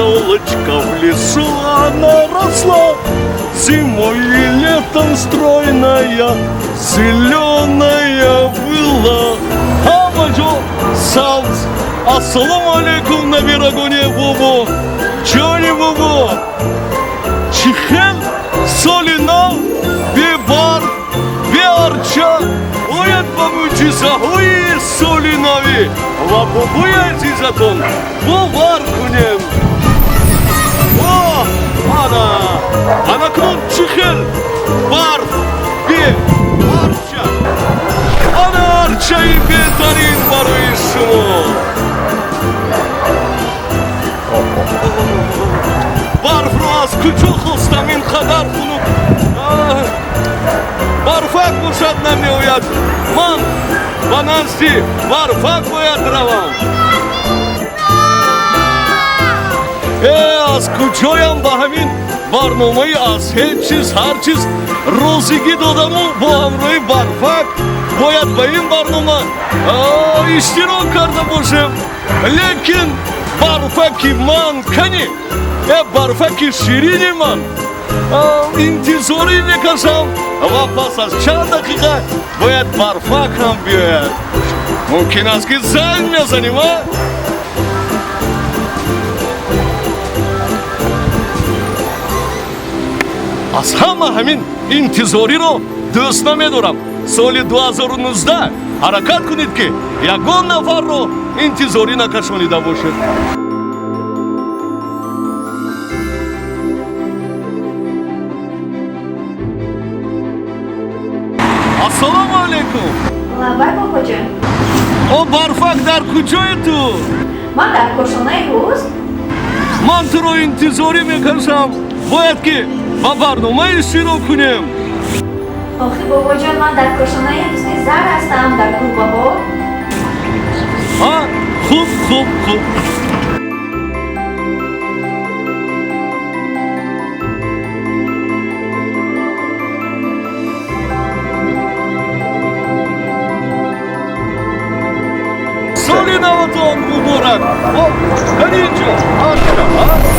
Елочка, в лесу она росла, зимой и летом стройная, зеленая была. Ҳамаҷо сабз. Ассалому алайкум, набирагони бобо, ҷони бобо. Чӣ хел соли нав бе барф, бе арча бояд ба мӯъҷизаҳои соли навӣ ва бобои азизатон бовар кунем. О, ана анакнун чӣ хел барф бе арча? Ана арчаи беҳтарин барои шумо. Барфро аз куҷо хостам, ин қадар хунук? Барфак бошад, намеояд. Ман ба назди Барфак бояд равам. Э, аз куҷоям ба ҳамин барномаи «Аз ҳеҷ чиз ҳар чиз» розигӣ додаму бо ҳамроҳи Барфак бояд ба ин барнома иштирок карда бошем? Лекин Барфаки ман кани? Э, Барфаки ширини ман, интизорӣ мекашам ва пас аз чанд дақиқа бояд Барфак ҳам биёяд. Мумкин аст, ки занг мезанем. А, аз ҳама ҳамин интизориро дӯст намедорам. Соли 2019 ҳаракат кунед, ки ягон нафарро интизорӣ накашонида бошед. Ассалому алайкум. Лаббай, бобоҷон. О, Барфак, дар куҷое ту? Ман дар кошонаи ҳусн. Ман туро интизорӣ мекашам, бояд ки ба барнома иштирок кунем. Охи, бобоҷон, ман дар кошонаи ҳусни зар ҳастам, дар Гулбаҳор. А, хуб, хуб, хуб. Соли наватон муборак! О, кани инҷо арча, а?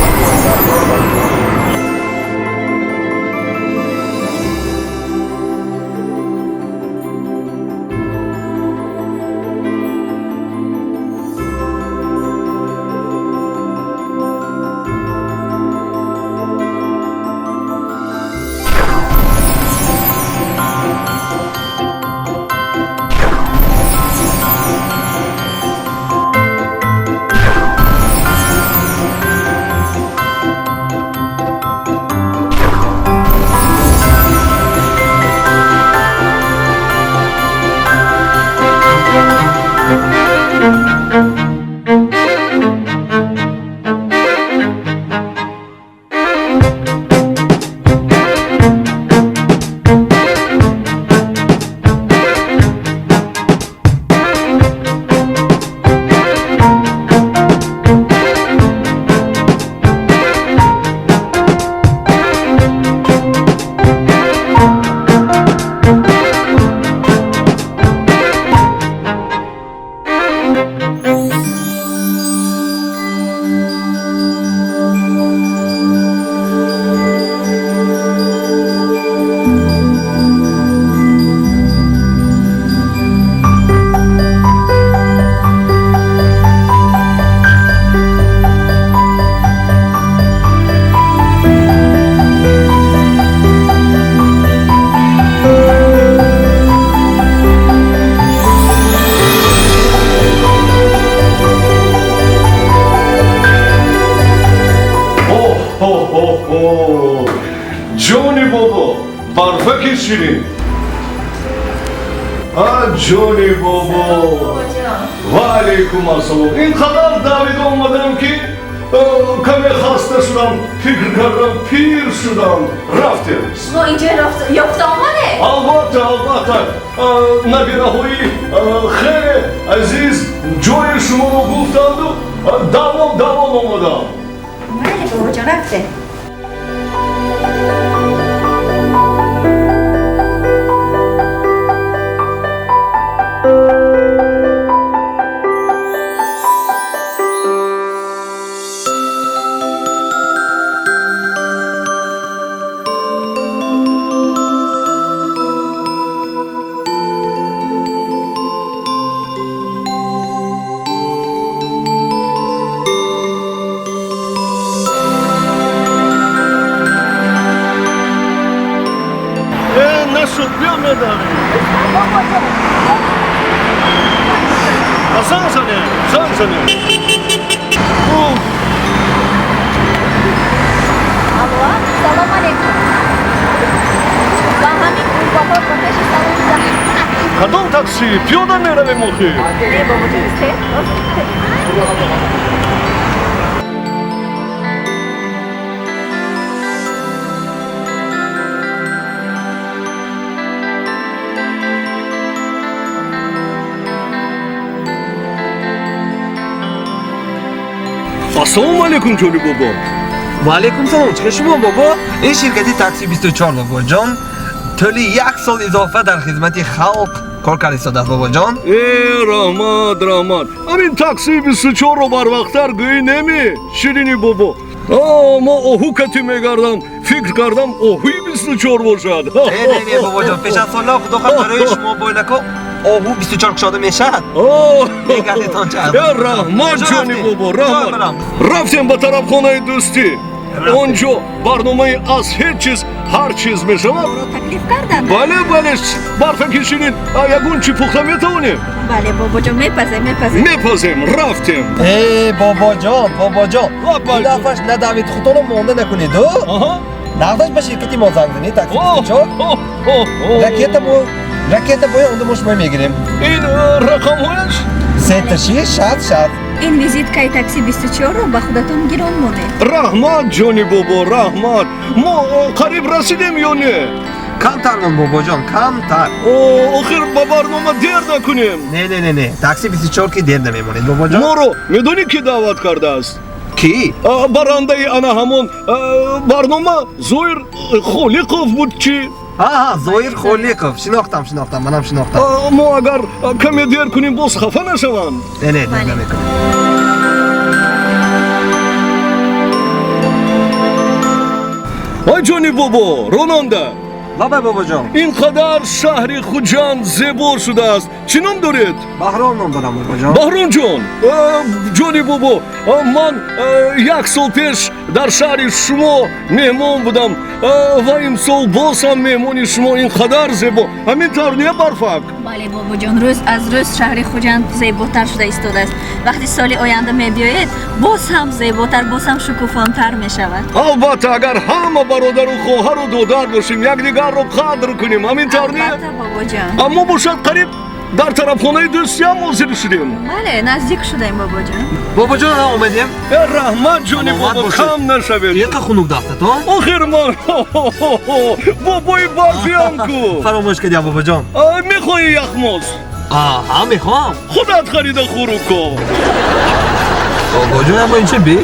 Оҳ, ҷони бобо, Барфаки ширин, а, ҷони бобо. Бобоҷон. Ва алайкум ассалом. Ин қадар давида омадам, ки каме хаста шудам, фикр кардам, пир шудам, рафтем. Шумо инҷо ёфта омадед? Албатта, албатта. Набираҳои хеле азиз ҷои шуморо гуфтанду давон давон омадам. Майли, бобоҷон, рафтем. Нашуд, биё медавем. Занг занем, занг занем. Уф. Алло, салом алейкум. Ба ҳамин гурбаҳо ба пеши салон занг. Кадом такси? Пиёда меравем охир. Не, бобоҷон, истед. Ассалому алайкум, ҷони бобо. Ва алайкум салом. Чӣ шумо, бобо? Ин ширкати такси 24, бобоҷон, тӯли як сол изофа дар хизмати халқ кор карда истодааст, бобоҷон. Э, раҳмат, раҳмат. Ҳамин таксии 24-ро барвақттар гӯӣ неми, ширини бобо. Мо оҳу кати мегардам, фикр кардам, оҳуи 24 бошад. Не, не, не, бобоҷон, пеш аз солҳо, худо хоҳад, барои шумо бойлако оҳу 24 кушода мешавад. Мегардетон ча. Э, раҳмат, ҷони бобо, раҳмат. Рафтем ба тарабхонаи дӯстӣ. Он ҷо барномаи «Аз ҳеҷ чиз ҳар чиз» мешавад. Моро таклиф карданд? Бале, бале. Барфаки ширин, ягон чӣ пухта метавонем? Бале, бобоҷон, мепазем, мепазем. Мепазем, рафтем. Э, бобоҷон, бобоҷон, Лаббай. ин дафъаш надавид, худтонро монда накунеду. Нағзаш ба ширкати мо занг занед, такси 24. Ракета мо, ракета бояд онда мо шумо мегирем. Ин рақамҳояш? Сета шиш шаст шаст. Ин визиткаи такси 24-ро ба худатон гирон монед. Раҳмат, ҷони бобо, раҳмат. Мо қариб расидем ё не? Камтар мон, бобоҷон, камтар. Охир ба барнома дер накунем. Не, не, не, не, такси 24 ки дер намемонед, бобоҷон. Моро медонӣ, ки даъват кардааст? Ки? Барандаи ана ҳамон барнома Зоир Холиқов буд чӣ? Ҳа, Зоир Холиқов, шинохтам, шинохтам, манам шинохтам. Мо агар каме дер кунем, боз хафа нашаванд. Не, не, дер намекунем. Ай, ҷони бобо, ронанда. Лабай, бобоҷон. Ин қадар шаҳри Хуҷанд зебо шудааст. Чӣ ном доред? Баҳром ном дорам, бобоҷон. Баҳромҷон, ҷони бобо, ман як сол пеш дар шаҳри шумо меҳмон будам ва имсол боз ҳам меҳмони шумо. Ин қадар зебо, ҳамин тавр не, Барфак? Бале, бобоҷон, рӯз аз рӯз шаҳри Хуҷанд зеботар шуда истодааст. Вақти соли оянда мебиёед, боз ҳам зеботар, боз ҳам шукуфонтар мешавад. Албатта, агар ҳама бародару хоҳару додар бошем, якдигарро қадр кунем, ҳамин тавр не? Албатта, бобоҷон. Аммо бошад, қариб дар тарабхонаи дӯстиам ҳозир шудем. Бале, наздик шудаем, бобоҷон. Бобоҷон, ана омадем. Э, раҳмат, ҷони Саломат бобо. бошед. Кам нашавед. Яқа хунук дафтатон. Охир ман бобои барфиам ку. Фаромӯш кардям, бобоҷон. Мехоҳӣ яхмоз? Ҳа, мехоҳам. Худат харида хӯру ко. Бобоҷон, аммо ин чи би?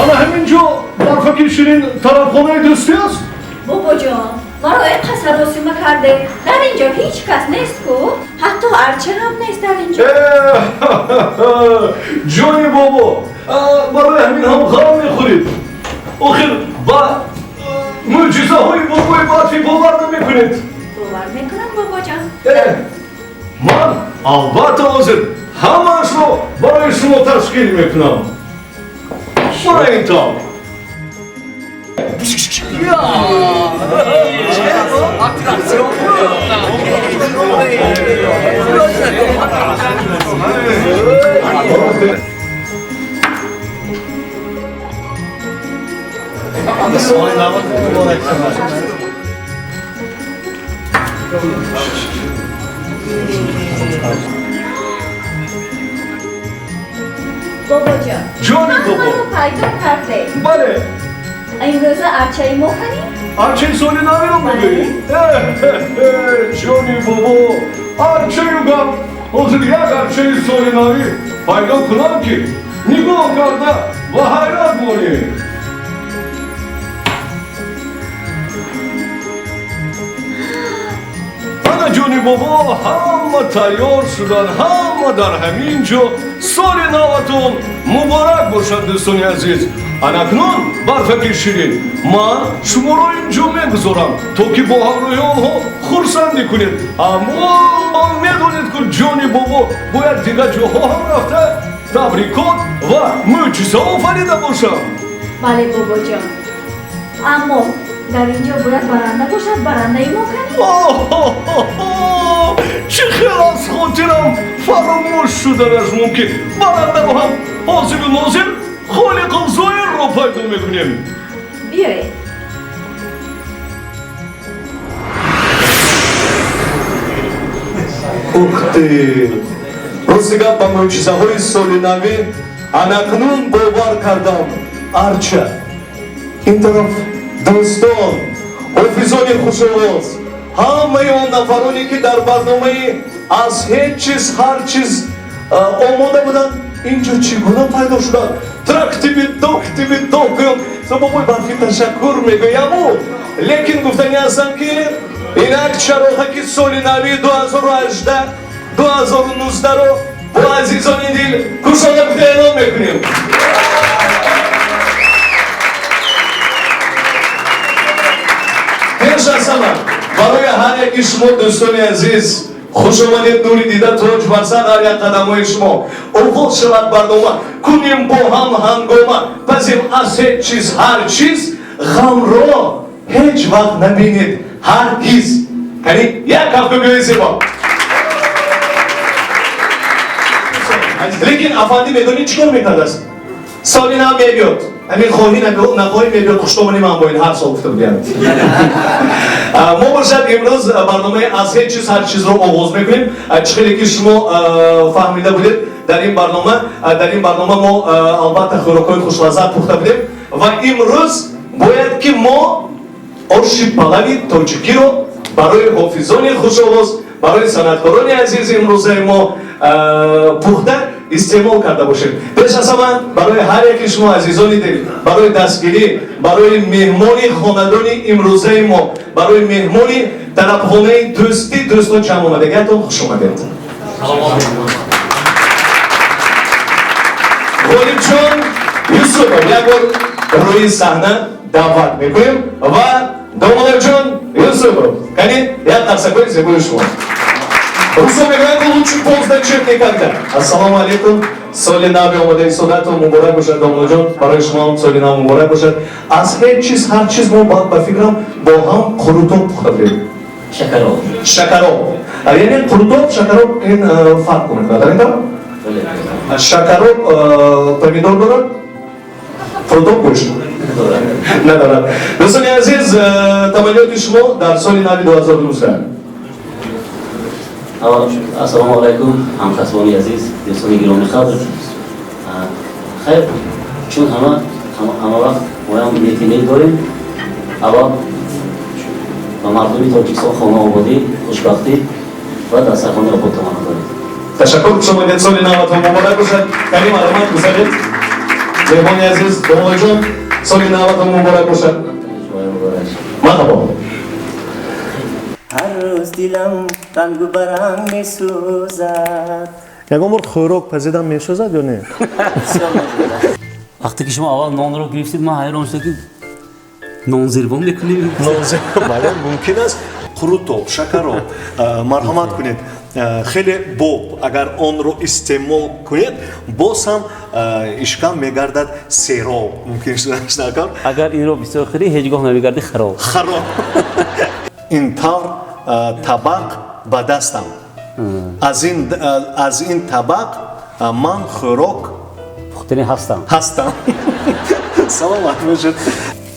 Ана ҳамин ҷо, Барфаки ширин, тарабхонаи дӯстӣ аст? Бобоҷон, маро ин қад саросима карде, дар ин ҷо ҳеҷ кас нест ку, ҳатто арча ҳам нест дар ин ҷо. Ҷони бобо, барои ҳамин ҳам ғам мехӯред. Охир ба мӯъҷизаҳои бобои барфӣ бовар намекунед? Бовар мекунам, бобоҷон. Ман албатта ҳозир ҳамаашро барои шумо ташкил мекунам. Мана ин тавр. Бобоҷон, Ҷони бобо. Маро пайдо карде. Бале. Имрӯза арчаи мо канӣ? Арчаи соли навиро мегӯӣ? Ҷони бобо, арчаю гап. Ҳозир як арчаи соли навӣ пайдо кунам, ки нигоҳ карда ба ҳайрат монӣ. Ана, ҷони бобо, ҳама тайёр шуданд, ҳама дар ҳамин ҷо. Соли наватон муборак бошад, дӯстони азиз. Анакнун, Барфаки ширин, ман шуморо ин ҷо мегузорам, то ки бо ҳамроҳи онҳо хурсандӣ кунед. Аммо медонед, ку, ҷони бобо бояд дигар ҷоҳо ҳам рафта, табрикот ва мӯъҷиза офарида бошам. Бале, бобоҷон, аммо дар ин ҷо бояд баранда бошад. Барандаи мо канӣ? Чӣ хел аз хотирам фаромӯш шуданаш мумкин? Барандаро ҳам ҳозиру нозир Холиқов Зоирро пайдо мекунем. Биёед. Ух ты! Рости гап, ба мӯъҷизаҳои соли навӣ анакнун бовар кардам. Арча ин тараф, дӯстон, ҳофизони хушовоз, ҳамаи он нафароне, ки дар барномаи «Аз ҳеҷ чиз ҳар чиз» омода буданд, ин ҷо чӣ гуна пайдо шуданд? Трактиби доктиби докӯм бобои Барфӣ, ташаккур мегӯяму, лекин гуфтанӣ ҳастам, ки инак чароғаки соли нави 2018 2019-ро бо азизони дил кушода гуфта эълон мекунем. Пеш аз ҳама барои ҳар яки шумо, дӯстони азиз, хуш омадед, нури дида, тоҷ бар сар ҳар як қадамҳои шумо. Оғоз шавад барнома, кунем бо ҳам ҳангома, пазем аз ҳеҷ чиз ҳар чиз, ғамро ҳеҷ вақт набинед ҳаргиз. Яъне як кафкӯбиҳои зебо. Лекин афандӣ, медонӣ, чӣ кор мекардааст? Соли нав мебиёд, ҳамин хоҳӣ нахоҳӣ мебиёд. Хуштомони ман бо ин ҳар сол гуфта будиям. Мо бошад имрӯз барномаи «Аз ҳеҷ чиз ҳар чизро» оғоз мекунем. Чӣ хеле ки шумо фаҳмида будед, дар ин барнома мо албатта хӯрокҳои хушлаззат пухта будем ва имрӯз бояд ки мо оши палави тоҷикиро барои ҳофизони хушовоз, барои санъаткорони азизи имрӯзаи мо пухта истеъмол карда бошем. Пеш аз ҳама барои ҳар яки шумо, азизони дил, барои дастгирӣ, барои меҳмони хонадони имрӯзаи мо, барои меҳмони тарабхонаи «Дӯстӣ», дӯстон ҷамъ омадагиятон, хуш омадед. Ғолибҷон Юсупов, як бор рӯи саҳна даъват мекунем ва Домуллоҷон Юсупов, кани, як қарсакҳои зебои шумо. Русо мегӯянд, лучше поздно, чем никогда. Ассалому алайкум. Соли нави омодаи содатон муборак бошад, Домуллоҷон. Барои шумо соли нав муборак бошад. «Аз ҳеҷ чиз ҳар чиз» мо ба фикрам бо ҳам қурутоб пухта будем. Шакароб. Шакароб. Яъне қурутоб, шакароб ин фарқ мекунад, дар ин тавр? Шакароб помидор дорад? Қурутоб гӯшт надорад. Дӯстони азиз, таманниёти шумо дар соли нави 2019? Ассалому алайкум, ҳамкасбони азиз, дӯстони гиромӣ қадр. Хайр, чун ҳама вақт моям нияти нек дорем, аввал ба мардуми Тоҷикистон хонаободӣ, хушбахтӣ ва дастархони обод таманно дорем. Ташаккур, хуш омадед, соли наватон муборак бошад. Карим, марҳамат, гузаред. Меҳмони азиз, Домуллоҷон, соли наватон муборак бошад. Марҳабо. Ҳар рӯз дилам рангу баранг месӯзад. Ягон бор хӯрок пазидан месӯзад ё не? Вақте ки шумо аввал нонро гирифтед, ман ҳайрон шудам, ки нонзирбон мекунем. Бале, мумкин аст. Қурутоб, шакароб, марҳамат кунед. Хеле боб, агар онро истеъмол кунед, боз ҳам ишкам мегардад сероб. Мумкин шуданаш. Агар инро бисёр хӯрӣ, ҳеҷ гоҳ намегарди хароб. Хароб. Ин тавр табақ ба дастам, аз ин табақ. Ман хӯрок пухтанӣ ҳастам. Ҳастам. Саломат бошед.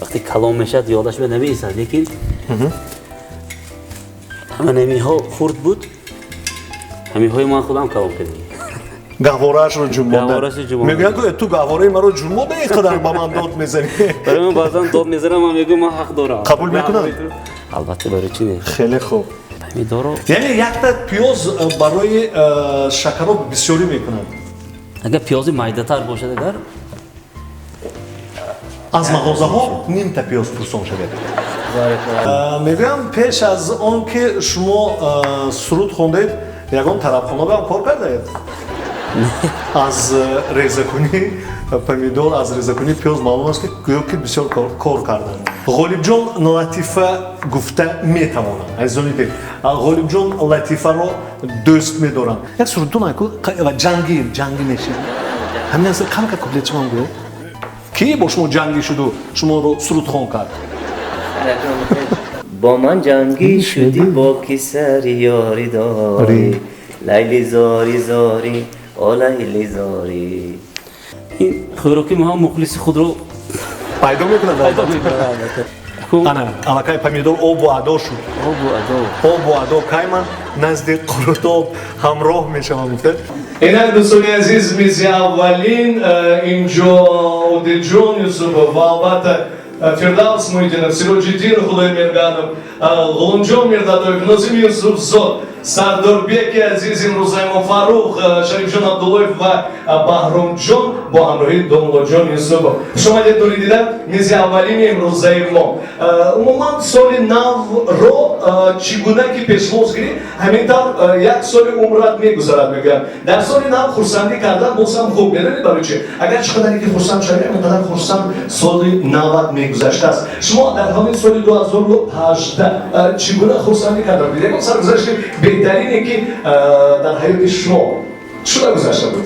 Вақте калом мешавад, ёдаш ба намерасад, лекин ҳама намиҳо хурд буд, ҳамиҳои ман худам калом кардем. Гаҳвораашро ҷунбонда. Гаҳвораашро ҷунбонда. Мегӯянд, ки ту гаҳвораи маро ҷунбонда, ин қадар ба ман дод мезанӣ. Барои ман баъзан дод мезанам, ман мегӯям, ман ҳақ дорам. Қабул мекунанд? Албатта, барои чӣ не? Хеле хуб. Помидоро. Яъне якта пиёз барои шакароб бисёрӣ мекунад. Агар пиёзи майдатар бошад, агар. Аз мағозаҳо нимта пиёз пурсон шавед. Мегӯям, пеш аз он ки шумо суруд хондед, ягон тарабхона ҳам кор кардаед? Аз резакунӣ помидор, аз резакунӣ пиёз маълум аст, ки гӯё ки бисёр кор карданд. Ғолибҷон латифа гуфта метавонанд. Азизони дил, Ғолибҷон латифаро дӯст медоранд. Як сурудтон айку ва ҷангӣ ҷангӣ мешид. Ҳамин аст, камка куплетчимам гӯ. Ки бо шумо ҷангӣ шуду шуморо сурудхон кард? Бо ман ҷангӣ шудӣ, бо ки сари ёрӣ дорӣ, Лайли зорӣ зорӣ, о Лайли зорӣ. Ин хӯроки мо ҳам мухлиси худро пайдо мекунад. Пайдо мекунад, албатта. Ана аллакай помидор обу адо шуд. Обу адо. Обу адо. Кай ман назди қурутоб ҳамроҳ мешавам, гуфта. Инак, дӯстони азиз, мизи аввалин инҷо Одилҷон Юсупов ва, албатта, Фирдавс Муҳиддинов, Сироҷиддин Худоймерганов, Ғуломҷон Мирдадоев, Нозим Юсуфзод, Сардорбеки азиз, имрӯзаи мо Фаррух, Шарифҷон Абдуллоев ва Баҳромҷон бо ҳамроҳии Домуллоҷон Юсупов. Хушомадед, нуридида, мизи аввалини имрӯзаи мо. Умуман, соли навро чӣ гуна ки пешвоз гирӣ, ҳамин тавр як соли умрат мегузарад, мегӯянд. Дар соли нав хурсандӣ кардан боз ҳам хуб. Медонед барои чӣ? Агар чӣ қадаре ки хурсанд шавӣ, он қадар хурсанд соли нават мегузаштааст. Шумо дар ҳамин соли 2018 чӣ гуна хурсандӣ карда будед? Ягон саргузашти беҳтарине ки дар ҳаёти шумо шуда гузашта буд?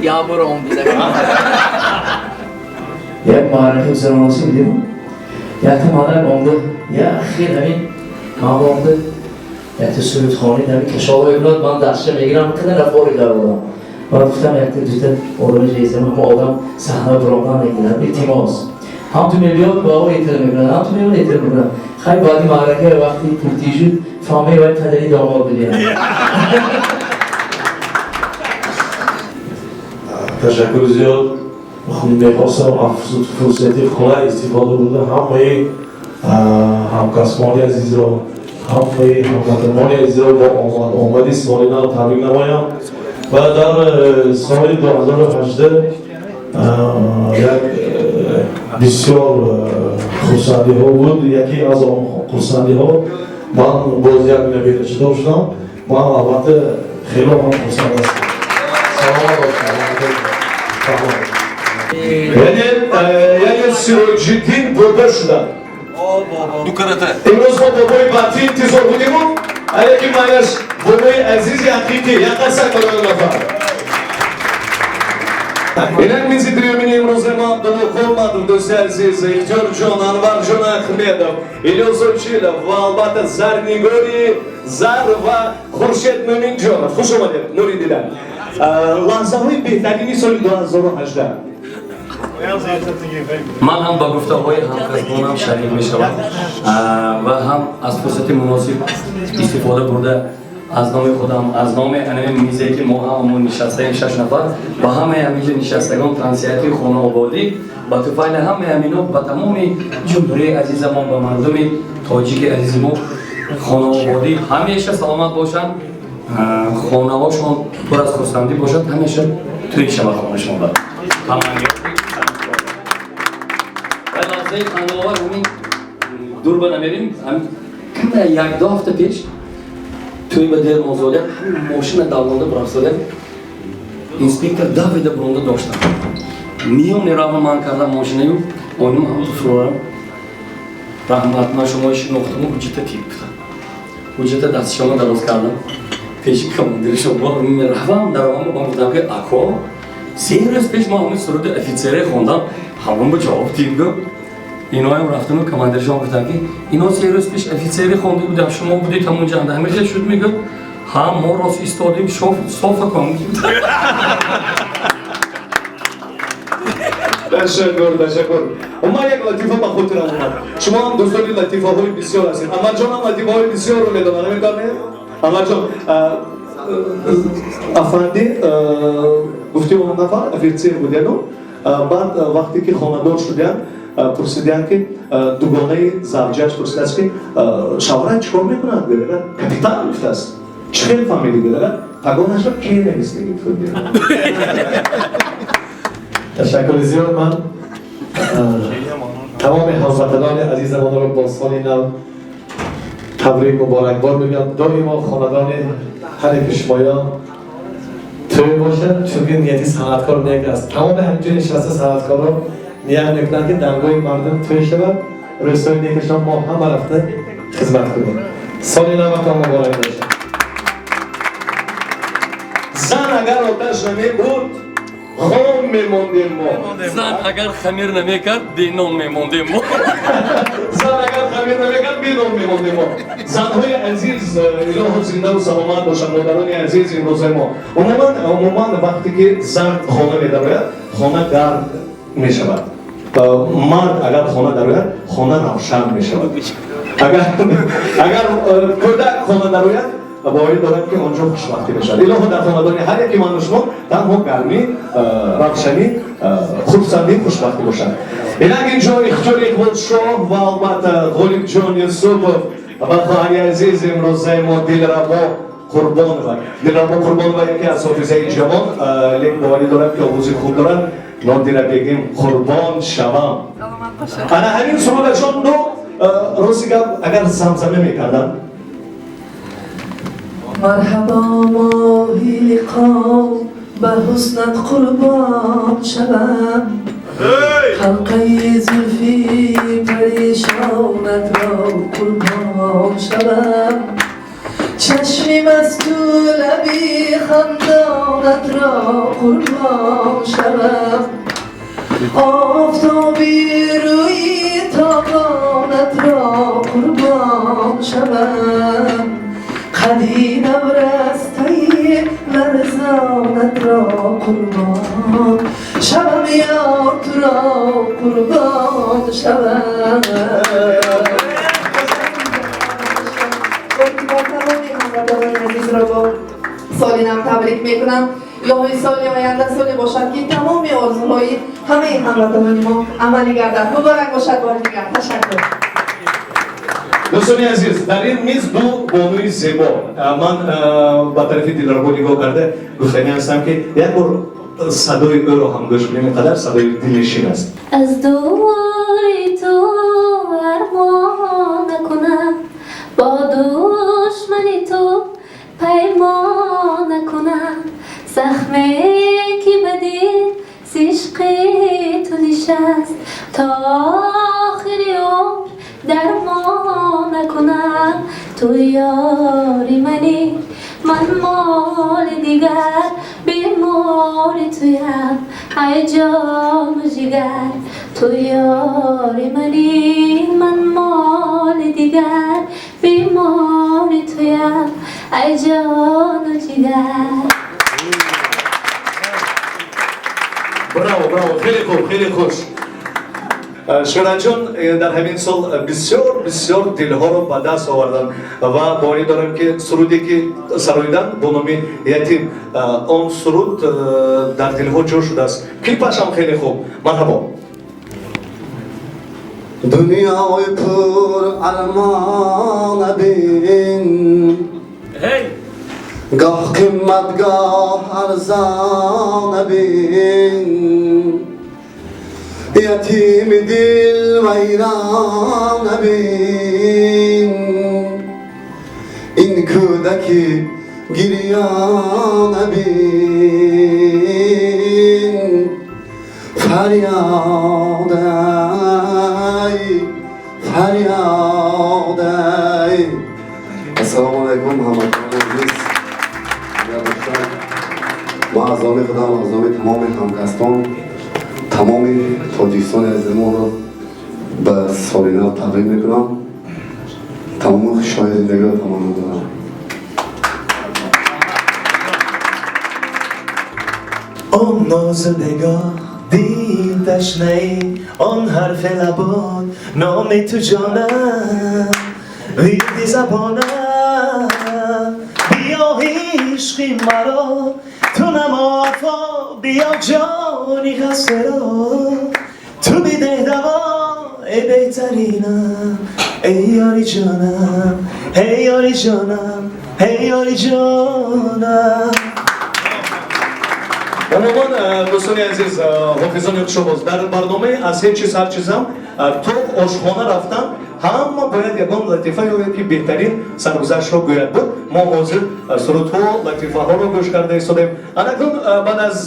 Yağmur bize. Як маърака гузаронасӣ будем, якта мадак омда, я хел ҳамин ман омда, якта сурудхонӣ ҳамин кашоло мекунад, ман дастша мегирам, қадар рафори дародам. Баъд гуфтам, якта дута одами ҷезам, ҳама одам саҳна биромдан мекунад, илтимос. Ҳам ту мебиёд, ба ӯ эътироф мекунад, ҳам ту мебиёд, эътироф мекунад. Хай, баъди маърака вақти пултӣ шуд, фаҳмед, вай падари домод будем. Ташаккури зиёд. Мехостам аз фурсати қулай истифода бурда, ҳамаи ҳамкасбони азизро, ҳамаи ҳамватанони азизро бо омади соли нав табрик намоям ва дар соли 2018 як бисёр хурсандиҳо буд. Яке аз он хурсандиҳо, ман боз як наберачадор шудам. Ман, албатта, хело ҳам хурсанд ҳастам. Саломат бошед. Яъне Сироҷиддин бурда шуданд. Ду карата. Имрӯз мо бобои бадтӣ интизор будиму, алеки майлаш, бобои азизи ҳақиқӣ. Як қасак барои нафар. Инак, мизи дуюмини имрӯзаи мо: Абдулло Холматов, дӯсти азиз, Ихтиёрҷон, Анварҷон Ахмедов, Илёс Очилов ва, албатта, Зарнигори Зар ва Хуршед Мӯминҷонов. Хуш омадед, нури дида. Лаҳзаҳои беҳтарини соли 2018. Ман ҳам ба гуфтаҳои ҳамкасбонам шарик мешавам ва ҳам аз фурсати муносиб истифода бурда, аз номи худам, аз номи анами мизе ки мо ҳамамон нишастаем, шаш нафар, ба ҳамаи ҳаминҷа нишастагон тансиҳати хонаободӣ, ба туфайли ҳамаи ҳамино ба тамоми ҷумҳурии азизамон, ба мардуми тоҷики азизи мо хонаободӣ, ҳамеша саломат бошанд, хонаҳошон пур аз хурсандӣ бошад, ҳамеша тӯй шавад хонашон ба таманниёти. Ва лаҳзаи хандаовар, ҳамин дур ба намерим, каме як-ду ҳафта пеш тӯй ба дер мозодем, ҳамин мошина давлонда бурафтодем, инспектор давида буронда доштам, миёни раҳма ман кардам мошинаю, ойнум ҳам фурорам. «Раҳмат, ман шумои шинохтуму, ҳуҷҷата тиб», гуфтам. Ҳуҷҷата дастшома дароз кардам пеши командиршон. Равам даромам, ман гуфтам, ки ако 3 рӯз пеш ман ҳамин суруди офицере хондам, ҳамон ба ҷавоб дид, гӯ. Иноам рафтану командиршон гуфтанд, ки ино 3 рӯз пеш офицере хонда будам, шумо будед ҳамунҷанда, ҳамин хел шуд, мегӯ. Ҳа, мо рост истодем, софа кон. Ташаккур, ташаккур. Ман як латифа ба хотирам омад. Шумо ҳам дӯстони латифаҳои бисёр ҳастед. Анварҷон ҳам латифаҳои бисёрро медонад, намедонед? Анварҷон, афанди гуфти, он нафар офитсер буд, яну баъд вақте ки хонадор шудиянд, пурсидиянд, ки дугонаи завҷааш пурсидааст, ки шавҳарат чӣ кор мекунад? Гӯяд, капитан гуфтааст. Чӣ хел фаҳмидӣ? Гӯяд, пагонаша ке навист. Ташаккури зиёд. Ман тамоми ҳамватанони азизамонро бо соли нав табрик, муборакбод мегӯям. Доимо хонадони ҳар яки шумоён тӯй бошад, чунки нияти санъаткор нек аст. Тамоми ҳаминҷо нишаста санъаткорон ният мекунанд, ки даргоҳи мардум тӯй шавад, рӯзҳои некашон мо ҳама рафта хизмат кунем. Соли наватон муборак бошад. Зан агар оташ намебуд, хом мемондем мо. Зан агар хамир намекард, бенон мемондем мо. Зан агар хамир намекард, бенон мемондем мо. Занҳои азиз, илоҳо зиндаву саломат бошанд. Модарони азиз, имрӯзаи мо, умуман, вақте ки зан хона медарояд, хона гарм мешавад. Мард агар хона дарояд, хона равшан мешавад. Агар кӯдак хона дарояд, боварӣ дорам, ки он ҷо хушбахтӣ мешавад. Илоҳо дар хонадони ҳар яки ману шумо танҳо гармӣ, равшанӣ, хурсандӣ, хушбахтӣ бошад. Инак, инҷо Ихтиёри Иқболшоҳ ва албатта Ғолибҷон Юсупов ва хоҳари азиз имрӯзаи мо Дилрабо Қурбонова. Дилрабо Қурбонова яке аз ҳофизаи ҷавон, лек боварӣ дорам, ки овози хуб дорад. Нодира бегим, «Қурбон шавам», ана ҳамин сурудашон. Ну, рости гап, агар замзаме мекардам. Марҳабо, моҳи лиқо, ба ҳуснат қурбон шавам, ҳалқаи зулфи парешонатро қурбон шавам, чашми масту лаби хандонатро қурбон шавам, офтоби рӯи тобонатро қурбон шавам, қади наврастаи ларзонатро қурбон шавам, ёр, туро қурбон шавам. Тамоми ҳамватанони азизро бо соли нав табрик мекунам. Илоҳи, соли оянда соле бошад, ки тамоми орзуҳои ҳамаи ҳамватанони мо амалӣ гардад. Муборак бошад бори дигар, ташаккур. Дӯстони азиз, дар ин миз ду бонуи зебо. Ман ба тарафи Дилрабо нигоҳ карда гуфтанӣ ҳастам, ки як бор садои ӯро ҳам гӯш кунем, ин қадар садои дилнишин аст. Аз дури ту армон накунам, бо душмани ту паймон накунам, захме ки ба дил з ишқи ту нишаст, то охири умр дармон накунам. Ту ёри манӣ, ман моли дигар, бемори туям, ай ҷону ҷигар. Ту ёри манӣ, ман моли дигар, бемори туям, ай ҷону ҷигар. Браво, браво, хеле хуб, хеле хуш. Шӯҳратҷон дар ҳамин сол бисёр, бисёр дилҳоро ба даст оварданд ва боварӣ дорам, ки суруде, ки сароидан бо номи «Ятим», он суруд дар дилҳо ҷо шудааст. Клипаш ҳам хеле хуб. Марҳабо. Дунёи пур армона бин, гоҳ қимат, гоҳ арзона бин, ятими дил вайрона бин, ин кӯдаки гирёна бин, фарёд ай, фарёд ай. Ассалому алайкум, ҳамватанони азиз. Ман аз номи худам, аз номи тамоми ҳамкасбон, тамоми Тоҷикистони азизамонро ба соли нав табрик мекунам. Тамоми хушҳои зиндагиро таманно дорам. Он нозу нигоҳ, дил ташнаи, он ҳарфи лабон, номи ту ҷонам, вирди забонам. Биё ишқи маро, ту намо вафо, биё ҷони хастаро, ту бидеҳ даво, эй беҳтаринам, эй ёри ҷонам, эй ёри ҷонам, эй ёри ҷонам. Умуман, дӯстони азиз, ҳофизони хушовоз, дар барномаи аз ҳеҷ чиз ҳар чизам то ошхона рафтан ҳама бояд ягон латифа ёяд, ки беҳтарин саргузаштро гӯяд буд. Мо ҳозир сурудҳо, латифаҳоро гӯш карда истодаем. Анакун баъд аз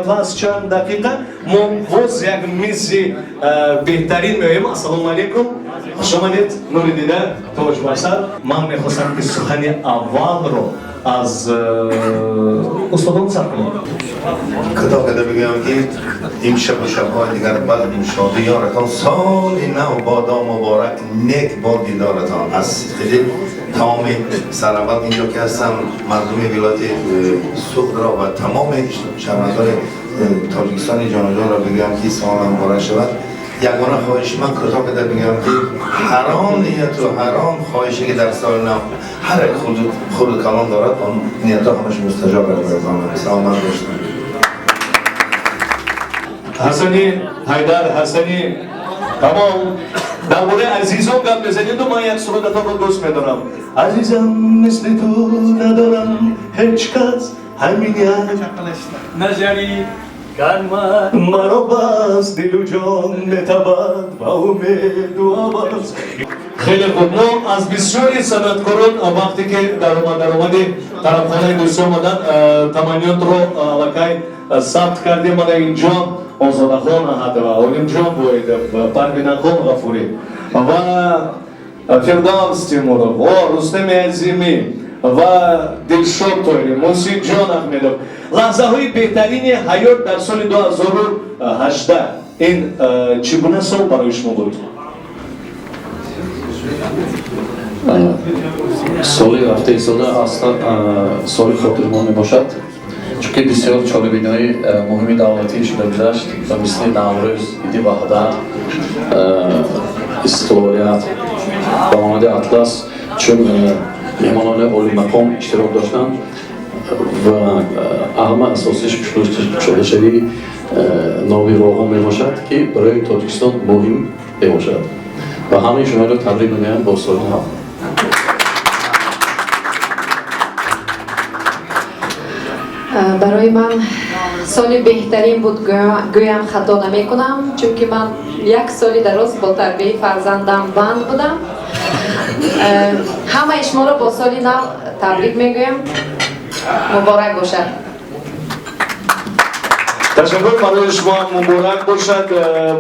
пас чанд дақиқа мо боз як мизи беҳтарин меоем. Ассалому алайкум, хуш омадед, нури дида, тоҷ бар сар. Ман мехостам, ки сухани аввалро аз устодон сар кунем. Кӯтоҳ карда бигӯям, ки имшабу шабҳои дигар базму шодӣ ёратон, соли нав бодо муборак, нек бод дидоратон. Аз сидқи тамоми сараввал инҷо ки ҳастам, мардуми вилояти Суғдро ва тамоми шаҳрвандони Тоҷикистони ҷонаҷонро бигӯям, ки сол муборак шавад. Ягона хоҳиши ман кӯтоҳ карда бигӯям, ки ҳар он нияту ҳар он хоҳише ки дар соли нав ҳар як хурду калон дорад, он ниятҳо ҳамаш мустаҷоб гардад. Саломат бошед. Ҳасани Ҳайдар, Ҳасани тамом. Дар бораи азизон гап мезанеду ман як сурудатонро дӯст медорам. Азизам, мисли ту надорам ҳеҷ кас, ҳамин як назари гармат маро бас, дилу ҷон метабад ба умеду ҳавас. Хеле хуб, мо аз бисёри санъаткорон вақте ки даромади тарабхонаи дӯстӣ омаданд, таманниётро аллакай сабт кардем. Мана инҷо Озодахон Аҳадова, Олимҷон Воҳидов, Парвинахон Ғафурӣ ва Фирдавс Тимуров, о Рустами Азимӣ ва Дилшод Тоирӣ, Мусинҷон Аҳмедов. Лаҳзаҳои беҳтарини ҳаёт дар соли 2018 ин чӣ гуна сол барои шумо буд? Соли рафта истода аслан соли хотирмон мебошад, чунки бисёр чорабиниҳои муҳими давлатӣ шуда гузашт ба мисли Наврӯз, Иди Ваҳдат, Истиқлолият ба монанди Атлас, чун меҳмонони олимақом иштирок доштанд ва аҳама асосиш кушодашавии нави Роғун мебошад, ки барои Тоҷикистон муҳим мебошад ва ҳамаи шуморо табрик мегӯям бо соли нав. Барои ман соли беҳтарин буд, гӯям хато намекунам, чунки ман як соли дароз бо тарбияи фарзандам банд будам. Ҳамаи шуморо бо соли нав табрик мегӯям, муборак бошад. Ташаккур, барои шумо муборак бошад.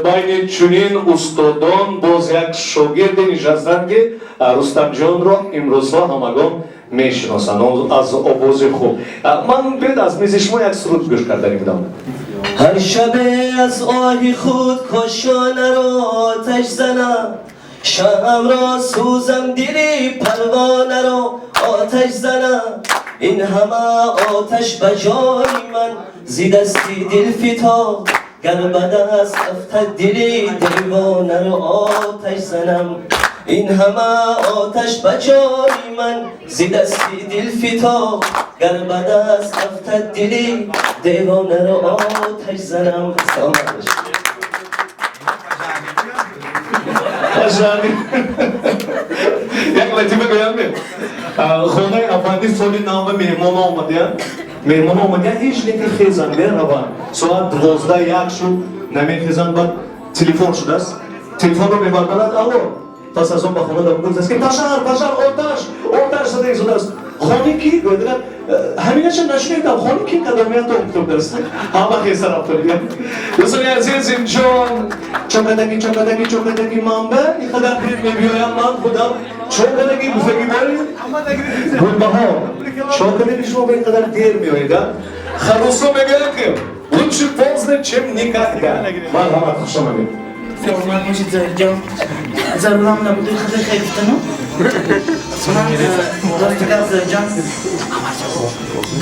Байни чунин устодон боз як шогирде нишастанд, ки Рустамҷонро имрӯзҳо ҳамагон мешиносанд аз овози хуб. Ман биёд аз мизи шумо як суруд гӯш кардани будам. Ҳар шабе аз оҳи худ кошонаро оташ занам, шамро сӯзам, дили парвонаро оташ занам. Ин ҳама оташ ба ҷони ман зи дасти дил фитод, гар ба даст афтад дили девонаро оташ занам. Ин ҳама оташ ба ҷони ман зи дасти дил фитод, гар ба даст афтад дили девонаро оташ занам. Саломат бошед. Як латифа гӯям. Хонаи афанди соли нав меҳмон омадиянд. Меҳмон омадиянд, ҳеҷ неки хезанд, мераванд. Соат 12:01 шуд, намехезанд, баъд телефон шудааст. Телефонро мебардорад, алло. Пас аз он ба хона гуфтааст, ки пашар, пашар, оташ, оташ зада истодааст. Хони ки? Гӯяд, ҳаминаша нашунидам, хони ки кадомият гуфтааст. Ҳама хеста рафтанд. Дӯстони азиз, инҷо чокадаги, чокадаги, чокадаги манба, ин қадар дер мебиёям ман худам. Чокадаги гуфтагӣ доред? Гулбаҳор, чокадаги шумо ба ин қадар дер меоед, а? Харусо мегӯянд, ки лучше поздно, чем никогда. Марҳамат, хуш омадед. Саломат бошед, Зоирҷон. Зарурам набуд, хеле хеле гуфтану. Ман рости гап, Зоирҷон,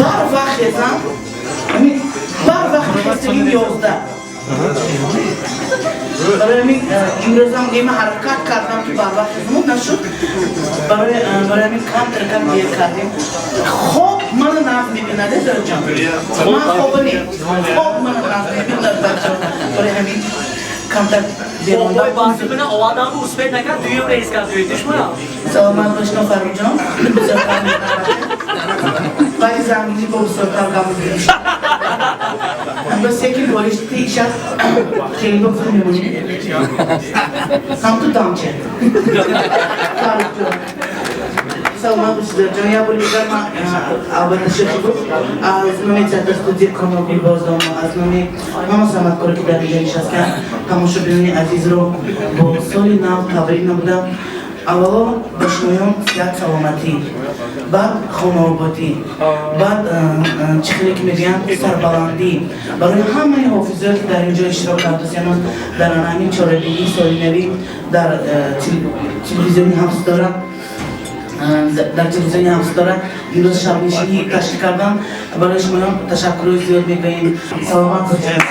бар вақт хезам, бар вақти хестагим 11. Барои ҳамин имрӯзам гема ҳаракат кардам, ки барвақт хезаму нашуд. Барои ҳамин камтар кам дер кардем. Хоб мана нағз мебинад, Зоирҷон. Ман хоба не, хоб мана нағз мебинад, бачаҳо. Барои ҳамин камтар Ой, базӣ овардан успеть накард, дуюм рейс кард, душмана. Саломат бошед, Фарруҷон. Баъди зангизи бо бисёртар гап мезанем. Бас яки болишти ишат хеле ба филм мемонем. Ҳам ту дамча. Фарруҷон. Саломат бошед, ҷон. Як бори дигар ман, албатта, шӯхӣ буд. Аз номи театр студия Камол Гулбоздомо, аз номи ҳама санъаткоре, ки дар инҷо нишастанд, тамошобинони азизро бо соли нав табрик намудам. Аввало ба шумоён сиҳат, саломатӣ, баъд хонаободӣ, баъд, чӣ хеле ки мегӯянд, сарбаландӣ барои ҳамаи ҳофизое, ки дар инҷо иштирок кардасиянд дар ҳамин чорабинии соли навӣ дар телевизиони Ҳафтситора, дар телевизиони Ҳафтситора имрӯз шабнишинӣ ташкил кардам. Барои шумоён ташаккурҳои зиёд мегӯем. Саломат бошед.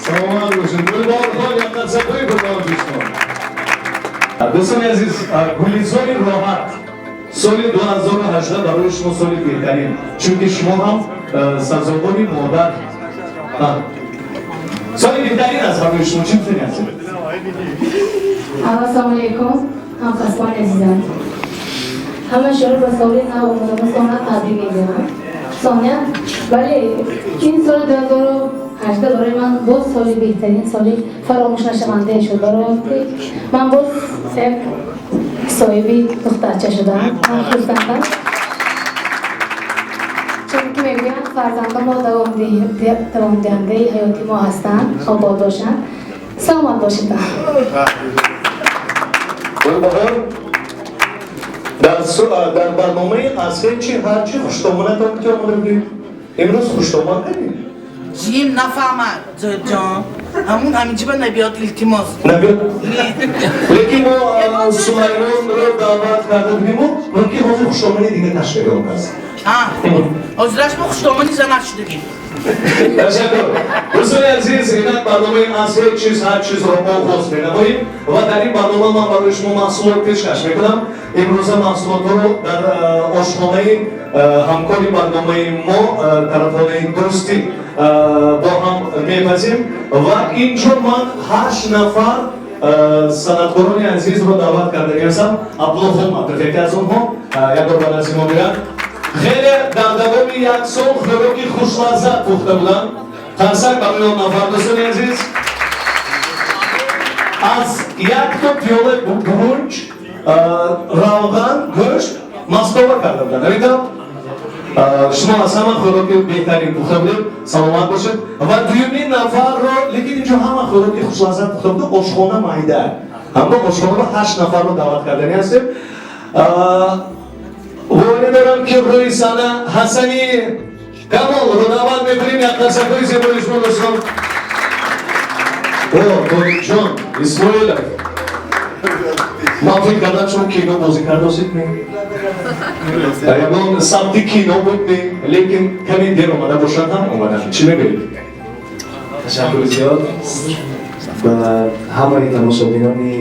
Саломат бошед. Гулборхон, як қарсакҳои гулбор дӯстон. Дӯстони азиз, Гулизори Роҳат, соли 2018 барои шумо соли беҳтарин, чунки шумо ҳам сазовори модар. Соли беҳтарин аст барои шумо. Чӣ гуфтани ҳастед? Ассалому алайкум, ҳамкасбони азизам. Ҳама шумо ба соли нав омадамасона табрик мегӯям. Соня, бале, ин соли 2018 барои ман боз соли беҳтарин, соли фаромӯшнашавандае шуд, барои он ки ман боз як соҳиби духтарча шудам. Ман хурсандам, чунки мегӯянд, фарзандон мо давомдиҳандаи ҳаёти мо ҳастанд. Обод бошанд, саломат бошед. Гулбаҳор, дар барномаи аз ҳечи ҳарчи хуштомонатон ки омода будед, имрӯз хуштомон кардед? Ҷим нафаҳмад, Зоирҷон. Ҳамун ҳаминҷиба набиёд, илтимос. Набиёд? Лекин мо Сулаймонро даъват карда будиму, мумкин ҳозир хуштомони дига ташкил ёфтааст. Ҳозираш мо хуштомони занак шудагим. Ташаккур. Дӯстони азиз, инак барномаи аз ҳеҷ чиз ҳар чизро оғоз менамоем ва дар ин барнома ман барои шумо маҳсулот пешкаш мекунам. Имрӯза маҳсулотҳоро дар ошхонаи ҳамкори барномаи мо, тарафхонаи Дӯстӣ, бо ҳам мепазим ва инҷо ман ҳашт нафар санъаткорони азизро даъват кардаги ҳастам. Абдулло Холматов яке аз онҳо, як бор ба назди мо биёяд. Хеле дар давоми як сол хӯроки хушлаззат пухта буданд. Қарсак барои он нафар, дӯстони азиз. Аз якто пиёла бурунҷ, равған, гӯшт мастова карда буданд. Ҳамин шумо аз ҳама хӯроки беҳтарин пухта будед, саломат бошед. Ва дуюмин нафарро, лекин инҷо ҳама хӯроки хушлаззат пухта буда, ошхона майда, аммо ошхонаро ҳашт нафарро даъват кардани ҳастем. Воҳӣ дорам, ки рӯи саҳна Ҳасани Камолро даъват мекунем. Як қарсакҳои зебои шумо, дӯстон. О, Толибҷон Исмоилов, ман фикр кардам, шумо кино бозӣ кардосед, не, ягон сабти кино буд, не, лекин каме дер омада бошад ҳам, омадам. Чӣ мегӯед? Ташаккури зиёд. Ба ҳамаи тамошобинони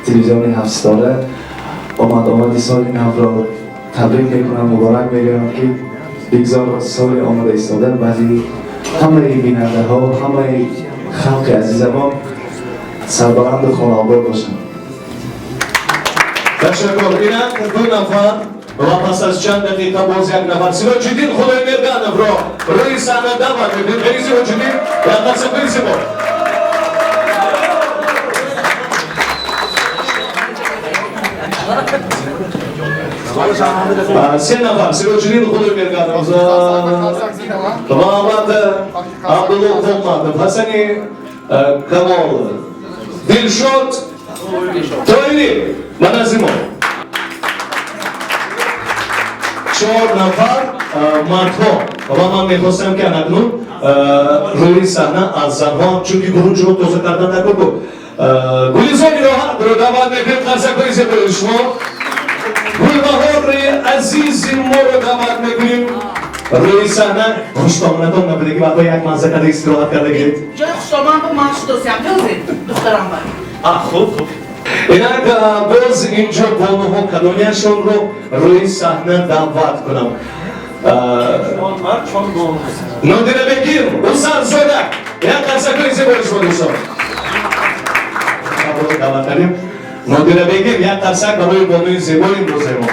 телевизиони Ҳафтситора омад-омади соли навро табрик мекунам, муборак мегӯям, ки бигзор соли омада истода баъди ҳамаи бинандаҳо, ҳамаи халқи азизамон сарбаланду хонаобод бошанд. Ташаккур. Инак ду нафар ва пас аз чанд дақиқа боз як нафар, Сироҷиддин Худоймергановро рӯи саҳна даъват мекунем. Хеле Сироҷиддин, як қарсакҳои зебо. Се нафар: Сироҷиддин Худоймерганов ва албатта Абдулло Холматов, Ҳасани Камол, Дилшод Тоирӣ ба назди мо. Чор нафар. мардҳо. Ва ман мехостам, ки анакнун рӯи саҳна аз занҳо, чунки гурунҷро тоза кардан накор буд, Гулизори Роҳатро даъват мекунем. Қарсакҳои зебои шумо. Гулбаҳори азизи моро даъват мекунем рӯи саҳна. Хуштоманатон набудаги вақто як манза карда истироҳат карда гиред. Ҷои хуштоман бо ман шудосиям, биёзед, духтарам ба. Хуб, хуб. Инак, боз инҷо бонуҳо кадомияшонро рӯи саҳна даъват кунам? Нодира Бекир Усанзода, як қарсакҳои зебои шумо, дӯстон, даъват кардем. Нодира Бегим, як қарсак барои бонуи зебои имрӯзаи мо.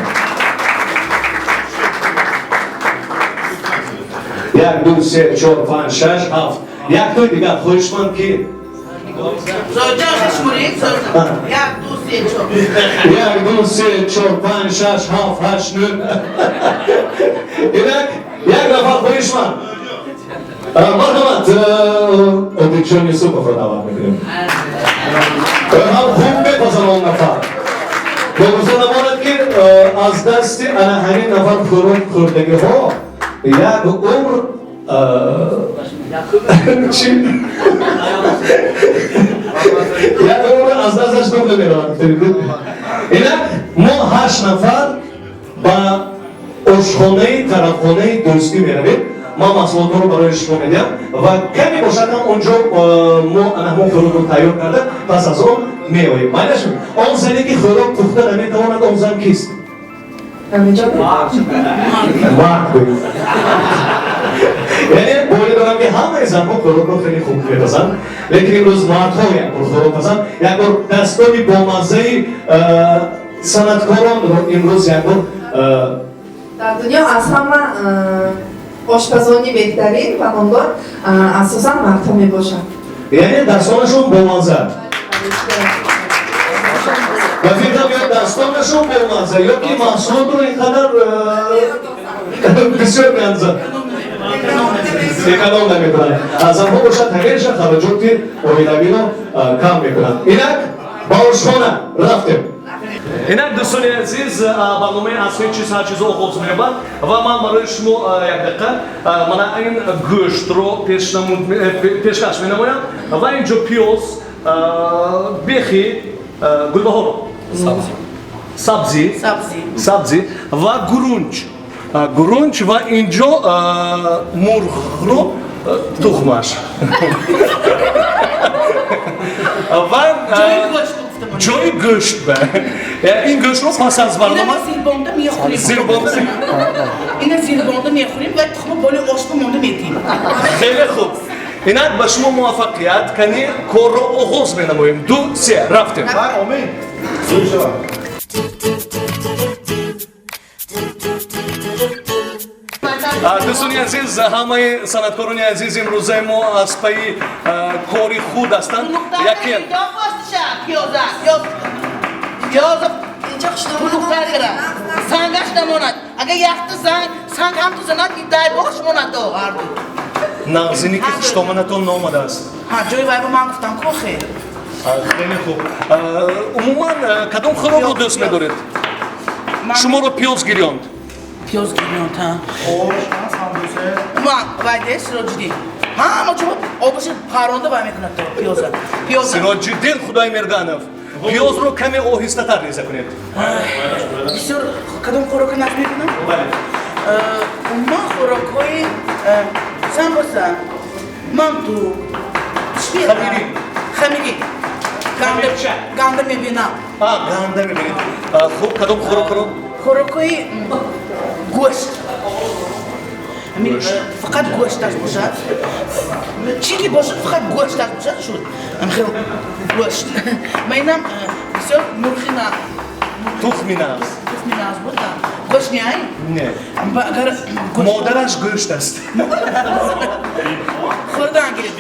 Як, ду, се, чор, панҷ, шаш, ҳафт, яктои дигар хоҳишманд ки. Як, ду, се, чор. Як, ду, се, чор, панҷ, шаш, ҳафт, ҳашт, нӯ. Инак, як нафар хоҳишманд. Марҳамат, Одилҷон Юсуповро даъват мекунем. Ҳам хуб мепазанд он нафар. Бо гуфта намонад, ки аз дасти ана ҳамин нафар хӯрок хӯрдагиҳо як умр чи як умр аз дасташ дур намеравад. Инак, мо ҳашт нафар ба ошхонаи тарафхонаи дӯстӣ меравем. Ман маҳсулотҳоро барои шумо медиҳам ва каме бошад ҳам онҷо мо ана ҳамон хӯрокро тайёр карда, пас аз он меоем. Майлаш, он зане ки хӯрок пухта наметавонад, он зан кист? Мард. Яъне боварӣ дорам, ки ҳамаи занҳо хӯрокро хеле хуб мепазанд, лекин имрӯз мардҳо як бор хӯрок пазанд, як бор дастони бомаззаи санъаткоронро имрӯз як бор. Дар дунё аз ҳама ошпазони беҳтарин ва номдор асосан мардҳо мебошанд. Яъне дастонашон бомазза. Ба фикрам, ё дастонашон бомазза, ё ки маҳсулотро ин қадар бисёр меандозанд, эконом намекунанд. Занҳо бошад, ҳамеша хароҷоти оилавиро кам мекунанд. Инак, ба ошхона рафтем. Инак, дӯстони азиз, барномаи аз ҳеҷ чиз ҳар чиз оғоз меёбад ва ман барои шумо як дақиқа мана ин гӯштро пешкаш менамоям ва инҷо пиёз, бехи Гулбаҳор, сабзӣ, сабзӣ ва гурунҷ, гурунҷ ва инҷо мурғро тухмаш ва ҷои гӯшт. Ба ин гӯштро пас аз барнома зирбонда мехӯрем. Зирбонда. Ина зирбонда мехӯрем ва тухма боли ошба монда метиҳем. Хеле хуб. Инак, ба шумо муваффақият. Кани, корро оғоз менамоем. Ду, се, рафтем. Омин. Дӯстони азиз, ҳамаи санъаткорони азиз имрӯзаи мо аз пайи кори худ ҳастанд. Яке Сангаш намонад. Агар яхта занг санг ҳам ту занад, дай бош монад до ҳарду. Нағзинӣ, ки хуштоманатон наомадааст. Ҳа, ҷои вай ба ман гуфтам ку хел. Хеле хуб. Умуман, кадом хӯрокро дӯст медоред? Шуморо пиёз гирёнд. Пиёз гирёнд, ҳа. Ман вай де Сироҷиддин. Ҳама ҷо обаши паронда вай мекунад то пиёза. Пиёза. Сироҷиддин Худоймерганов, пиёзро каме оҳистатар реза кунед. Бисёр кадом хӯрока нағз мекунам? Бале. Умуман, хӯрокҳои самбоса, манту, хамирӣ. Хамирӣ. Ганда мебинам. Ганда мебинед. Хуб, кадом хӯрокро? Хӯрокҳои гӯшт. Фақат гӯшташ бошад. Чӣ ки бошад, фақат гӯшташ бошад, шуд. Хел гӯшт. Ман инам бисёр мурғи на. Тухми нағз. Тухми нағз буд. Гӯшт не ай? Не. Агар модараш гӯшт аст. Хӯрдан гирифт.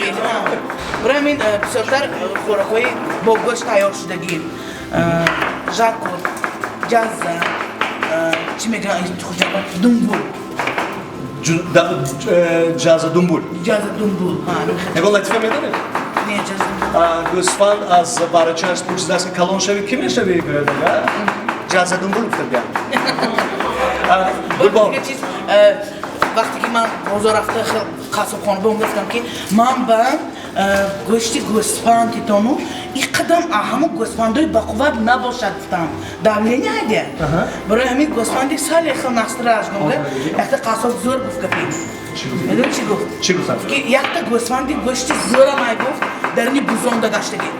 Барои ҳамин бисёртар хӯрокҳои бо гӯшт тайёр шудагӣ. Жарко, ҷазза, чӣ мегӯянд, думбул. Ҷаза думбул. Ҷаза думбул. Ягон латифа медонед? Не, ҷаза. Гӯсфанд аз барачааш пурсидааст, ки калон шавӣ, кӣ мешавӣ? Гӯяд, ҷаза думбул гуфта биям. Чиз. Вақте ки ман бозор рафта қассобхона ба гуфтам, ки ман ба гӯшти гӯсфанд титону ин қадам ҳамон гӯсфандои бақувват набошад, гуфтам, давление ҳайде, барои ҳамин гӯсфанди сале хел настраж гумга. Якта қассоб зӯр гуфт гапи. Медони, чӣ гуфт? Чӣ гуфтам? Ки якта гӯсфанди гӯшти зӯрам ай, гуфт, дарини бузонда гаштагӣ.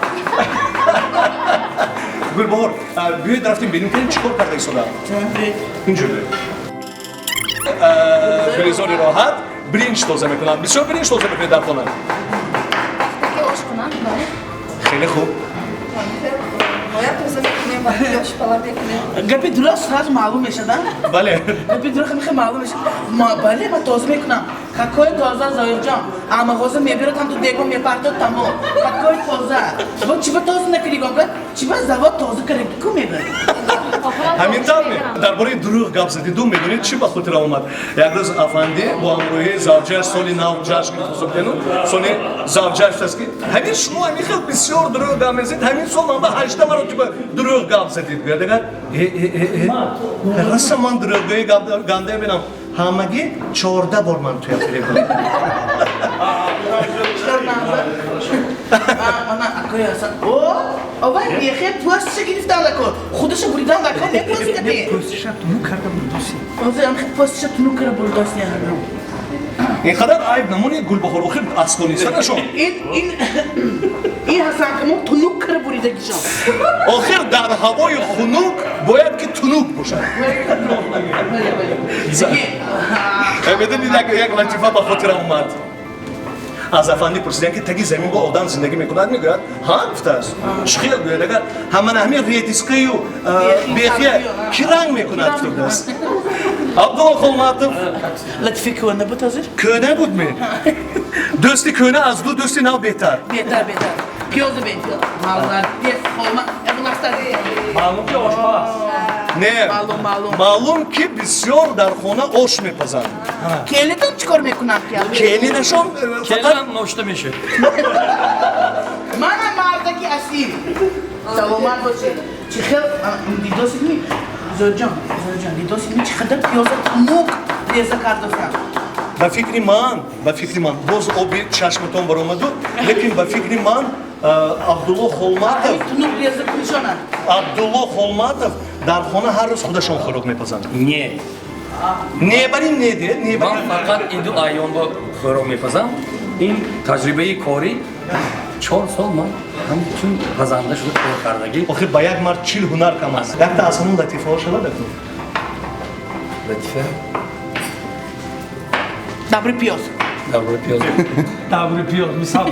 Гулбаҳор, биёед, рафтем бинем, ки чӣ кор карда истода. Инҷо биёед. Гулизори Роҳат биринҷ тоза мекунанд. Бисёр биринҷ тоза мекунед дар хона? Вақте ки ош кунам, бале. Хеле хуб. Бояд тоза мекунем, вақте ошпала мекунем. Гапи дуруст сразу маълум мешад, а? Бале. Гапи дуруст хеле маълум мешад. Бале, ма тоза мекунам. Какой тоза, Зоирҷон? А мағоза мебирад, ҳам ту дегон мепартод, тамом. Какой тоза? Бо чиба тоза накунӣ, гонга? Чиба завод тоза кард ку мегӯяд. Ҳамин тавр. Дар бораи дурӯғ гап задиду, медонед, чӣ ба хотира омад? Як рӯз афанди бо ҳамроҳии завҷааш соли нав ҷашн гирифта будену соли завҷааш гуфтааст, ки ҳамин шумо ҳамин хел бисёр дурӯғ гап мезанед, ҳамин сол ман ба 18 маротиба дурӯғ гап задид. Гӯяд, агар роста ман дурӯғгӯи ганда бинам, ҳамагӣ 14 бор ман туя фиреб додам. Ана акои Ҳасан. О, овай бехе пӯстша гирифтан лако. Худаша буридан лако, не пӯст кади. Пӯстша тунук карда бурдоси. Ҳозир ам пӯстша тунук карда бурдоси. Ин қадар айб намонед, Гулбаҳор, охир аслонистанашон. Ин Ҳасан камон тунук карда буридагишон. Охир дар ҳавои хунук бояд ки тунук бошад. Медонед, як латифа ба хотирам омад. Аз афандӣ пурсиданд, ки таги замин бо одам зиндагӣ мекунад? Мегӯяд, ҳа, гуфтааст. Чӣ хел? Гӯяд, агар ҳамана ҳамин редискаю бехия кӣ ранг мекунад, гуфта будааст. Абдулло Холматов. Латифи кӯна буд ҳозир? Кӯна буд ме? Дӯсти кӯна аз ду дӯсти нав беҳтар. Беҳтар, беҳтар. Пиёзу бен. Молодец, Холма. Маълум ки ошпаз. Не. Маълум, маълум. Маълум ки бисёр дар хона ош мепазанд. Келинатон чӣ кор мекунад? Келинашон фақат ношта мешавад. Мана мардаки асил. Саломат бошед. Чӣ хел дидосид ми? Зоирҷон, Зоирҷон, дидосид ми, чӣ қадар пиёза тунук реза кардостам? Ба фикри ман, боз оби чашматон баромаду, лекин ба фикри ман, Абдулло Холматов тунук реза кунишона. Абдулло Холматов дар хона ҳар рӯз худашон хӯрок мепазанд. Не. Не, бари не де, не. Ман фақат иду айёмба хӯрок мепазам. Ин таҷрибаи корӣ 4 сол ман ҳамчун пазанда шуда кор кардагӣ. Охир ба як мард 40 ҳунар кам аст. Якта аз ҳамон латифаҳо шавад акнун. Латифа? Дабри пиёз. Дабри пиёз. Дабри пиёз мисол.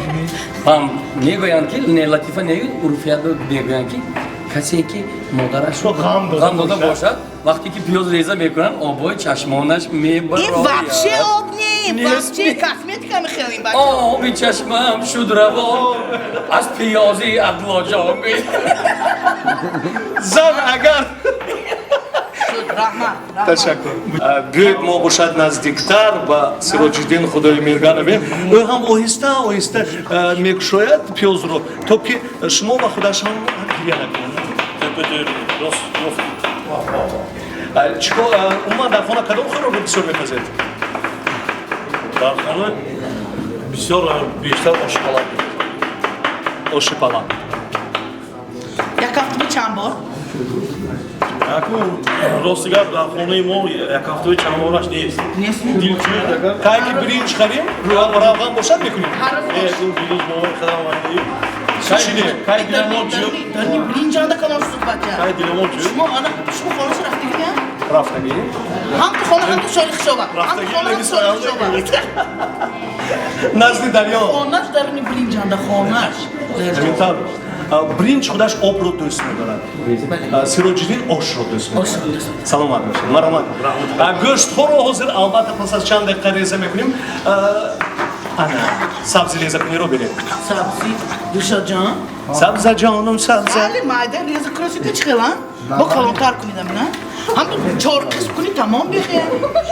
Ҳам мегӯянд, ки не, латифа не, урфият мегӯянд, ки касе ки модарашро ғам дода бошад, вақте ки пиёз реза мекунанд, обои чашмонаш мебарояд. Ин вообще об не, вообще косметика мехелим, бача. Оби чашмам шуд равон аз пиёзи Абдуллоҷон. Зан агар Раҳмат. Ташаккур. Биёед, мо бошад наздиктар ба Сироҷиддин Худои Мирганове. Ӯ ҳам оҳиста оҳиста мекушояд пиёзро, то ки шумо ба худаш ҳам гиря накунед. Чикор, умуман дар хона кадом хӯрокро бисёр мепазед? Дар хона бисёр, бештар оши палав. Оши палав. Як ҳафта чанд бор? Яку рости гап, дар хонаи мо як ҳафтаи чанд бораш нест. Дилчӯед агар. Кай ки биринҷ харим, равған бошад, мекунем. Ку биринҷ мо хадам вайдем. Чӣ? Кай диламон чӯ? Дарни биринҷ анда калон шуд, бача. Кай диламон чӯ? Шумо ана шумо хонаша рафтагӣ? Рафтагӣ. Ҳам ту хона, ҳам ту шоли хишова. Ҳам ту хона, ҳам ту шоли хишова. Назди дарё. Хонаш дарни биринҷ анда хонаш. Ҳамин тавр. Биринҷ худаш обро дӯст медорад. Сироҷиддин ошро дӯст медорад. Саломат бошед. Марҳамат. Гӯштҳоро ҳозир албатта пас аз чанд дақиқа реза мекунем. Ана сабзи резакуниро биред. Сабзи, Дилшодҷон. Сабзаҷоном, сабза. Али майда реза кунед, чӣ хела? Бо калонтар кунед амина. Ҳам чор қисм кунӣ, тамом бехе.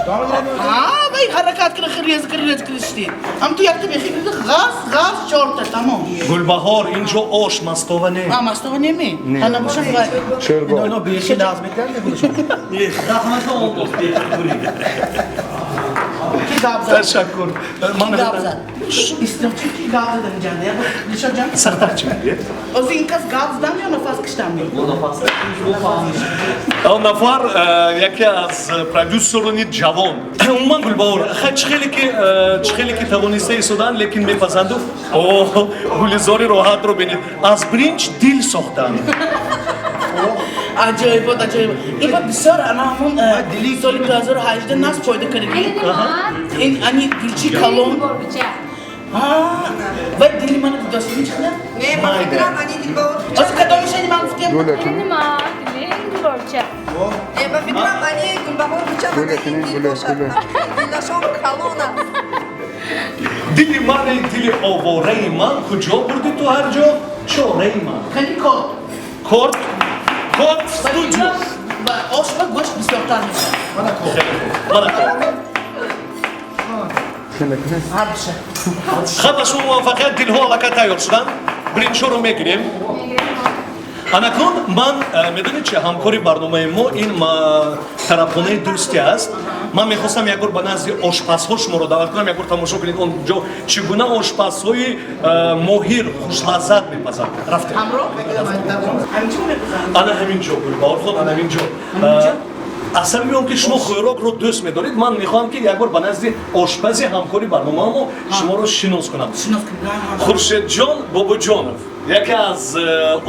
А, вай ҳаракат кунӣ, реза кунӣ, реза кунӣ шудӣ. Ҳам ту якта бехе, ғаз, ғаз, чорта, тамом. Гулбаҳор, инҷо ош, мастова не. А, мастова не ми? Не. Ана бошад вай. Шӯрбо. Ино бехи нағз метиҳанд, худашон. Раҳмат, олдост бехи. Гап зад? Ташаккур. Ман гап зад. Истироқчи ки гап задан ҷанда? Дилшод ҷан? Сахтар чӣ мегӯяд? Ози ин кас гап задан ё нафас киштан ми? Он нафар яке аз продюсерони ҷавон. Умуман, Гулбаҳор, хай, чӣ хеле ки тавониста истодаанд, лекин мепазанду. О, гулизори роҳатро бинед, аз бринҷ дил сохтанд. Аҷоибот, аҷоибот. Ин ба бисёр ана ҳамон соли 2018 нас фоида кардагӣ. Ин ани дилчи калон. Вай дили мана дидосини чӣ қадар? Не, ман фикрам ани Дилбаҳор. Ози кадомишани ман гуфтем? Гулборча. Не, ба фикрам ани Гулбаҳор буча, мана ин дил бошад. Дилашон калон аст. Дили ман, эй дили овораи ман, куҷо бурдӣ ту ҳар ҷо чораи ман? Кани корд. Корд, корд, студио. Ба ош ба гӯшт бисёртар мешавад. Мана корд. Ҳардуша. Хаб, ба шумо муваффақият. Дилҳо аллакай тайёр шуданд, бринҷҳоро мегирем. Анакнун ман медонед чи, ҳамкори барномаи мо ин тарабхонаи Дӯстӣ аст. Ман мехостам як бор ба назди ошпазҳо шуморо даъват кунам, як бор тамошо кунед, он ҷо чӣ гуна ошпазҳои моҳир хушлаззат мепазанд. Рафтем. Ана ҳамин ҷо, Гулбаҳорхон, ана ҳамин ҷо. Аз сабаби он ки шумо хӯрокро дӯст медоред, ман мехоҳам, ки як бор ба назди ошпази ҳамкори барномамо шуморо шинос кунам. Хуршедҷон Бобоҷонов, яке аз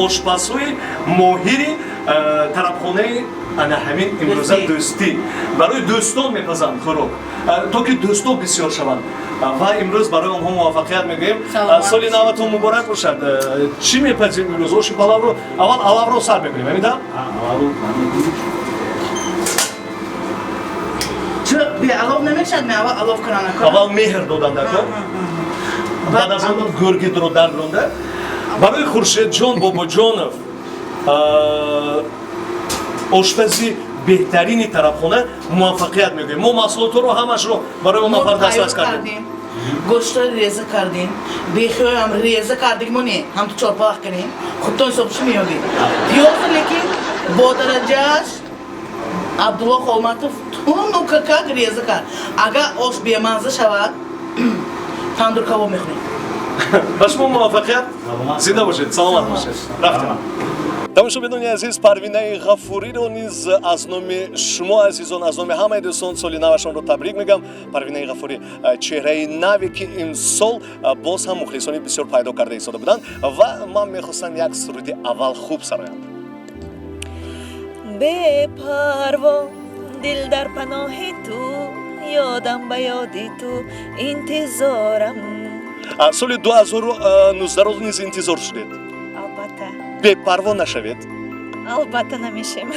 ошпазҳои моҳири тарабхонаи ана ҳамин имрӯза Дӯстӣ, барои дӯстон мепазанд хӯрок, то ки дӯстон бисёр шаванд, ва имрӯз барои онҳо муваффақият мегӯем. Соли наватон муборак бошад. Чӣ мепазем имрӯз? Оши палавро аввал, алавро сар мекунем, ҳамин тавр? Чиро беалов намешавад? Ме аввал алов кунам. Аввал меҳр додан даркор, баъд аз он гӯргидро дарронда. Барои Хуршедҷон Бобоҷонов, ошпази беҳтарини тарабхона, муваффақият мегӯем. Мо маҳсулотҳоро ҳамашро барои он нафар дастрас кардем. Гӯштро реза кардем, бехиёям реза кардем, мо не ҳамту чорпалах кардем, худтон ҳисобши меёбед. Пиёзу лекин бо дараҷааш Абдулло Холматов тунукакак реза кард. Агар ош бемазза шавад, тандур кабоб мехӯрем. Ба шумо муваффақият, зинда бошед, саломат бошед. Рафтем. Тамошобинони азиз, Парвинаи Ғафуриро низ аз номи шумо азизон, аз номи ҳамаи дӯстон соли навашонро табрик мегӯям. Парвинаи Ғафурӣ, чеҳраи наве, ки имсол боз ҳам мухлисони бисёр пайдо карда истода буданд, ва ман мехостам як суруди аввал хуб сароям. Бепарво дил дар паноҳи ту, ёдам ба ёди ту интизорам. Соли 2019-ро низ интизор шудед? Албатта. Бепарво нашавед. Албатта, намешем.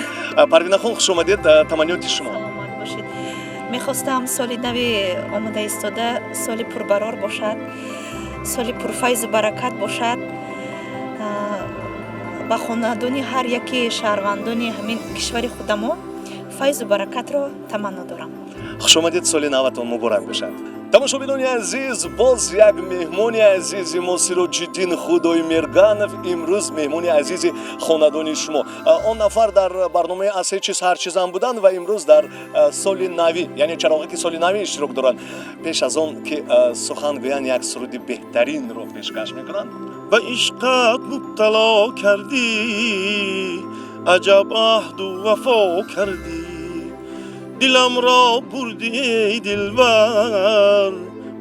Парвинахон, хуш омадед, таманниёти шумо. Саломат бошед. Мехостам соли нави омода истода соли пурбарор бошад, соли пурфайзу баракат бошад ба хонадони ҳар яке шаҳрвандони ҳамин кишвари худамон файзу баракатро таманно дорам. Хуш омадед, соли наватон муборак бошад. Тамошобинони азиз, боз як меҳмони азизи мо, Сироҷиддин Худоймерганов, имрӯз меҳмони азизи хонадони шумо. Он нафар дар барномаи «Аз ҳеҷ чиз ҳар чизам» буданд ва имрӯз дар соли навӣ, яъне чароғаки соли навӣ иштирок доранд. Пеш аз он ки сухан гӯянд, як суруди беҳтаринро пешкаш мекунанд. Ба ишқат мубтало кардӣ, аҷаб аҳду вафо кардӣ, диламро бурдӣ, эй дилбар,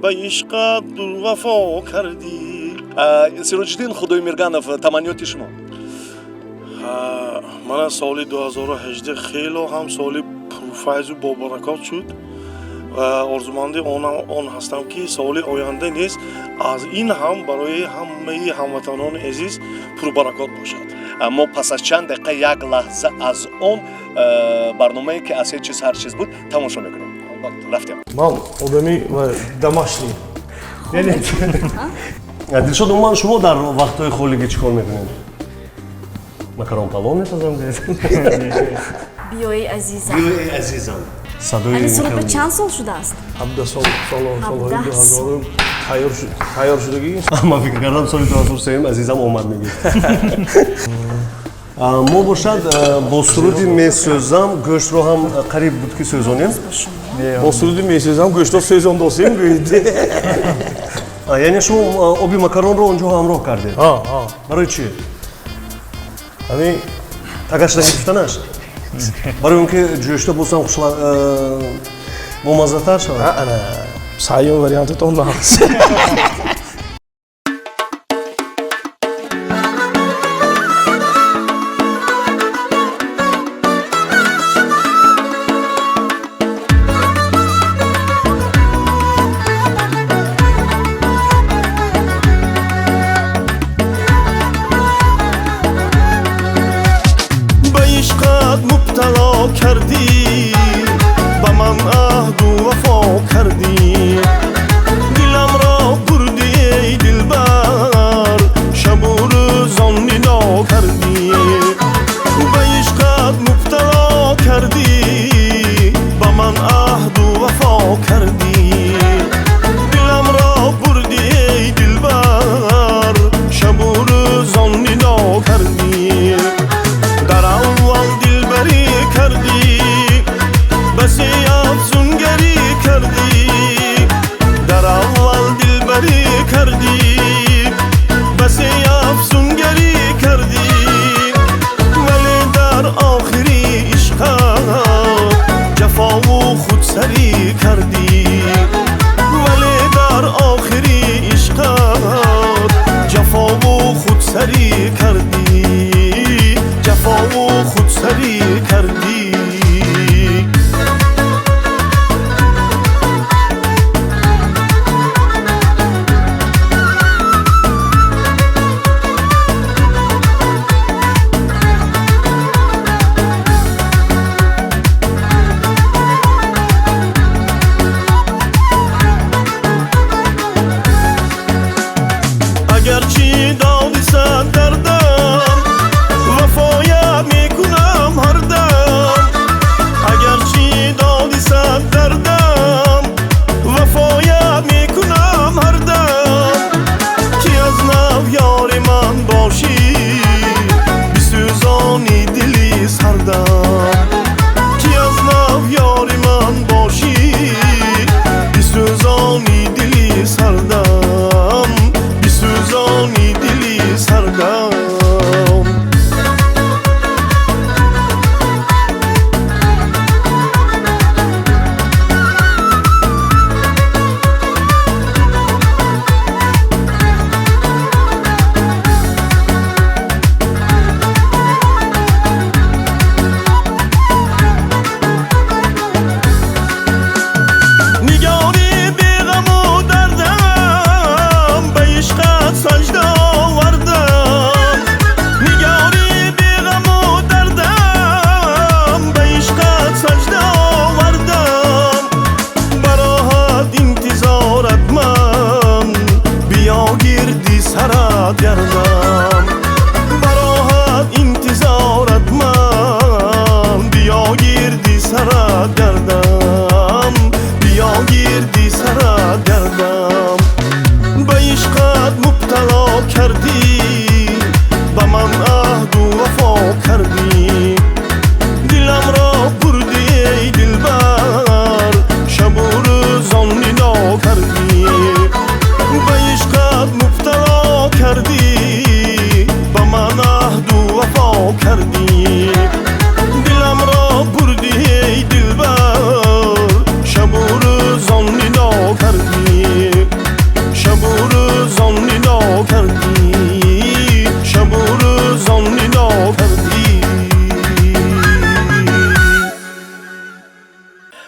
ба ишқат дурвафо кардӣ. Сироҷиддин Худоймерганов, таманниёти шумо. Мана, соли 2018 хело ҳам соли пурфайзу бобаракот шуд ва орзуманди он ҳастам, ки соли оянда низ аз ин ҳам барои ҳамаи ҳамватанони азиз пурбаракот бошад. Мо пас аз чанд дақиқа як лаҳза аз он барномае, ки «Аз ҳеҷ чиз ҳар чиз» буд, тамошо мекунем. Рафтем. Ман одами домашний. Дилшод, умуман шумо дар вақтҳои холигӣ чӣ кор мекунед? Макарон палов месозам. Биёи, азизам. Биёи, азизам, садои. Ҳамин суруд ба чанд сол шудааст? 17 сол, солҳои 2000 тайёр шудагӣ. Ман фикр кардам, соли 2003 азизам омад мегӯяд. Мо бошад бо суруди месӯзам гӯштро ҳам қариб буд ки сӯзонем. Бо суруди месӯзам гӯштро сӯзондосем гӯед. Яъне шумо оби макаронро онҷо ҳамроҳ кардед? Барои чӣ? Ҳамин тагаш нагирифтанаш? Барои он ки ҷӯшта боз ҳам бомаззатар шавад? Ана саём вариантатон нағз.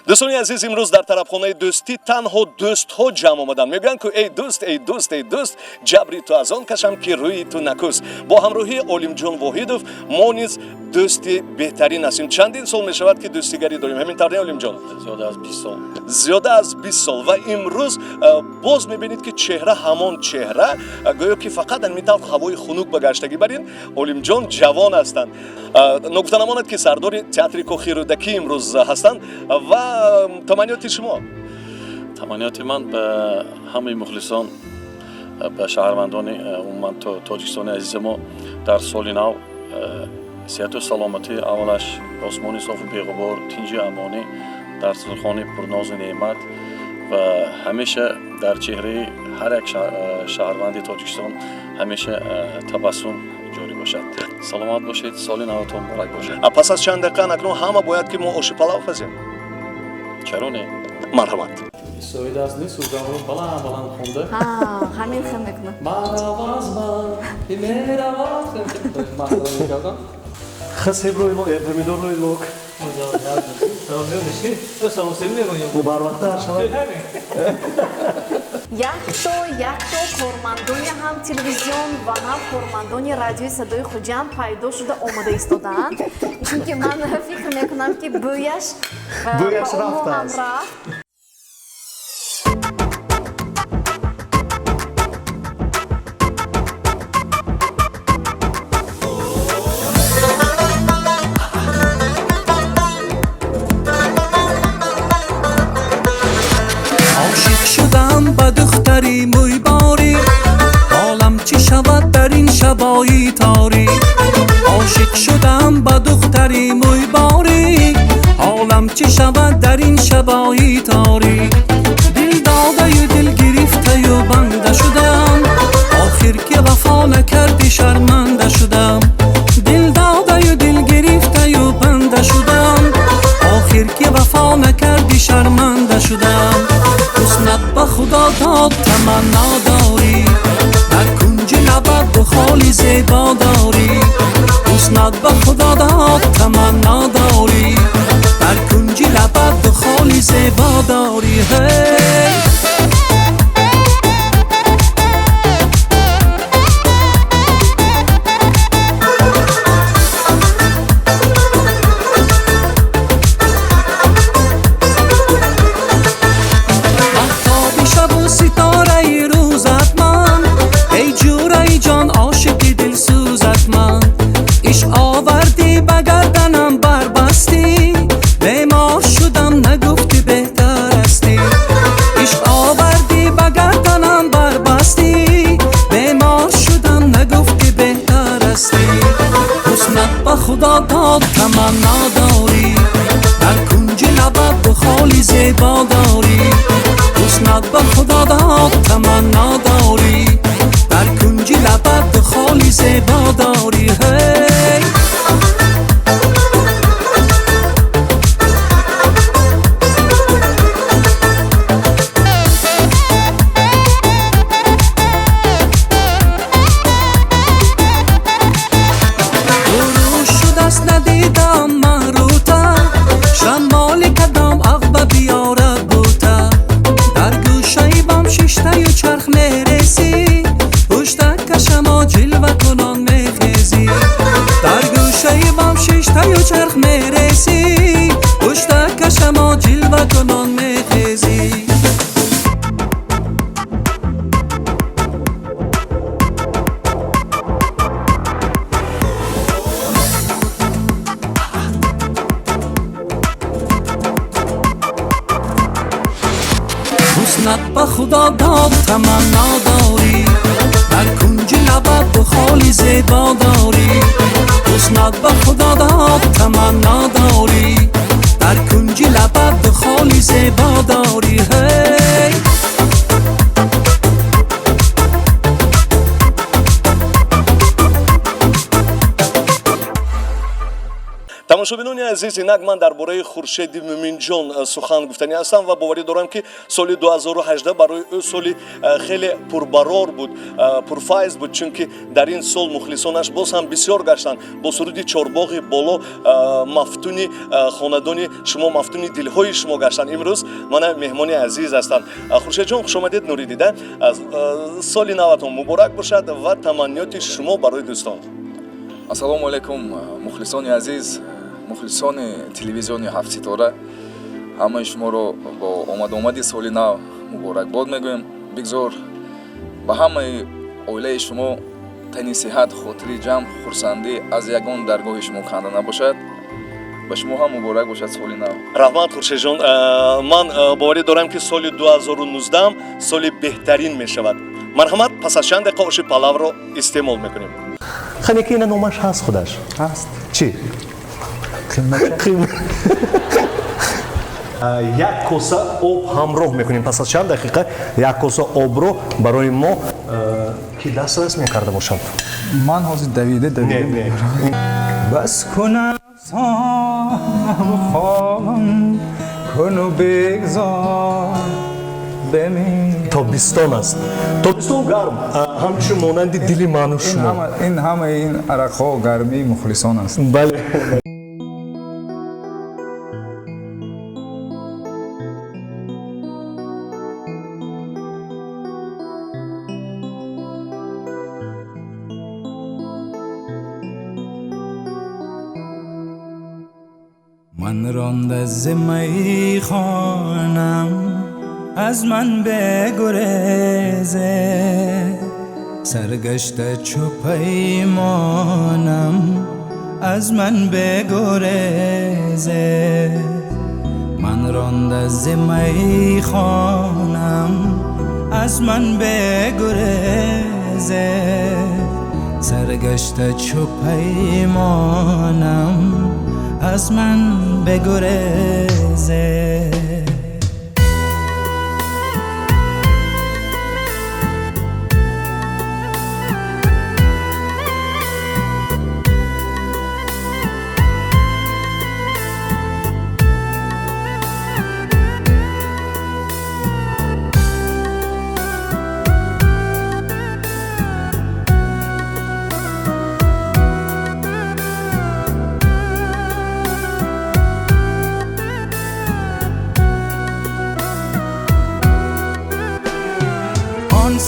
Дӯстони азиз, имрӯз дар тарабхонаи дӯстӣ танҳо дӯстҳо ҷамъ омаданд. Мегӯянд ку эй дӯст, эй дӯст, эй дӯст, ҷабри ту аз он кашам ки рӯи ту накӯст. Бо ҳамроҳии Олимҷон Воҳидов мо низ дӯсти беҳтарин ҳастем. Чандин сол мешавад ки дӯстигарӣ дорем. Ҳамин тавр не, Олимҷон? Зиёда аз 20 сол. Зиёда аз 20 сол. Ва имрӯз боз мебинед ки чеҳра ҳамон чеҳра, гӯё ки фақат ҳамин тавр ҳавои хунук ба гаштагӣ барин. Олимҷон ҷавон ҳастанд. Ногуфта намонад ки сардори театри Кохи Рӯдакӣ имрӯз ҳастанд. Ва таманниёти шумо? Таманниёти ман ба ҳамаи мухлисон, ба шаҳрвандони умуман Тоҷикистони азизи мо дар соли нав Сиҳату саломатӣ аввалаш, осмони софу беғубор, тинҷи амонӣ, дастурхони пурнозу неъмат ва ҳамеша дар чеҳраи ҳар як шаҳрванди Тоҷикистон ҳамеша табассум ҷорӣ бошад. Саломат бошед, соли наватон муборак бошад. Пас аз чанд дақиқа акнун ҳама бояд ки мо оши палав пазем. Чаро не? Марҳамат. Соида аз нест, сӯзамро баланд баланд хонда. Ҳамин хел мекунам. Масъала мекардам. Хас себрои лок, помидоррои лок. Барвақттар шавад. Якто кормандони ҳам телевизион ва ҳам кормандони радиои Садои Хуҷанд пайдо шуда омода истодаанд, чунки ман фикр мекунам, ки бӯяш бӯяш ба онҳо ҳам рафтааст. Рафт. Ошиқ шудам ба духтари мӯйборӣ, ҳолам чӣ шавад дар ин шабои торӣ? Ошиқ шудам ба духтари мӯйборӣ, ҳолам чӣ шавад дар ин шабои торӣ? Дил додаю дил гирифтаю банда шудам, охир ки вафо накардӣ, шарманда шудам. Дил додаю дил гирифтаю банда шудам, охир ки вафо накардӣ, шарманда шудам. Ҳуснат ба Худо дод, таманно дорӣ, дар кунҷи лабат ду холи зебо дорӣ. Ҳуснат ба Худо дод, таманно дорӣ, дар кунҷи лабат ду холи зебо дорӣ. Ҳей! Маҳтоби шабу ситораи рӯзат ман, эй ҷӯраи ҷон, ошиқи дилсӯзат ман. Ишқ овардӣ, ба гарданам барбастӣ, бемор шудам, нагуфтӣ беҳтар астӣ. Ишқ овардӣ, ба гарданам барбастӣ, бемор шудам, нагуфтӣ беҳтар астӣ. Ҳуснат ба Худо дод, таманно дорӣ, дар кунҷи лабат ду холи зебо дорӣ. Ҳуснат ба Худо дод, таманно дорӣ, дар кунҷи лабат ду холи зебо дорӣ. Ҳей! Дуруст шудаст, надидам ман рӯта, шамоли кадом ағба биёрад бута. Дар гӯшаи бом шиштаю чарх мересӣ, пуштак кашамо ҷилва кунон мехезӣ. Дар гӯшаи бом шиштаю чарх мересӣ, пуштак кашамо ҷилва кунон мехезӣ. Ҳуснат ба Худо дод, таманно дорӣ, дар кунҷи лабат ду холи зебо дорӣ. Ҳуснат ба Худо дод, таманно дорӣ, дар кунҷи лабат ду холи зебо дорӣ. Ҳей! Тамошобинони азиз, инак ман дар бораи Хуршеди Мӯминҷон сухан гуфтанӣ ҳастам ва боварӣ дорам, ки соли 2018 барои ӯ соли хеле пурбарор буд, пурфайз буд, чунки дар ин сол мухлисонаш боз ҳам бисёр гаштанд. Бо суруди Чорбоғи боло мафтуни хонадони шумо, мафтуни дилҳои шумо гаштанд. Имрӯз мана меҳмони азиз ҳастанд. Хуршедҷон, хушомадед, нури дида. Соли наватон муборак бошад ва таманниёти шумо барои дӯстон. Ассалому алайкум, мухлисони азиз, мухлисони телевизиони Ҳафтситора. Ҳамаи шуморо бо омадомади соли нав муборакбод мегӯем. Бигзор ба ҳамаи оилаи шумо тани сиҳат, хотири ҷамъ, хурсандӣ аз ягон даргоҳи шумо канда набошад. Ба шумо ҳам муборак бошад соли нав. Раҳмат, Хуршедҷон. Ман боварӣ дорам, ки соли 2019 соли беҳтарин мешавад. Марҳамат, пас аз чанд дақиқа оши палавро истеъмол мекунем. Хане ки ина номаш ҳаст худаш? Ҳаст. Чӣ? Як коса об ҳамроҳ мекунем. Пас аз чанд дақиқа як коса обро барои мо ки дастрас мекарда бошад. Ман ҳозир давида давида. Бас кун афсона хон куну бигзор бимир. Тобистон аст. Тобистон гарм, ҳамчун монанди дили ману шумо. Ин ҳамаи ин арақҳо гармии мухлисон аст. Бале. من رانده ز میخانم از من بگریزه، سرگشته چو پیمانم از من بگریزه. من رانده ز میخانم از من بگریزه، سرگشته چو پیمانم از من بگریزه.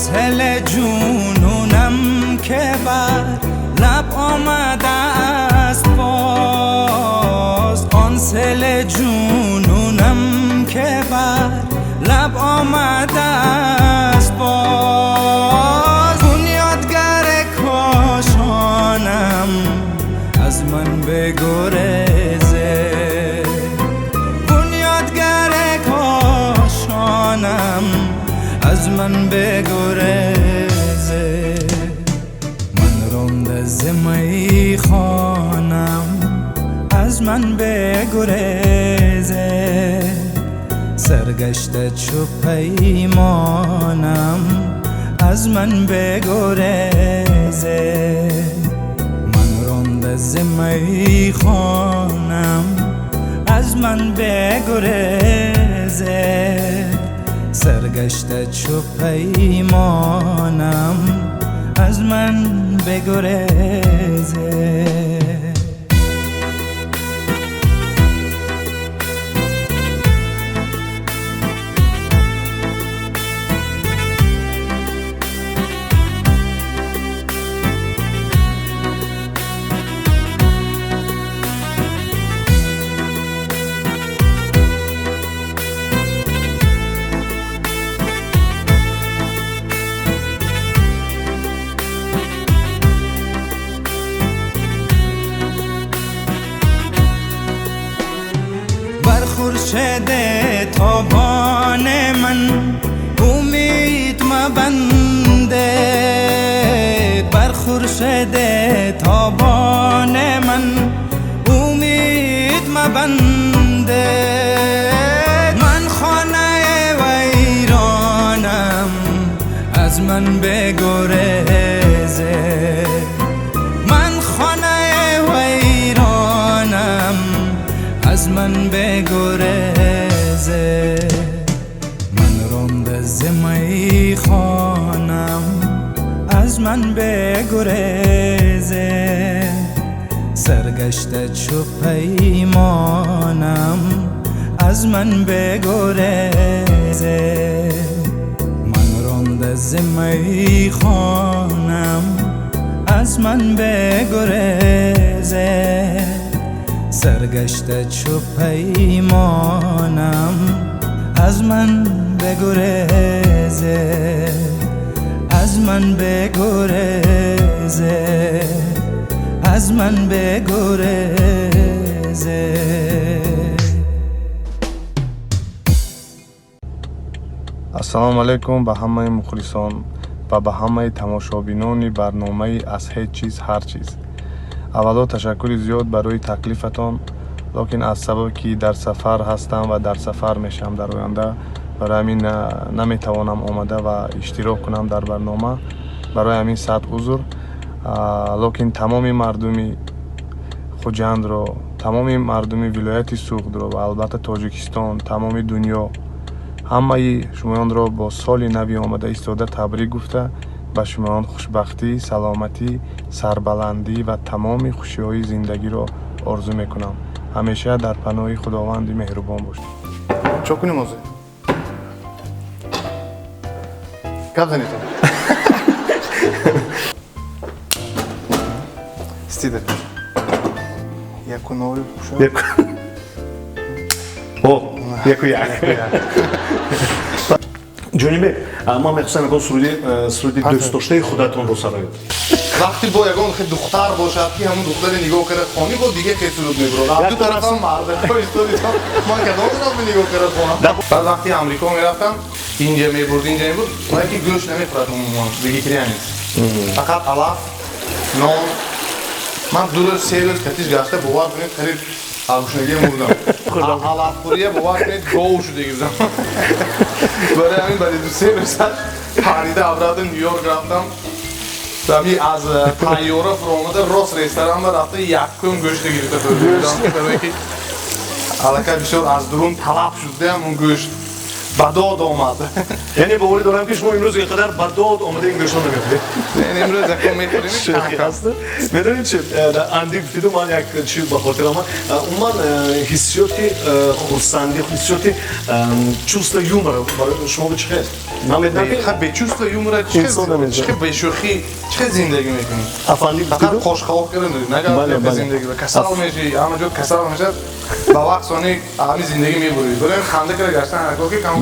سل جنونم که بر لب آمده است باز، آن سل جنونم که بر لب آمده است باز، بنیادگر کاشانم از من بگریزه، بنیادگر کاشانم از من بگریزه. من رانده ز میخانم از من بگریزه، سرگشته چو پیمانم از من بگریزه. من رانده ز میخانم از من بگریزه، سرگشته چو پیمانم از من بگریزه. خورشید تابان من امید مبنده، بر خورشید تابان من امید مبنده. من خانه ویرانم از من بگریزه، من خانه ویرانم از من بگریزه. من رانده ز میخانم از من بگریزه، سرگشته چو پیمانم از من بگریزه. من رانده ز میخانم از من بگریزه، سرگشته چو پیمانم از من بگریزه، از من بگریزه، از من بگریزه. Ассалому алайкум ба ҳамаи мухлисон. Ва ба ҳамаи тамошобинони барномаи «Аз ҳеҷ чиз ҳар чиз». Аввало, ташаккури зиёд барои таклифатон, лекин аз сабабе ки дар сафар ҳастам ва дар сафар мешавам дар оянда, барои ҳамин наметавонам омада ва иштирок кунам дар барнома. Барои ҳамин сад узр. Лекин тамоми мардуми Хуҷандро, тамоми мардуми вилояти Суғдро ва албатта Тоҷикистон, тамоми дунё, ҳамаи шумоёнро бо соли нави омада истода табрик гуфта, ба шумоён хушбахтӣ, саломатӣ, сарбаландӣ ва тамоми хушиҳои зиндагиро орзу мекунам. Ҳамеша дар паноҳи Худованди меҳрубон бошед. Чо кунем ҳозир? Гап занед. Стида. 1-0 шуд. О, 1-1. Ҷонибек, ман мехостам ягон суруди дӯстдоштаи худатонро сароед. Вақте бо ягон духтар бошад, ки ҳамун духтаре нигоҳ карда хонӣ, бо дига хел суруд мебурад. Ду тарафам мардакҳо истодитон, ман кадом тараф нигоҳ карда хонам? Баъд вақти Амрико мерафтам, инҷа мебурд, инҷа мебурд, ки гӯшт намехӯрад умуман, вегетарианец. Фақат алаф, нон. Ман 2 рӯз, 3 рӯз катиш гашта, бовар кунед, қариб гушнагия мурдам. Алафхӯрия, бовар кунед, гов шуда гирдам. Барои ҳамин баъди 2-3 рӯз парида обратно Нью-Йорк рафтам. Ами аз тайёра фуромада рост ресторан ба рафта, якум гӯшт гирифта хӯрдам. Барои ки аллакай бисёр аз дурун талаб шудам, он гӯшт ба дод омад. Яъне боварӣ дорам, ки шумо имрӯз инқадар ба дод омада ин гӯштро намехӯред. Яъне имрӯз якум мехӯрем. Шӯхӣ аст. Медонед чи, андӣ гуфтиду, ман як чи ба хотир омад. Умуман, ҳиссиёти хурсандӣ, ҳиссиёти чувство юмора барои шумо чӣ хел? Ман медонам, ки бе чувство юмора чӣ хел, бешӯхӣ чӣ хел зиндагӣ мекунӣ? Афанди, фақат қошқовоқ карда нагар зиндагӣ, касал мешӣ, ҳама ҷо касал мешавад, ба вақт сони ҳами зиндагӣ мебурӣ. Барои ханда карда гаштан ҳаракат ки кам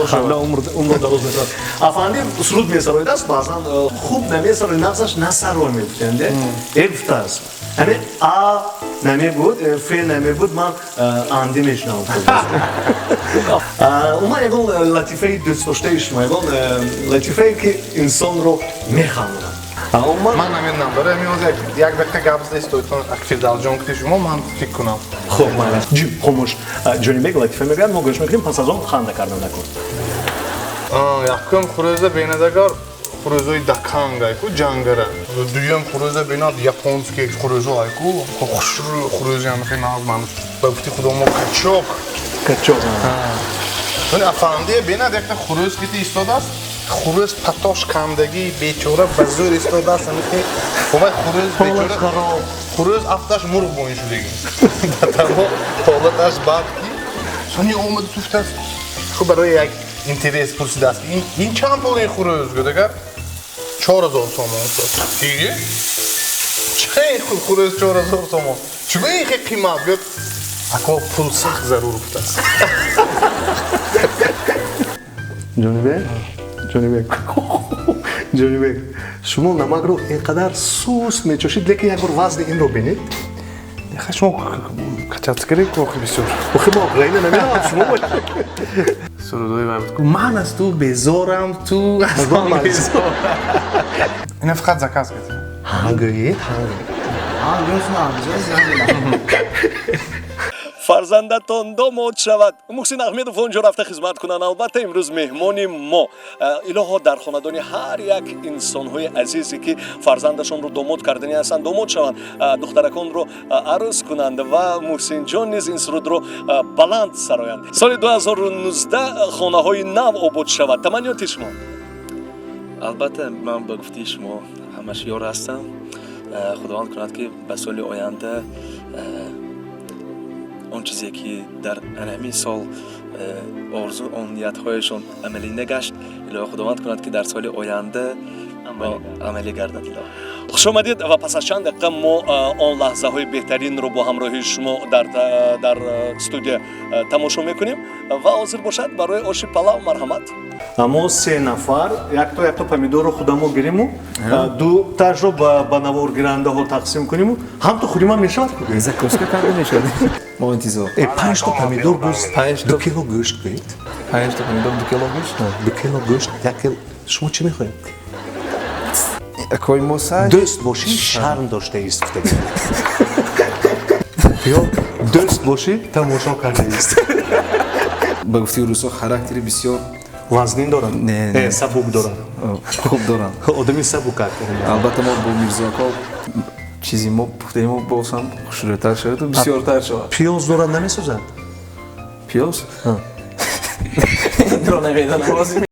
ханда умрро дароз мешавад. Афанди суруд месароидааст, баъзан хуб намесароид, нағзаш насарой мегуфтанд, э гуфтааст. Ҳамин а намебуд, ф намебуд, ман анди мешунавам. Умуман, ягон латифаи дӯстдоштаи шумо, ягон латифае ки инсонро механдонад? Ман намедонам, барои ҳамин ҳозир як дақиқа гап зада истоидтон, Фирдавсҷон, ки шумо, ман фикр кунам. Хуб, майли, хомӯш. Ҷонибек латифа мегӯяд, мо гӯш мекунем, пас аз он ханда кардан накун. Якум хурӯза бенадагар хурӯзои даканг айку, ҷангара. Дуюм хурӯза бенад японский хурӯзо айку, хушрӯ хурӯзи ҳам хеле нағз, ман ба гуфти худомо качок. Качок. Афандия бенад якта хурӯз кити истодааст, хурӯз патош кандагӣ бечора ба зӯр истодааст, ҳамихе вай хурӯз бечора, хурӯз афташ мурғ боин шудагӣ. Батаво ҳолаташ бад, ки сони омада туфтааст. Хуб, барои як интерес пурсидааст, ин чанд пул ин хурӯз? Гӯдагар 4000 сомон. Чӣ ин хурӯз 4000 сомон? Чӣ ин хе қимат? Гӯяд, ако, пул сахт зарур гуфтааст. Ҷонибек, Ҷонибек, Ҷонибек, шумо намакро ин қадар суст мечошид, лекин як бор вазни инро бинед. Шумо качатскари охи бисёр. Охи ма Украина намедонам, шумо сурудои вай буд, ман аз ту безорам, ту аз ман безорам. Ина фақат заказ кардем. Ҳа, гӯед, ҳа. Фарзандатон домод шавад. Муҳсин Аҳмедов он ҷо рафта хизмат кунанд. Албатта, имрӯз меҳмони мо. Илоҳо, дар хонадони ҳар як инсонҳои азизе, ки фарзандашонро домод карданӣ ҳастанд, домод шаванд, духтараконро арӯз кунанд ва Муҳсинҷон низ ин сурудро баланд сароянд. Соли 2019 хонаҳои нав обод шавад. Таманниёти шумо? Албатта, ман ба гуфтаи шумо ҳамаш ёр ҳастам. Худованд кунад, ки ба соли оянда он чизе, ки дар ҳамин сол орзу, он ниятҳояшон амалӣ нагашт, илоҳо, Худованд кунад, ки дар соли оянда амалӣ гардад, илоҳо. Хуш омадед, ва пас аз чанд дақиқа мо он лаҳзаҳои беҳтаринро бо ҳамроҳии шумо дар студия тамошо мекунем. Ва ҳозир бошад, барои оши палав марҳамат. Мо се нафар якто якто помидорро худамо гириму дуташро ба наворгирандаҳо тақсим куниму ҳамто хӯриман мешавад. Закуска карда мешавад. Мо интизор. Панҷто помидор, 2 кило гӯшт гӯед. Панҷто помидор, 2 кило гӯшт. 2 кило гӯшт, 1 кило. Шумо чӣ мехоҳед? Акои Муса. Дӯст бошӣ, шарм доштаист, гуфтагӣ. Ё дӯст бошӣ, тамошо кардаист. Ба гуфтаи русо, характери бисёр вазнин дорад? Не. Не, сабук дорад. Хуб доранд. Одами сабукак. Албатта, мо бо Мирзоако чизи мо пухтаи мо боз ҳам хушрӯйтар шавад, бисёртар шавад. Пиёз дорад, намесӯзад? Пиёз инро намедонам.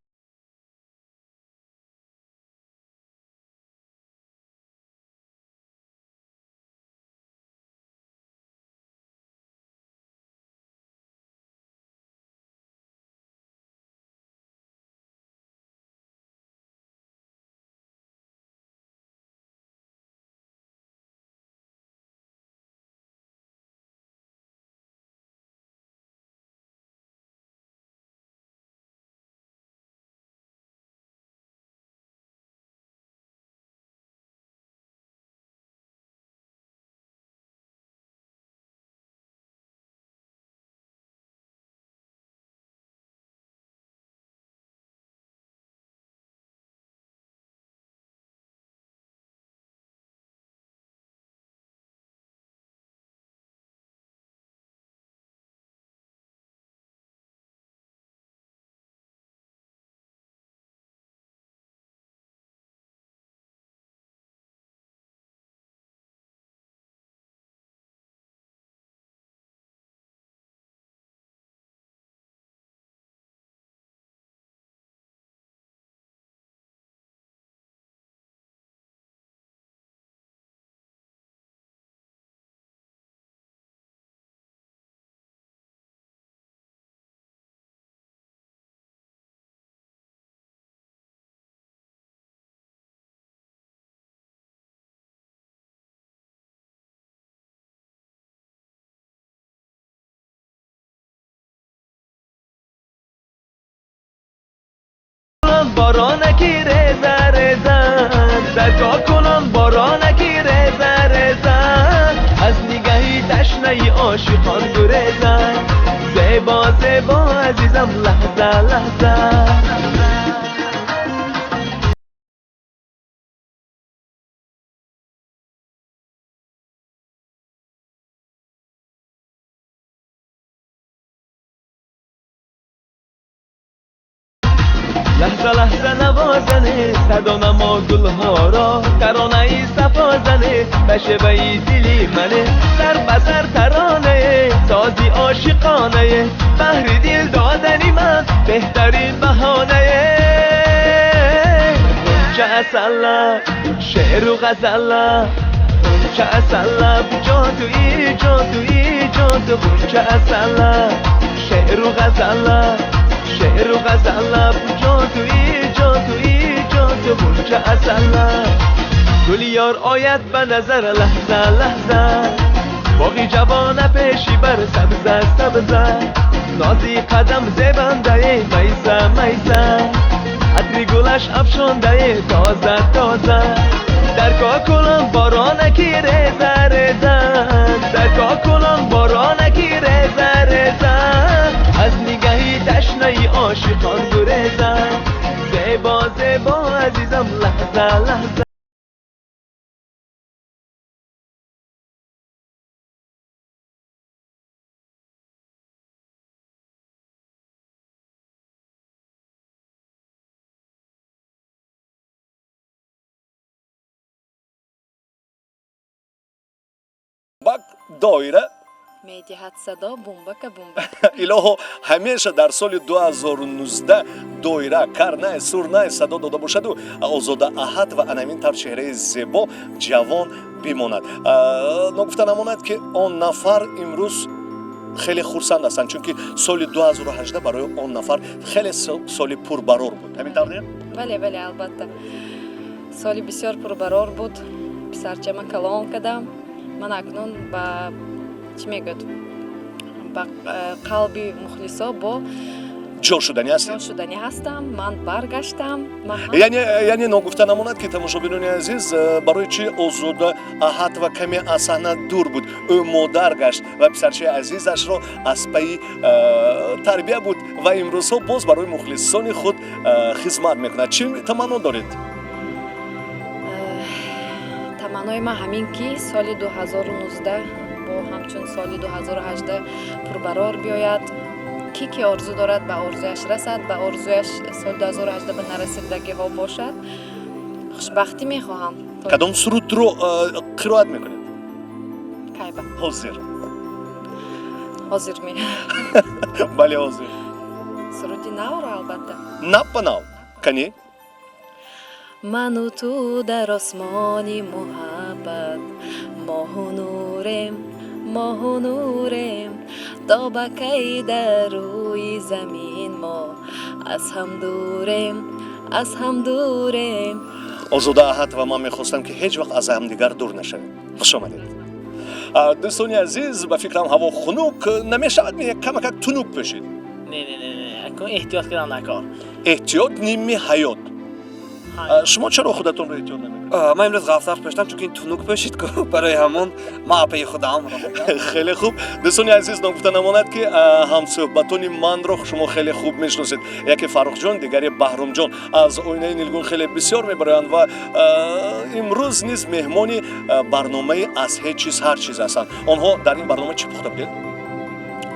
Боронaki реза реза, дар кокунон боронaki реза реза, аз нигаҳи ташнаи ошиқон гуреза. Зебо, зебо, азизам, лаҳза, лаҳза. Лаҳза, лаҳза навозане садо намо гулҳоро, таронаи сафо зане ба шеваи дили мане, сар ба сар таронае, сози ошиқонае, баҳри дил додани ман беҳтарин баҳонае. Ғунча асалла, шеъру ғазалла, ғунча асалла, ҷодуи, ҷодуи, ҷоду. Ғунча асалла, шеъру ғазалла, шеъру ғазалла, ҷодуи, ҷодуи, ҷоду. Ғунча асалла, гули ёр ояд ба назар лаҳза, лаҳза, боғи ҷавона пеши бар сабза, сабза, нози қадам зебандаe майса, майса, атри гулаш афшондаe тоза, тоза. Дар кокулон боронаки реза реза, дар кокулон боронаки реза реза, аз нигаҳи ташнаи ошиқон гуреза. Зебо, зебо, азизам, лаҳза, лаҳза. Бак доира медиҳад садо бумбака бумбак. Илоҳо, ҳамеша дар соли 2019 доира, карнай, сурнай садо дода бошаду Озода Аҳад ва анамин тавр чеҳраи зебо, ҷавон бимонад. Ногуфта намонад, ки он нафар имрӯз хеле хурсанд ҳастанд, чунки соли 2018 барои он нафар хеле соли пурбарор буд. Ҳамин тавр не? Бале, бале, албатта, соли бисёр пурбарор буд. Писарчама калон кардам. Ман акнун ба чӣ мегӯяд, ба қалби мухлисо бо Ҷо шуданӣ ҳастед? Ҷо шуданӣ ҳастам, ман баргаштам. Яъне ногуфта намонад, ки тамошобинони азиз, барои чӣ Озода Аҳатова каме аз саҳна дур буд. Ӯ модар гашт ва писарчаи азизашро аз пайи тарбия буд ва имрӯзҳо боз барои мухлисони худ хизмат мекунад. Чӣ таманно доред? Таманнои ман ҳамин, ки соли 2019 бо ҳамчун соли 2018 пурбарор биёяд. Ки ки орзу дорад, ба орзуяш расад, ба орзуяш соли 2018 ба нарасидагиҳо бошад. Хушбахтӣ мехоҳам. Кадом сурудро қироат мекунед? Кайба? Ҳозир. Ҳозир ме? Бале, ҳозир. Суруди навро, албатта. Нав ба нав. Кани? Ману ту дар осмони муҳаббат моҳу нурем, моҳу нурем, то ба кай дар рӯи замин мо аз ҳам дурем, аз ҳам дурем. Озода Аҳатова, ман мехостам, ки ҳеҷ вақт аз ҳамдигар дур нашавем. Хуш омадед. Дӯстони азиз, ба фикрам, ҳаво хунук намешавад, камакак тунук пӯшид. Не, не, не, не, эҳтиёт кардам дар кор. Эҳтиёт ними ҳаёт. Шумо чаро худатонро эҳтиёт намекунед? Ман имрӯз ғафсаф пӯштам, чунки тунук пӯшид ку, барои ҳамон ман апаи худам. Хеле хуб. Дӯстони азиз, ногуфта намонад, ки ҳамсӯҳбатони манро шумо хеле хуб мешиносед. Яке Фаррухҷон, дигаре Баҳрумҷон аз оинаи нилгун хеле бисёр мебароянд ва имрӯз низ меҳмони барномаи «Аз ҳеҷ чиз ҳар чиз» ҳастанд. Онҳо дар ин барнома чӣ пухта будед?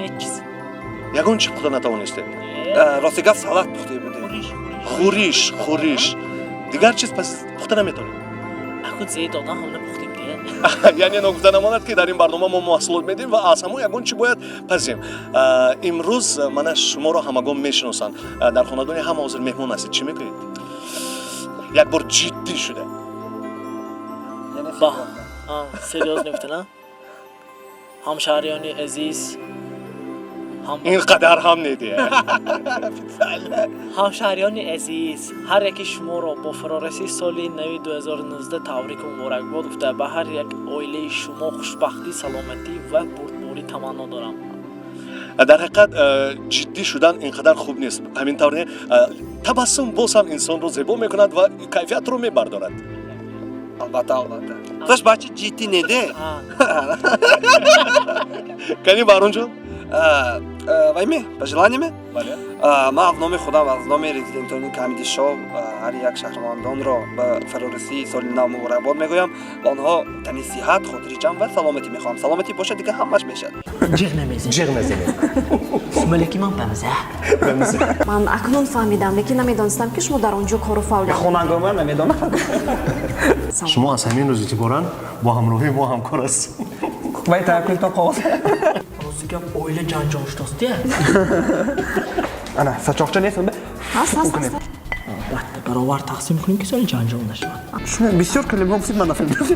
Ҳеҷ чиз. Ягон чӣ пухта натавонистед? Рости гап, салат пухта будем. Хӯриш, хӯриш. Дигар чиз пас пухта наметавонед? Аку зе додан, ҳамна пухтем де. Яъне ногуфта намонад, ки дар ин барнома мо маҳсулот медиҳем ва аз ҳамон ягон чӣ бояд пазем. Имрӯз мана шуморо ҳамагон мешиносанд. Дар хонадони ҳама ҳозир меҳмон ҳастед. Чӣ мегӯед? Як бор ҷиддӣ шуда. Ба серьёзно гуфтана, ҳамшаҳриёни азиз, ин қадар ҳам недия. Ҳамшаҳриёни азиз, ҳар яки шуморо бо фарорасии соли нави 2019 табрику муборакбод гуфта, ба ҳар як оилаи шумо хушбахтӣ, саломатӣ ва бурдборӣ таманно дорам. Дар ҳақиқат, ҷиддӣ шудан ин қадар хуб нест, ҳамин тавр не? Табассум боз ҳам инсонро зебо мекунад ва кайфиятро мебардорад. Албатта, албатта. Тош бача ҷиддӣ неде. Кани, Баҳрумҷон? Вайме пожеланияме? Бале. Ман аз номи худам, аз номи резидентони Камеди Шоу ҳар як шаҳрвандонро ба фарорасии соли нав муборакбод мегӯям ва онҳо тани сиҳат, хотири ҷамъ ва саломатӣ мехоҳам. Саломатӣ бошад, дигар ҳамаш мешавад. Ҷиғ намезанем. Ҷиғ назанем. Сумалеки ман бамза. Ман акнун фаҳмидам, лекин намедонистам, ки шумо дар он ҷо кору фаъолият. Хонандагон намедонам. Шумо аз ҳамин рӯз эътиборан бо ҳамроҳии мо ҳамкор ҳастед. Вай тааккултон қоғоз. Рости гап, оила ҷанҷол шудост-я. Ана сачоқча нест? Ҳаст, ҳаст, ҳаст. Албатта, баровар тақсим кунем, ки соли ҷанҷол нашавад. Бисёр калима гуфтид, ман нафаҳмидам.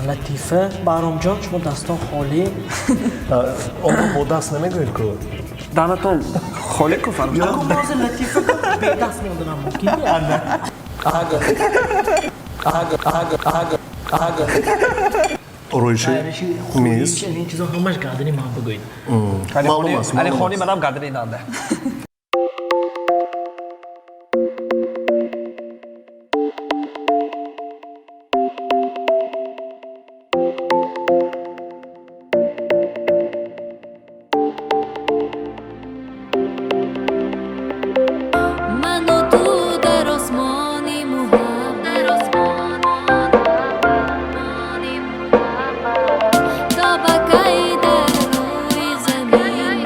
Латифа, Баҳромҷон, шумо дастон холӣ. Онро бо даст намегӯед ку. Данатон холӣ ку, Фаррухҷон. Ҳозир латифа бедаст меоданам мумкин. Ага, ага, ага, ага, ага. Ороиши миз. Ин чизо ҳамаш гардани ман бигӯед. Маълум аст. Али хони манам гардани данда. Ману ту дар осмони муҳаббат, то ба кай дар рӯи замин.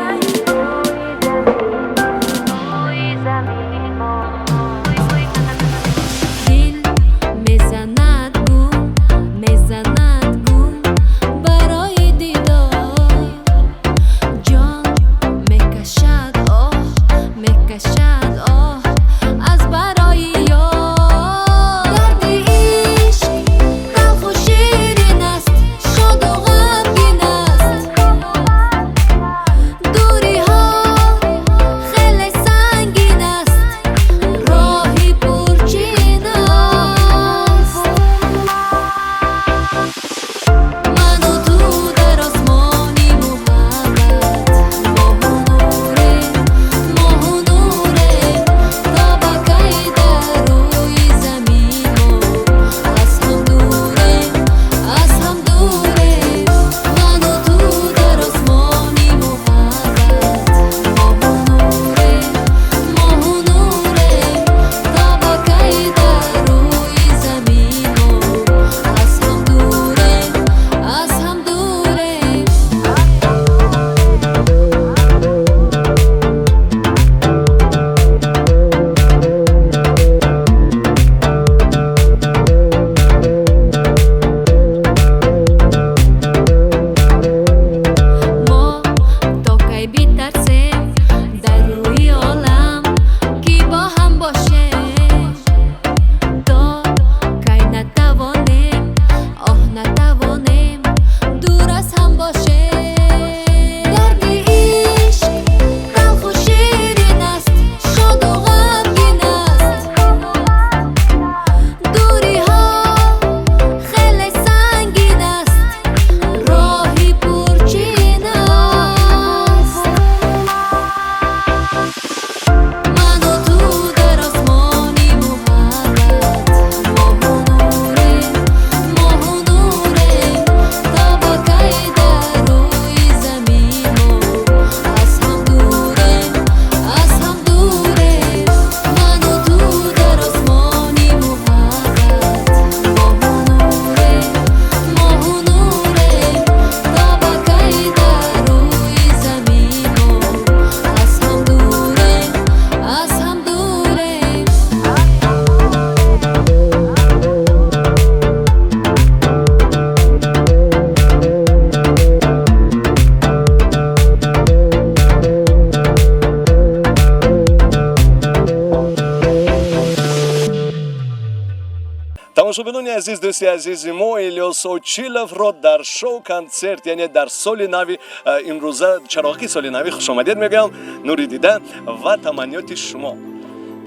Тамошобинони азиз, дӯсти азизи мо Илёс Очиловро дар шоу консерт, яъне дар соли нави имрӯза, чароғи соли нави хушомадед мегӯям. Нури дида ва таманниёти шумо.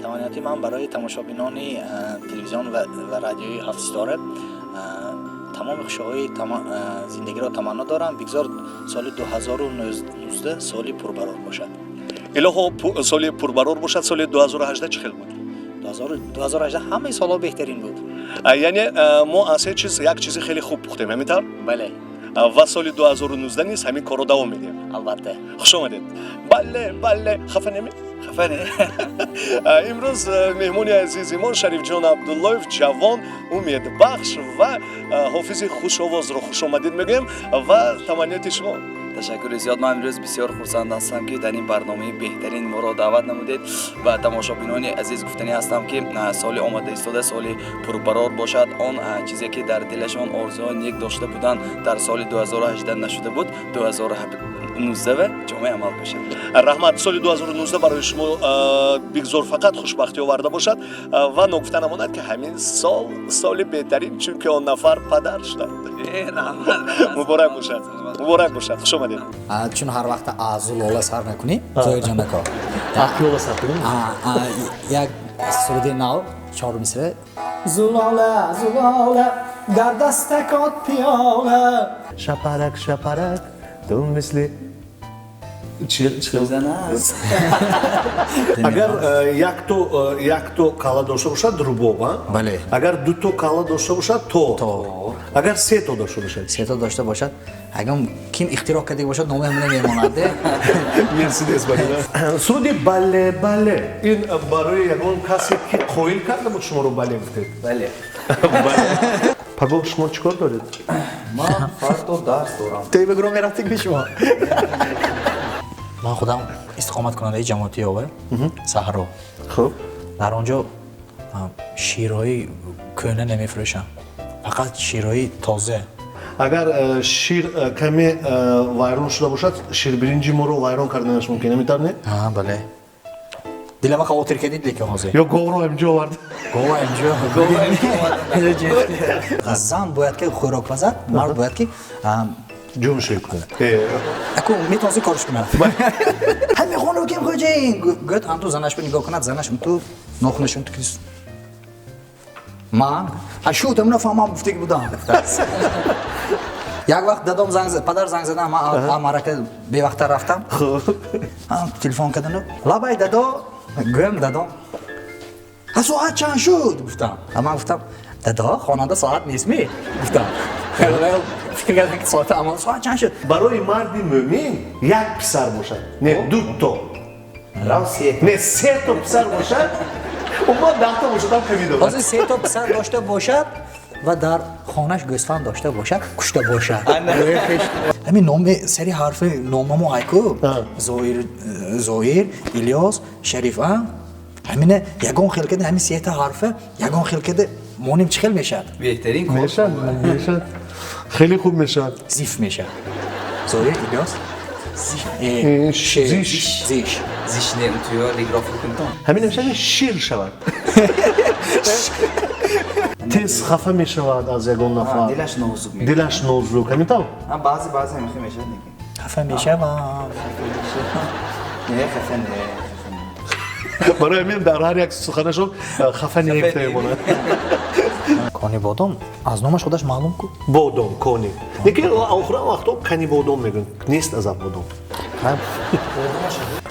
Таманниёти ман барои тамошобинони телевизион ва радиои Ҳафтситора тамоми хушиҳои зиндагиро таманно дорам. Бигзор соли 2019 соли пурбарор бошад. Илоҳо, соли пурбарор бошад. Соли 2018 чӣ хел буд? 2018 ҳамаи солҳо беҳтарин буд. Яъне мо аз ҳеҷ чиз як чизи хеле хуб пухтем, ҳамин тавр? Бале. Ва соли 2019 низ ҳамин корро давом медиҳем. Албатта. Хуш омадед. Бале, бале, хафа неми? Хафа не. Имрӯз меҳмони азизи мо Шарифҷон Абдуллоев, ҷавон, умедбахш ва ҳофизи хушовозро хушомадед мегӯем ва таманниёти шумо. Ташаккури зиёд. Ман имрӯз бисёр хурсанд ҳастам, ки дар ин барномаи беҳтарин моро даъват намудед ва тамошобинони азиз гуфтанӣ ҳастам, ки соли омода истода соли пурбарор бошад. Он чизе ки дар дилашон орзуҳои нек дошта буданд, дар соли 2018 нашуда буд, 2019 ҷомаи амал бошад. Раҳмат. Соли 2019 барои шумо бигзор фақат хушбахтӣ оварда бошад ва ногуфта намонад, ки ҳамин сол соли беҳтарин, чунки он нафар падар шуданд. Муборак бошад, муборак бошад. Хуш омадед. Чун ҳар вақта зулола сар накунӣ, Зоирҷон ако, Ақёла сар кунем. Як суруди нав, чор мисра. Зулола, зулола, дар дастакот пиёла. Шапарак, шапарак, ту мисли агар якто кала дошта бошад, рубоб. Бале. Агар дуто кала дошта бошад, то. Агар сето дошта бошад? Сето дошта бошад, агар ким ихтироъ карда бошад, номи ҳамина мемонад. Мерседес. Бале, суруди «Бале, бале» ин барои ягон касе ки қоил карда буд шуморо, бале гуфтед? Бале. Пагоҳ шумо чӣ кор доред? Ман фардо дарс дорам. Тӯй ба гурӯҳ мерафтед ми шумо? Ман худам истиқоматкунандаи ҷамоати Ёва, саҳро. Хуб. Дар он ҷо ширҳои кӯҳна намефурӯшам, фақат ширҳои тоза. Агар шир каме вайрон шуда бошад, ширбиринҷи моро вайрон карданаш мумкин, ҳамин тавр не? Бале. Дилама хавотир кардид, лекин ҳозир. Ё говро ҳамҷо овард? Гова ҳамҷо. Зан бояд ки хӯрок пазад, мард бояд ки ҷумшӯй кунад. Аку метавонӣ корш кунад. Ҳами хону ким хоҷаин? Гӯяд, анту занаш нигоҳ кунад, занаш ту нохунашон ту кис. Ман шуд амна фаҳмам гуфтаги будам. Як вақт дадом занг зад, падар занг задан, ман марака бевақттар рафтам. Телефон кардану лабай дадо, гӯям дадом. Соат чанд шуд? Гуфтам. Ман гуфтам, дадо, хонанда соат нестми? Гуфтам. Фикр кардам ки соата, аммо соат чанд шуд? Барои марди мӯмин як писар бошад, не дуто, не сето писар бошад, умуман 10та бошад ҳам камӣ дорад. Ҳозир сето писар дошта бошад ва дар хонаш гӯсфанд дошта бошад, кушта бошад. Ҳамин номи сари ҳарфи номамо айку Зоир, Зоир, Илёс, Шариф, ҳамина ягон хел карда, ҳамин сета ҳарфа ягон хел карда моним, чӣ хел мешавад? Беҳтарин. Мешавад, мешавад, хеле хуб мешавад. Зиф мешавад. Зоир, Илёс, зиш. Зиш. Зиш не, туё лигроф кунтон. Ҳамин мешавад, шир шавад. Тез хафа мешавад аз ягон нафар. Дилаш нозук. Дилаш нозук, ҳамин тавр? Баъзе баъзе ҳамин мешавад. Хафа мешавам. Не, хафа не. Барои ҳамин дар ҳар як суханашон хафа не мемонад. Кони бодом аз номаш худаш маълум ку. Бодом, кони. Лекин охиран вақто кани бодом мегӯянд. Нест азаб бодом.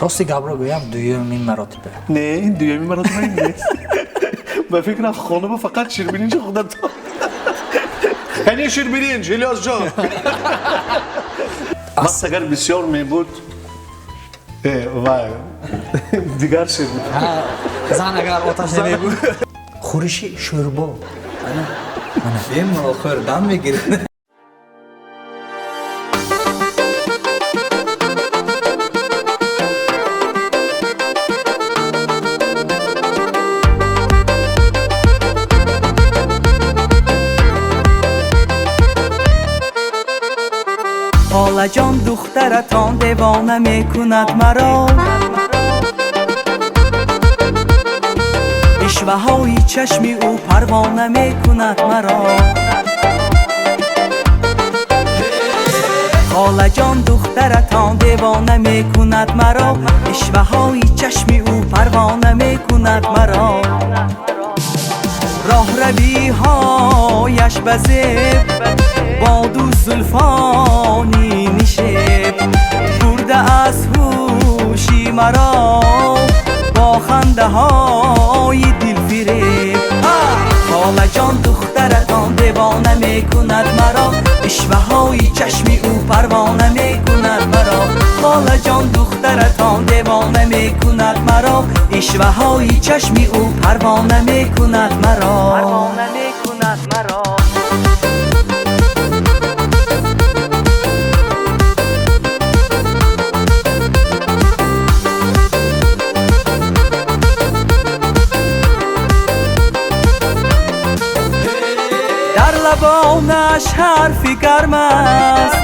Рости гапро гӯям, дуюмин маротиба. Не, ин дуюмин маротиба нест. Ба фикрам хонума фақат ширбиринҷи худатон. Кани ширбиринҷ, Илёсҷон. Вақт агар бисёр мебуд, вай дигар шир буд. Зан агар оташ намебуд. Хӯриши шӯрбо. Бемалол хӯрдан мегирад. Холаҷон, духтаратон девона мекунад маро. Ишваҳои чашми ӯ парвона мекунад маро. Холаҷон духтаратон девона мекунад маро. Ишваҳои чашми ӯ парвона мекунад маро. Роҳравиҳояш ба зеб боду зулфони нишеб, бурда аз ҳуши маро бо хандаҳои дилфиреб. Холаҷон духтаратон девона мекунад маро. Ишваҳои чашми ӯ парвона мекунад маро. Холаҷон духтаратон девона мекунад маро. Ишваҳои чашми ӯ парвона мекунад маро. Парвона мекунад маро. Дар лабонаш ҳарфи гарм аст,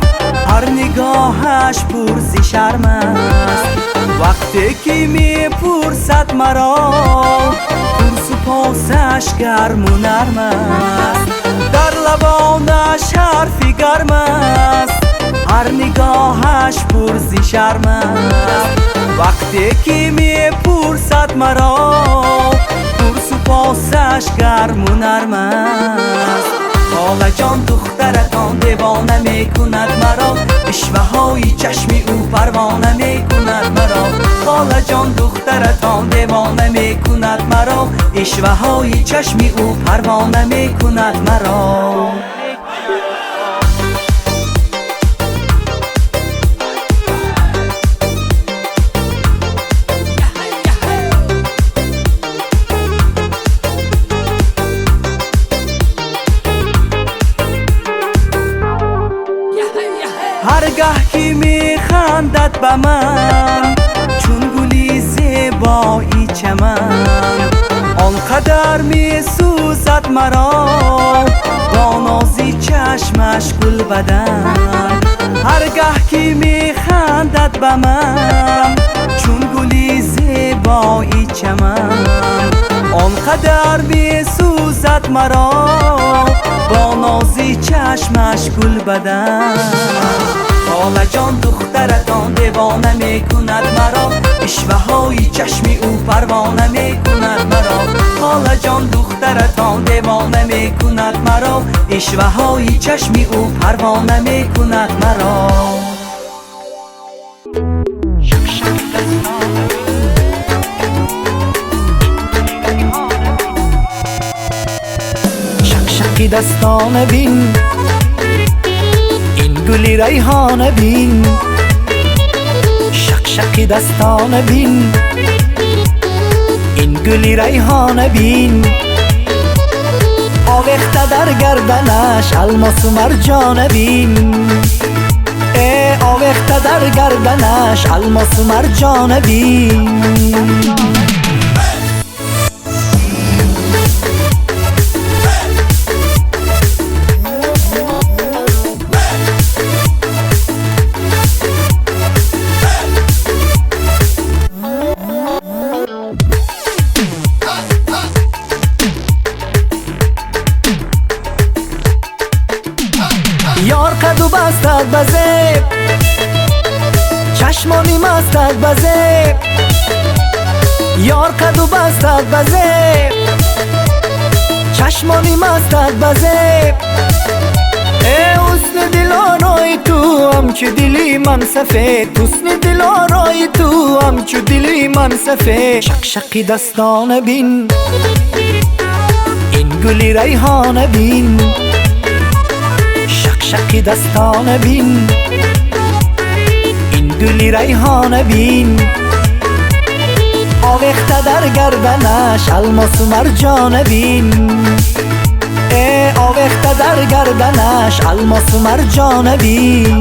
ҳар нигоҳаш пурзи шарм аст. Вақте ки мепурсад маро, пурсу посаш гарму нарм аст. Дар лабонаш ҳарфи гарм аст, ҳар нигоҳаш пурзи шарм аст. Вақте ки мепурсад маро, пурсу посаш гарму нарм аст. Холаҷон духтаратон девона мекунад маро. Ишваҳои чашми ӯ парвона мекунад маро. Холаҷон духтаратон девона мекунад маро. Ишваҳои чашми ӯ парвона мекунад маро. Ҳаргаҳ ки механдад ба ман чун гули зебои чаман, он қадар месӯзад маро бо нози чашмаш гулбадан. Ҳаргаҳ ки механдад ба ман чун гули зебои чаман, он қадар месӯзад маро бо нози чашмаш гулбадан. Холаҷон духтаратон девона мекунад маро. Ишваҳои чашми ӯ парвона мекунад маро. Холаҷон духтаратон девона мекунад маро. Ишваҳои чашми ӯ парвона мекунад маро. Шақшақи дастона бин, ин гули райҳона бин. Шақшақи дастона бин, ин гули райҳона бин. Овехта дар гарданаш алмосу марҷона бин. Э овехта дар гарданаш алмосу марҷона бин. Ёр қаду бастад ба зеб, чашмони мастад ба зеб. Ёр қаду бастад ба зеб, чашмони мастад ба зеб. Э ҳусни дилорои ту ҳамчу дили ман сафед, ҳусни дилорои ту ҳамчу дили ман сафед. Шақшақи дастона бин, ин гули райҳона бин. Шақшақи дастона бин, ин гули райҳона бин. Овехта дар гарданаш алмосу марҷона бин. Э овехта дар гарданаш алмосу марҷона бин.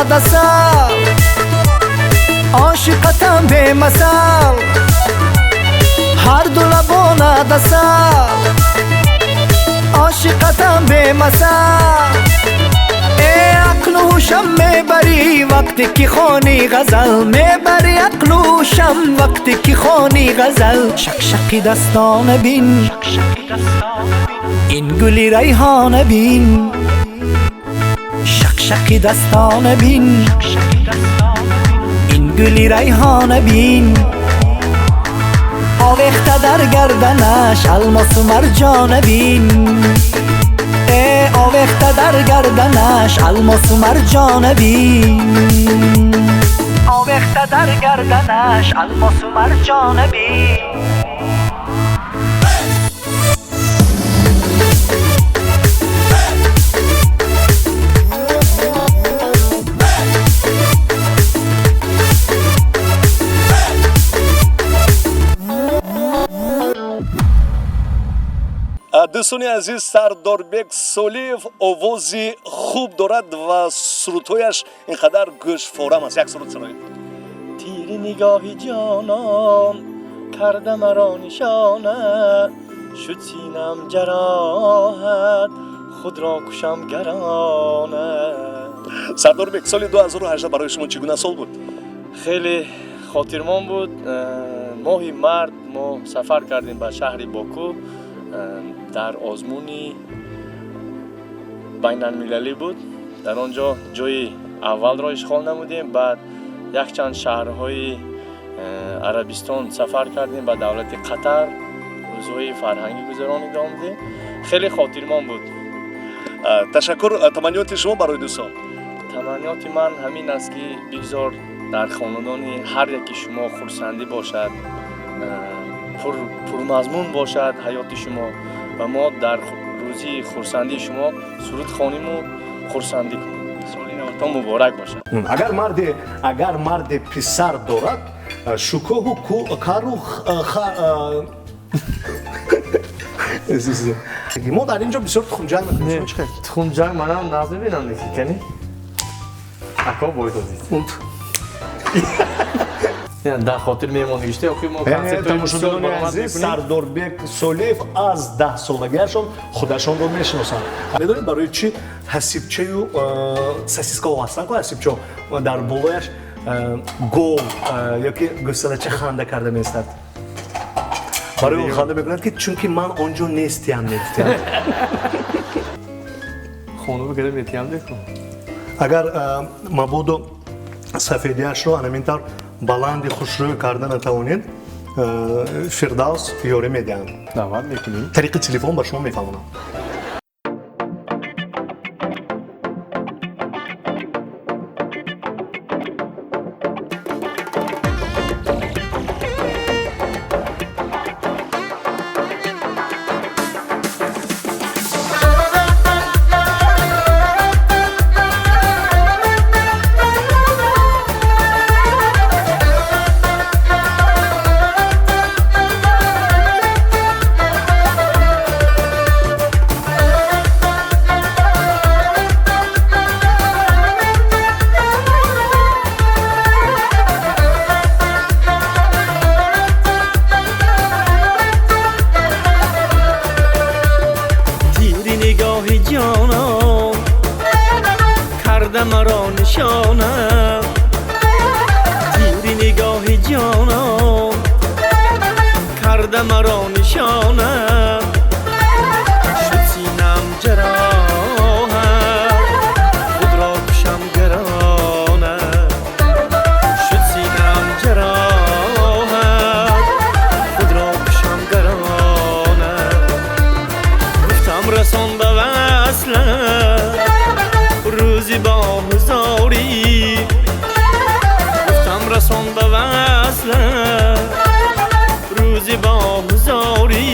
лабонад асал, ошиқатам бемасал, ҳар ду лабонад асал, ошиқатам бемасал. Э ақлу ҳушам мебарӣ вақте ки хонӣ ғазал, мебарӣ ақлу ҳушам вақте ки хонӣ ғазал. Шақшақи дастона бин, ин гули райҳона бин, шақшақи дастона бин, ин гули райҳона бин. Овехта дар гарданаш алмосу марҷона бин, э овехта дар гарданаш алмосу марҷона бин, овехта дар гарданаш алмосу марҷона бин. Дӯстони азиз, Сардорбек Солиев овози хуб дорад ва сурудҳояш ин қадар гӯшфорам аст. Як суруд сароед. Тири нигоҳи ҷонон карда маро нишона, шуд синам ҷароҳат, худро кушам гарона. Сардорбек, соли 2018 барои шумо чӣ гуна сол буд? Хеле хотирмон буд. Моҳи март мо сафар кардем ба шаҳри Боку, дар озмуни байналмилалӣ буд. Дар он ҷо ҷои аввалро ишғол намудем. Баъд якчанд шаҳрҳои Арабистон сафар кардем, ба давлати Қатар рӯзҳои фарҳангӣ гузаронида омадем. Хеле хотирмон буд. Ташаккур. Таманниёти шумо барои дӯстон? Таманниёти ман ҳамин аст, ки бигзор дар хонадони ҳар яки шумо хурсандӣ бошад, пурмазмун бошад ҳаёти шумо ва мо дар рӯзи хурсандии шумо суруд хониму хурсандӣ кунем. Соли навтон муборак бошад. Агар марде писар дорад, шукӯҳу кару мо дар ин ҷо бисёр тухмҷанг мекунем. Тухмҷанг манам нағз мебинам, кани ако бойдодид. Дар хотир мемондагиште охи мо тамошобинони азиз, Сардорбек Солиев аз 10 солагиашон худашонро мешиносанд. Медонед барои чӣ ҳасибчаю сосискаҳо ҳастанд? Ку ҳасибчо дар болояш гов ёки гӯсалача ханда карда меистад. Барои он ханда мекунад, ки чунки ман он ҷо нестиям, мегуфтиям. Хона бигара метиям деку. Агар мабодо сафедиашро анамин тавр баланди хушрӯй карда натавонед, Фирдавс ёрӣ медиҳанд. Даъват мекунем. Тариқи телефон ба шумо мефаҳмонам. Рӯзи бо ҳузорӣ.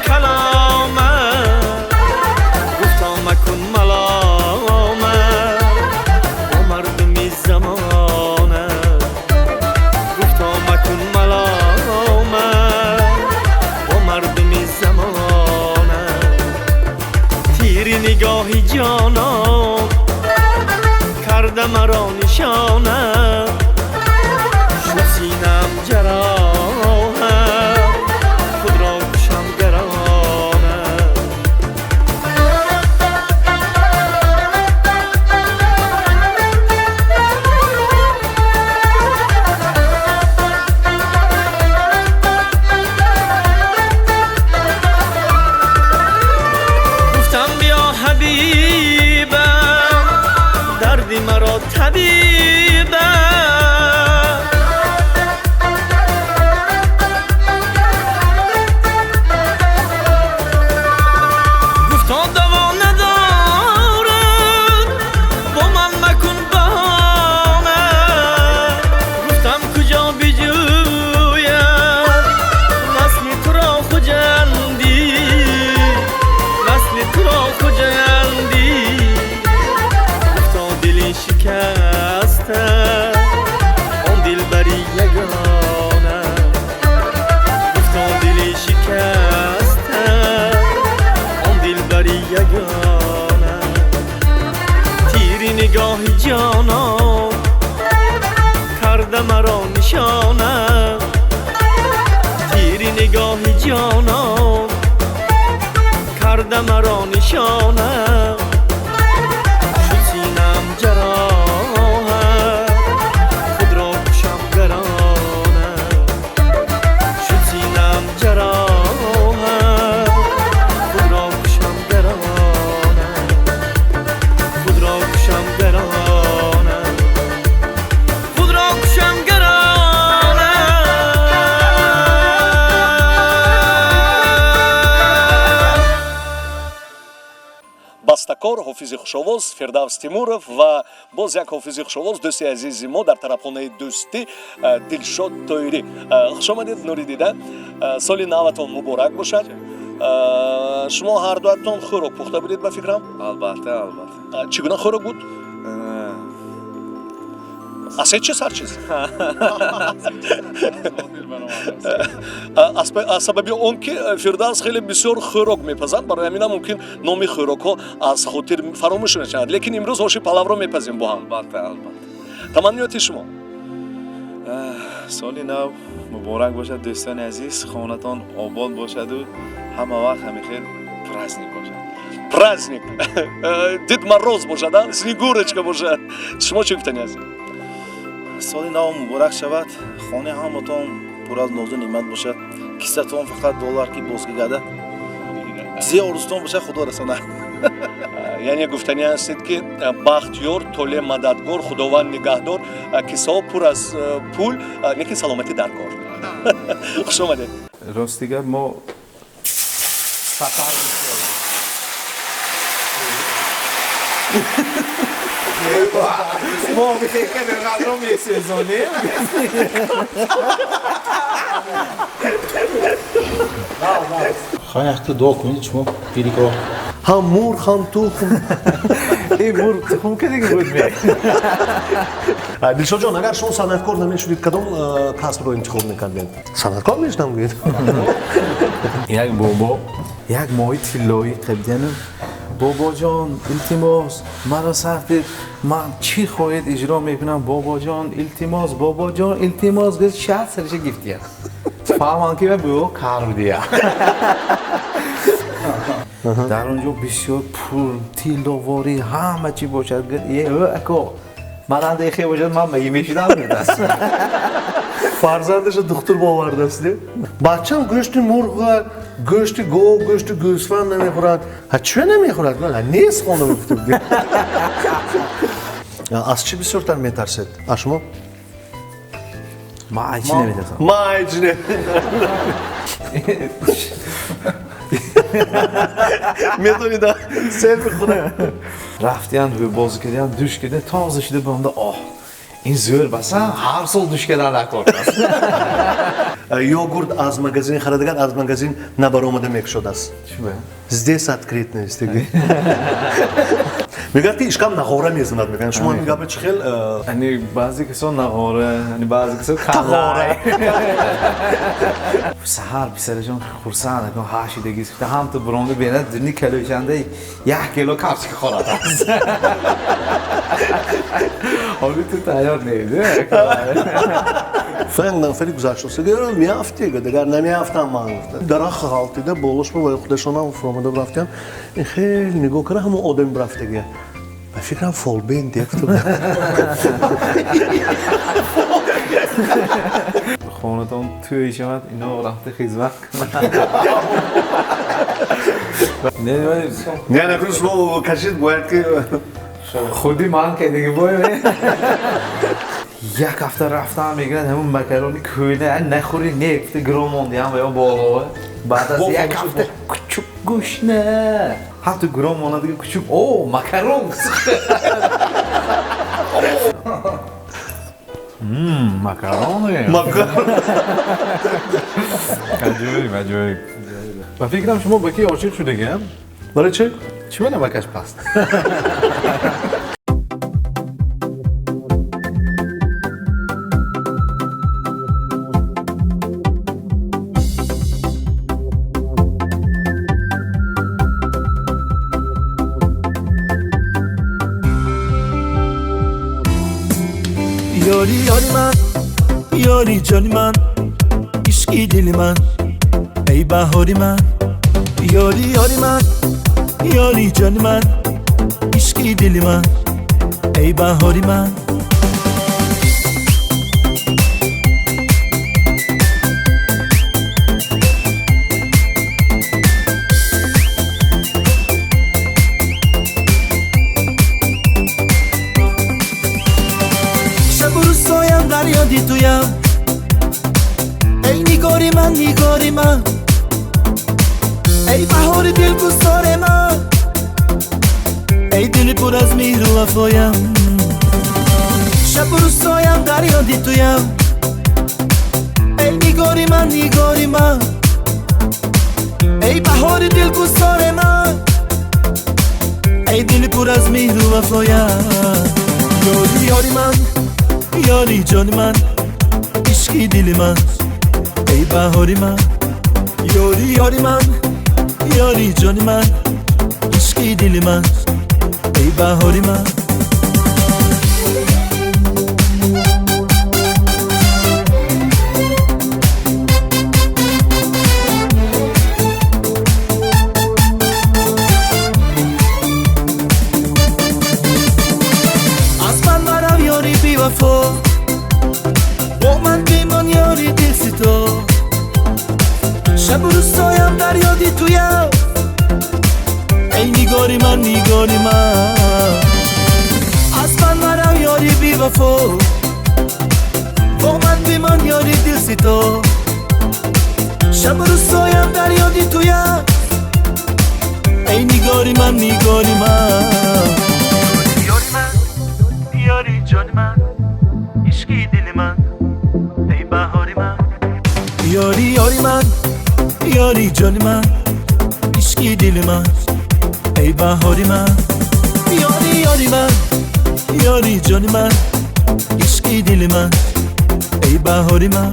کلامت گفتا مکن ملامت با مردم زمانه گفتا مکن ملامت با مردم زمانه تیر نگاه جانان کرده مرا نشانه شد سینم جراحت خود را کشم گرانه. گفتم بیا حبیبم دردی مرا طبیبم گفتا دوا ندارد با من مکن بهانه گفتم کجا بجویم وصل تو را خجندی وصل تو را خجندی گفتا دلی شکسته آن دلبری یگانه گفتا دلی شکسته آن دلبری یگانه تیر نگاه جانان کرده مرا نشانه تیر نگاه جانان کرده مرا نشانه شد سینم جراحت خود را کشم گرانه شد سینم جراحت خود را کشم گرانه خود را کشم گرانه خود را کشم گرانه. Бастакор ҳофизи хушовоз Фирдавс Тимуров ва боз як ҳофизи хушовоз, дӯсти азизи мо дар тарабхонаи дӯстӣ Дилшод Тоирӣ. Хуш омадед, Нуридида, соли наватон муборак бошад. Шумо ҳардуатон хӯрок пухта будед, ба фикрам? Албатта, албатта. Чӣ гуна хӯрок буд? Аз ҳеҷ чиз ҳар чиз. Аз сабаби он ки Фирдавс хеле бисёр хӯрок мепазад, барои ҳаминам мумкин номи хӯрокҳо аз хотир фаромӯш мешавад, лекин имрӯз оши палавро мепазем бо ҳам. Албатта, албатта. Таманниёти шумо? Соли нав муборак бошад, дӯстони азиз, хонатон обод бошаду ҳама вақт ҳамин хел праздник бошад. Праздник, Дед Мороз бошад, Снегурочка бошад. Шумо чӣ гуфтани ҳастед? Соли нав муборак шавад, хонаи ҳаматон пур аз нозу неъмат бошад, кисатон фақат доллар ки боз гардад, чизе орзутон бошад, худо расонад. Яъне гуфтанӣ ҳастед, ки бахт ёр, толе мададгор, худованд нигаҳдор, кисаҳо пур аз пул, лекин саломатӣ дар кор. Хуш омадед. Рости гап, мо сафар мо мехекарро месезонем. Хоҳ якта дуо кунед шумо пирико. Ҳам мурғ, ҳам тухм. Э, мурғ тухм ки дига буд ме. Дилшодҷон, агар шумо санъаткор намешудед, кадом касбро интихоб мекардед? Санъаткор мешудам, гӯед. Як бобо як моҳи тиллоӣ қабидану: бобоҷон, илтимос, маро сар дед, ман чӣ хоҳед иҷро мекунам, бобоҷон, илтимос, бобоҷон, илтимос. Гуфт, шаст сариша гифтия, фаҳмам ки бо кар будия. Дар он ҷо бисёр пул, тилловорӣ, ҳама чӣ бошад. Гуфт: е ако, маранда хе бошад, ман маги мешудам. Гуфтааст. Фарзандаша духтур бовардааст. Бачам гӯшти мурғ, гӯшти гов, гӯшти гӯсфанд намехӯрад. Ҳа, чӯ намехӯрад? Нест хона, гуфта будем. Аз чӣ бисёртар метарсед? А шумо? Ман аз чӣ наметарсам? Ман аз чӣ не. Медонед, селфи худа. Рафтиян, бозӣ кардиян, душ кардиян, тоза шуда бомда, оҳ, Ин зӯр баса, ҳар сол душкадан накор. Йогурт аз магазин харидагар аз магазин набаромада мекушодааст. Здесь открыт нест. Мегӯяд ки ишкам нағора мезанад, мегӯянд. Шумо ин гапа чӣ хел? Ани баъзе касон нағора, ани баъзе касон тағора. Саҳар писарашон хурсанд акун ҳашидагӣ ҳам ту буронда бинад дурни калӯшанда як кило капчика хӯрад аст. Ҳоли ту тайёр нест. Фанг нафари гузаштааст. Меафте, дигар намеафтам ман гуфта. Дарахт ғалтида болошма ва худашонам фуромада рафтам. Ин хеле нигоҳ кара ҳамон одами рафтагия. Ба фикрам фолбин дефту. Хонатон тӯй шавад, ино рафта хизмат кунад. Не, накун шумо кашид бояд ки худи ман ки дига бояд. Як ҳафта рафтам мегӯянд ҳамун макарони кӯйна нахӯри не гуфта гиром мондиам ва ё боло. Баъд аз як ҳафта кучук гӯшна. Ҳатто гиром монад дига кучук о макарон. Макарони. Макарон. Аҷоиб, аҷоиб. Ба фикрам шумо ба ки ошиқ шудагиам? Барои чӣ? Чӣ ба намакаш паст? Ёри ёри ман, ёри ҷони ман, ишқи дили ман, эй баҳори ман. Ёри ёри ман, ёри ҷони ман, ишқи дили ман, эй баҳори ман. Туям, эй нигори ман, нигори ман, эй баҳори дилгусори ман, эй дили пур аз меҳру вафоям. Шабу рӯзҳоям дар ёди туям, эй нигори ман, нигори ман, эй баҳори дилгусори ман, эй дили пур аз меҳру вафоям. Ёри ёри ман, ёри ҷони ман, ишқи дили ман, эй баҳори ман. Ёри ёри ман, ёри ҷони ман, ишқи дили ман, эй баҳори ман. Аз ман марав ёри бевафо, бо ман бимон ёри дилсито. Шабу рӯзҳоям дар ёди туям, эй нигори ман, нигори ман. Аз ман марав ёри бевафо, бо ман бимон ёри дилсито. Шабу рӯзҳоям дар ёди туям, эй нигори ман, нигори ман. Ёри ман, ёри ҷони ман, ишқи дили ман, эй баҳори ман. Ёри ёри ман, ёри ҷони ман, ишқи дили ман, эй баҳори ман. Ёри ёри ман, ёри ҷони ман, ишқи дили ман, эй баҳори ман.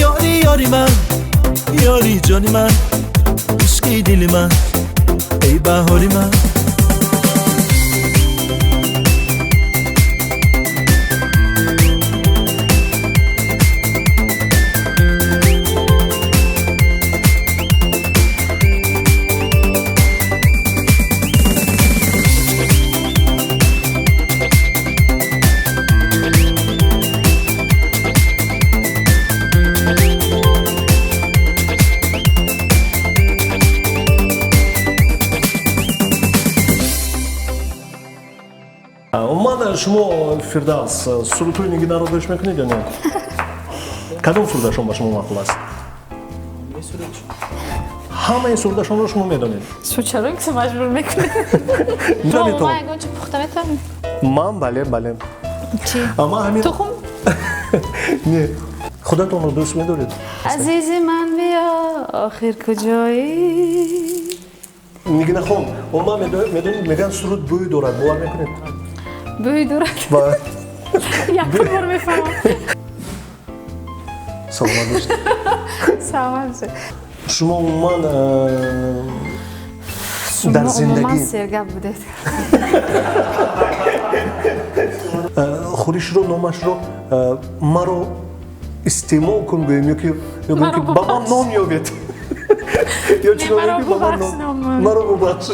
Ёри ёри ман, ёри ҷони ман, ишқи дили ман, эй баҳори ман. Умуман шумо Фирдавс сурудҳои Нигинаро гӯш мекунед ё не? Кадом сурудашон ба шумо маъқул аст? Ҳамаи сурудашонро шумо медонед. Чаро ки маҷбур мекунед? Шумо ягон чӣ пухта метавонед? Ман бале, бале. Чӣ? Ман ҳамин Тухм? Не, худатонро дӯст медоред? Азизи ман, биё, охир куҷоӣ? Нигинахон, ман медонед, мегӯянд, суруд бӯй дорад, бовар мекунед? Бӯй дорад? Якум бор мефаҳмам. Саломат бошед. Саломат бошед. Шумо умуман дар Шумо умуман зиндагӣ сергап будед. Хӯришро номашро маро истеъмол кун гӯем ё ки ё гӯем ки Маро ба ман бубахш. ном ёбед ё Не, чунон маро ки ба ман бубахш номам. Маро бубахш.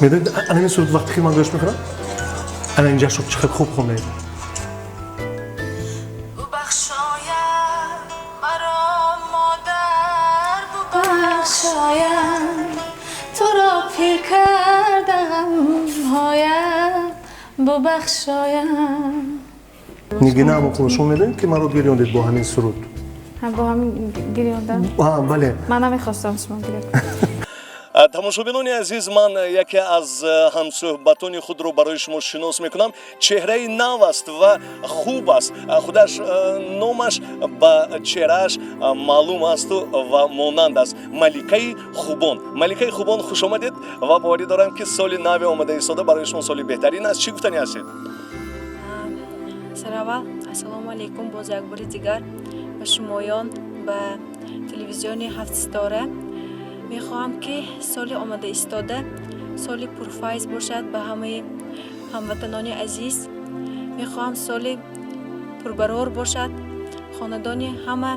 Медонед, ана ин суруд вақте ки ман гӯш мекунам, ана инҷашро чӣ қадр хуб хондаед. Бубахшояд маро модар, бубахшояд туро пир карда ғамҳоям, бубахшоям. Нигина Амоқулова, шумо медонед, ки маро гирёндед бо ҳамин суруд? Бо ҳамин гирёндам? Бале. Ман намехостам шумо гирён. Тамошобинони азиз, ман яке аз ҳамсӯҳбатони худро барои шумо шинос мекунам. Чеҳраи нав аст ва хуб аст. Худаш номаш ба чеҳрааш маълум асту ва монанд аст. Маликаи Хубон. Маликаи Хубон, хуш омадед ва боварӣ дорам, ки соли нави омада истода барои шумо соли беҳтарин аст. Чӣ гуфтанӣ ҳастед? Сараввал, ассалому алайкум боз як бори дигар ба шумоён, ба телевизиони Ҳафт Ситора. Мехоҳам, ки соли омада истода соли пурфайз бошад ба ҳамаи ҳамватанони азиз. Мехоҳам соли пурбарор бошад, хонадони ҳама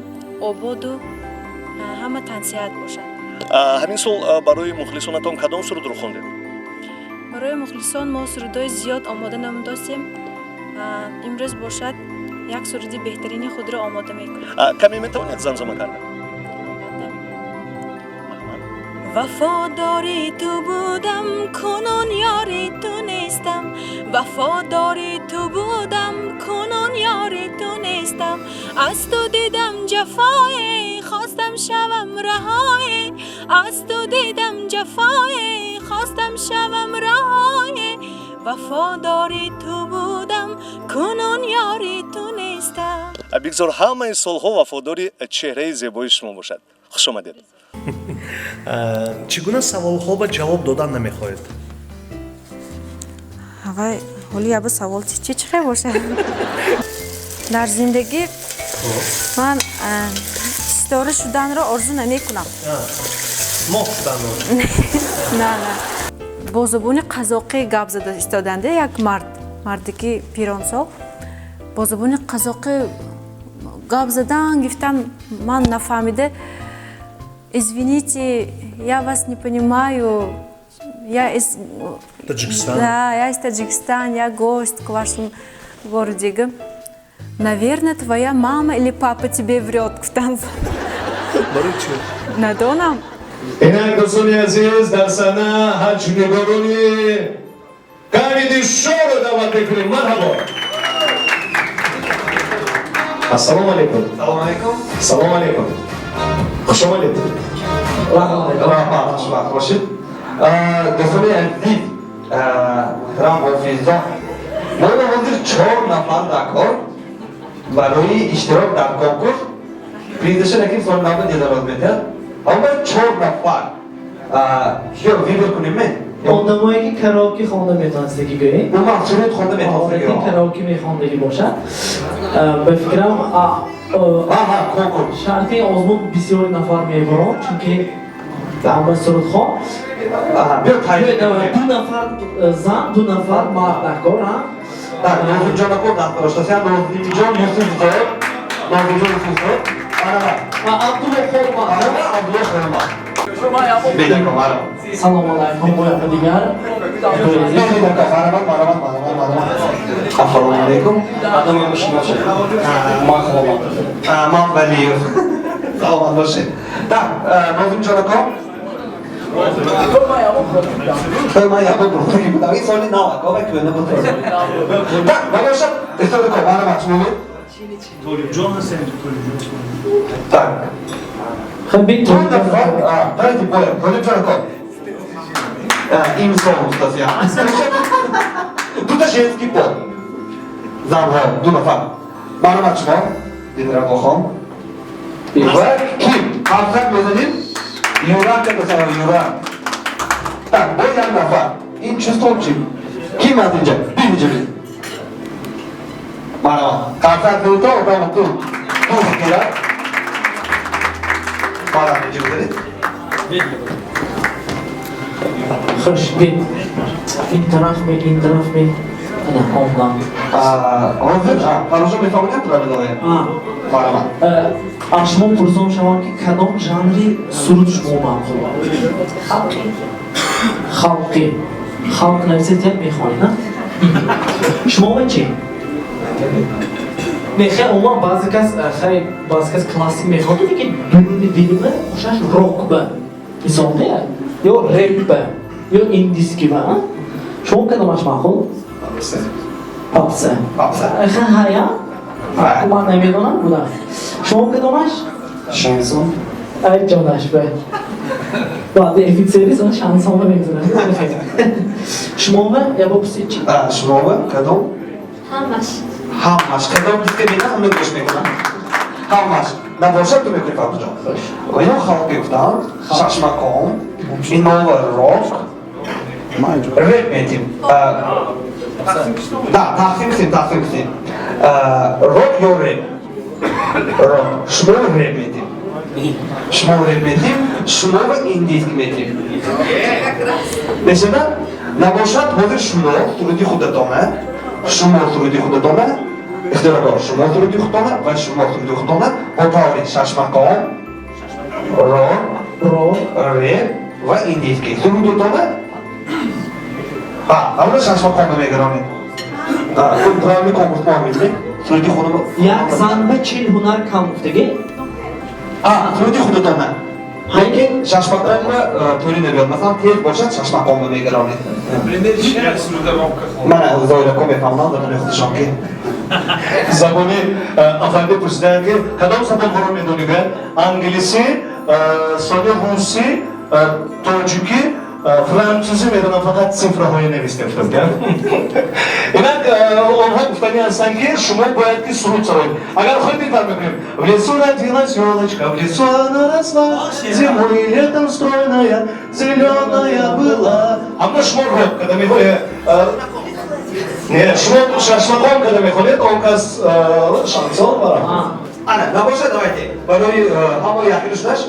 ободу ҳама тансиҳат бошад. Ҳамин сол барои мухлисонатон кадом сурудро хондед? Барои мухлисон мо сурудҳои зиёд омода намудостем. Имрӯз бошад, як суруди беҳтарини худро омода мекунем. Каме метавонед замзама карда? Вафодори ту будам, кунун ёри ту нестам. Вафодори ту будам, кунун ёри ту нестам. Аз ту дидам ҷафое, хостам шавам раҳое. Аз ту дидам ҷафое, хостам шавам раҳое. Вафодори ту будам, кунун ёри ту нестам. Бигзор ҳамаи солҳо вафодори чеҳраи зебои шумо бошад. Хуш омадед. Чӣ гуна саволҳо ба ҷавоб додан намехоҳед? Вай, ҳоли ябу савол чи чӣ хел бошад? Дар зиндагӣ ман ситора шуданро орзу намекунам. Моҳ шуданро? На, на. Бо забони қазоқӣ гап зада истоданда як мард, марде ки пиронсол, бо забони қазоқӣ гап задан гифтан, ман нафаҳмида: «Извините, я вас не понимаю, я из Таджикистан. Да, я из Таджикистана, я гость к вашему городе». «Наверное, твоя мама или папа тебе врет», гуфтан. Барои чӣ? Надонам. Инак, дӯстони азиз, дар саҳна ҳаҷвнигорони Камеди Шоуро даъват мекунем. Марҳабо, ассалому алайкум. Салому алайкум. Салому алайкум, хуш омадед. Раҳмат, хушбахт бошед. Дӯстони азиз, муҳтарам ҳофизон, мо ҳозир чор нафар дар кор барои иштирок дар конкурс. Призаша наким соли нави дедороз метиҳад, аммо чор нафар ё выбор кунем ме? Одамое ки караоке хонда метавонистагӣ гӯем. Умуман суруд хонда метавонистагӣ. Караоке мехондагӣ бошад, ба фикрам, шарти озмун бисёри нафар мебарон, чунки ҳама сурудхон. Ду нафар зан, ду нафар мард дар кор. Нозимҷон ако даст бардоштааст. Нозимҷон Юсуфзод, Нозимҷон Юсуфзод. Абдулло Холмат. Абдулло Холмат. Бедако, марҳамат. Салому алайкум бо яка дигар. Бедако, марҳамат, марҳамат, марҳамат, марҳамат. Ассалому алайкум. Адамам шиношед. Ман Холмат. Ман Валиев. Саломат бошед. Так, Нозимҷон ако. Ман ябо бурдагӣ будам. Ин соли нав ако, вай кӯна буд. Так, набошад, дӯстони ко, марҳамат, шумо бед. Толибҷон ҳастем, Толибҷон. Так. Хуб, Чанд нафар, давайте боем. Толибҷон ако. Имсол устасия. Дута женский пол. Занҳо, ду нафар. Марҳамат, шумо, Дилрабохон. Ва ким? Ҳафтак мезанем? Юра кадасава, Юра. Так, бо як нафар. Ин чувствовчик. Ким аз инҷа? Би инҷа би. Марҳамат. Қарсак зедито, одам ту. Ду гирад. Марҳамат, инҷа бизанед. Хуш бит. Ин тараф ме, ин тараф ме. Ана, омдам. Ҳозир, хорошо мефаҳмонед правилаҳоя? Марҳамат. Аз шумо пурсон шавам, ки кадом жанри суруд шумо маъқул? Халқӣ. Халқӣ. Халқ нависед, як мехонед, на? Шумо чӣ? Не, хел умуман баъзе кас, хай, баъзе кас классик мехонад, лекин дуруни дилима хушаш рок ба. Мисол, не? Ё реп ба, ё индийский ба, а? Шумо кадомаш маъқул? Попса. Попса. Хай, ҳая? Ман намедонам буда. Шумо кадомаш? Шансон. Ай ҷонаш ба. Баъди офицери сон шансон ба мегузарад. Шумо ба я бо пурсид чӣ? Шумо ба кадом? Ҳамаш. Ҳамаш. Кадом диска бина, ҳама гӯш мекунам. Ҳамаш. Набошад, ту мекунӣ, Фарруҷон. Ва ё халқи гуфтам, шашмақом, инова рок, реп метим. Да, тақсим кунем, тақсим кунем. Рок ё реп? Рок. Шумо реп метим. Шумо реп метим, шумо ва индийский метим. Мешава? Набошад, ҳозир шумо суруди худатона, шумо суруди худатона, ихтиёрдор, шумо суруди худатона ва шумо суруди худатона бо таври шашмақом, рок, реп ва индийский. Сурудатона? Аввал шашмақомро мегаронед. Правильный конкурс мо мебинем. Суруди худро. Як зан ба 40 ҳунар кам гуфтагӣ? Суруди худатона. Лекин шашмақомро тӯри набиёд. Масалан, тез бошад, шашмақомро мегаронед. Мана Зоирако мефаҳмонам забони худашон ки. Забони афанди пурсидаанд, ки кадом забонҳоро медонӣ, гӯянд: англисӣ, сони русӣ, тоҷикӣ, французӣ медонам, фақат цифраҳое нависта гуфтам. Инак онҳо гуфтанӣ ҳастанд, ки шумо бояд ки суруд сароед. Агар хоҳед, ин тавр мекунем: в лесу родилась елочка, в лесу она росла, зимой и летом стройная, зеленая была. Аммо шумо рок када мехоҳед, не, шумо шашмақом када мехонед, он кас шансон бара. Ана, набошад, давайте. Барои ҳамо яхир шудаш,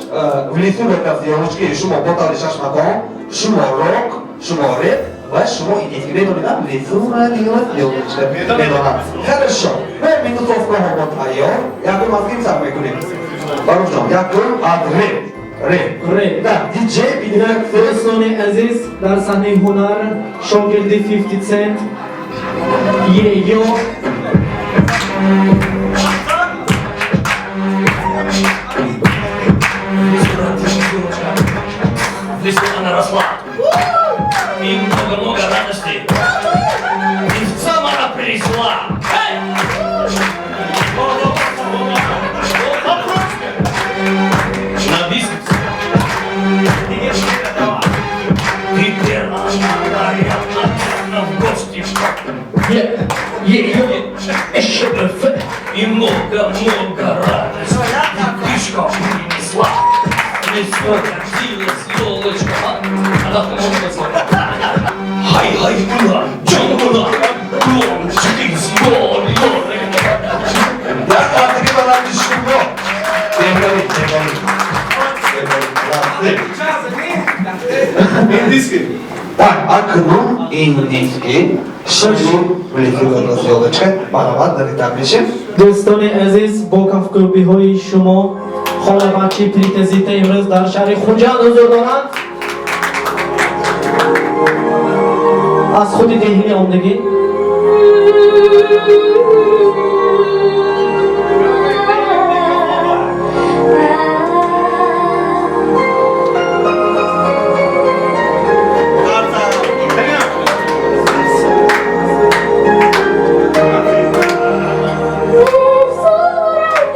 в лесу родилась елочка, шумо бо таври шашмақом, шумо рок, шумо реп ва шумо индийский. Медонед, в лесу родилась елочка? Медонам. Хорошо. Мо минусовкаҳо мо тайёр. Якум аз ким сар мекунем? Баруфҷон, якум аз реп. Реп. Реп. Да, диджей бидинак. Дӯстони азиз, дар саҳнаи ҳунар шогирди 50 Cent Е-Йо. В лесу она росла. И много-много радости. И сама она принесла. Эй! По просьбе. На бизнес. Теперь она наверно, в гости. Е, е, е, Ш, Ф. И много-много радости. Птичка принесла. В лесу родилась елочка. Она может. Хай, хай, ура, джон, ура, дом, чиз, йор, йор. Як қартаги баланди шумо. Беҳтарин, беҳтарин. Индийский. Так, акнун индийский. Шумо в лесу родилась елочка. Марҳамат, дар итар мешем. Дӯстони азиз, бо кафкӯбиҳои шумо холабачи Притазита имрӯз дар шаҳри Хуҷанд ҳузур доранд. Аз худи деҳини омдагӣ.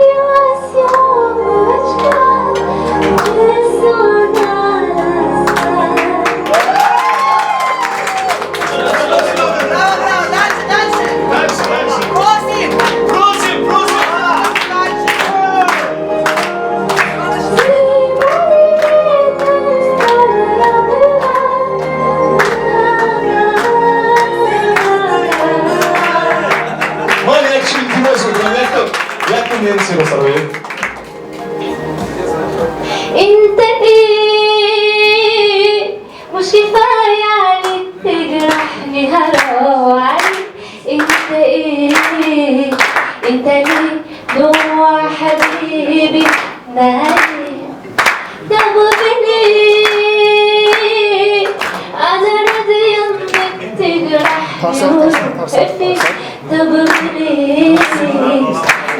Родилась елочка, в лесу она росла. мекунам, якто Ненсиро сароед. انت ايه؟ مش كفاية عليك تجرحني؟ هروح عليك. انت ايه؟ انت ليه دموع حبيبي نايم؟ طب ليه؟ انا راضية انك تجرحني وتخفي. طب ليه؟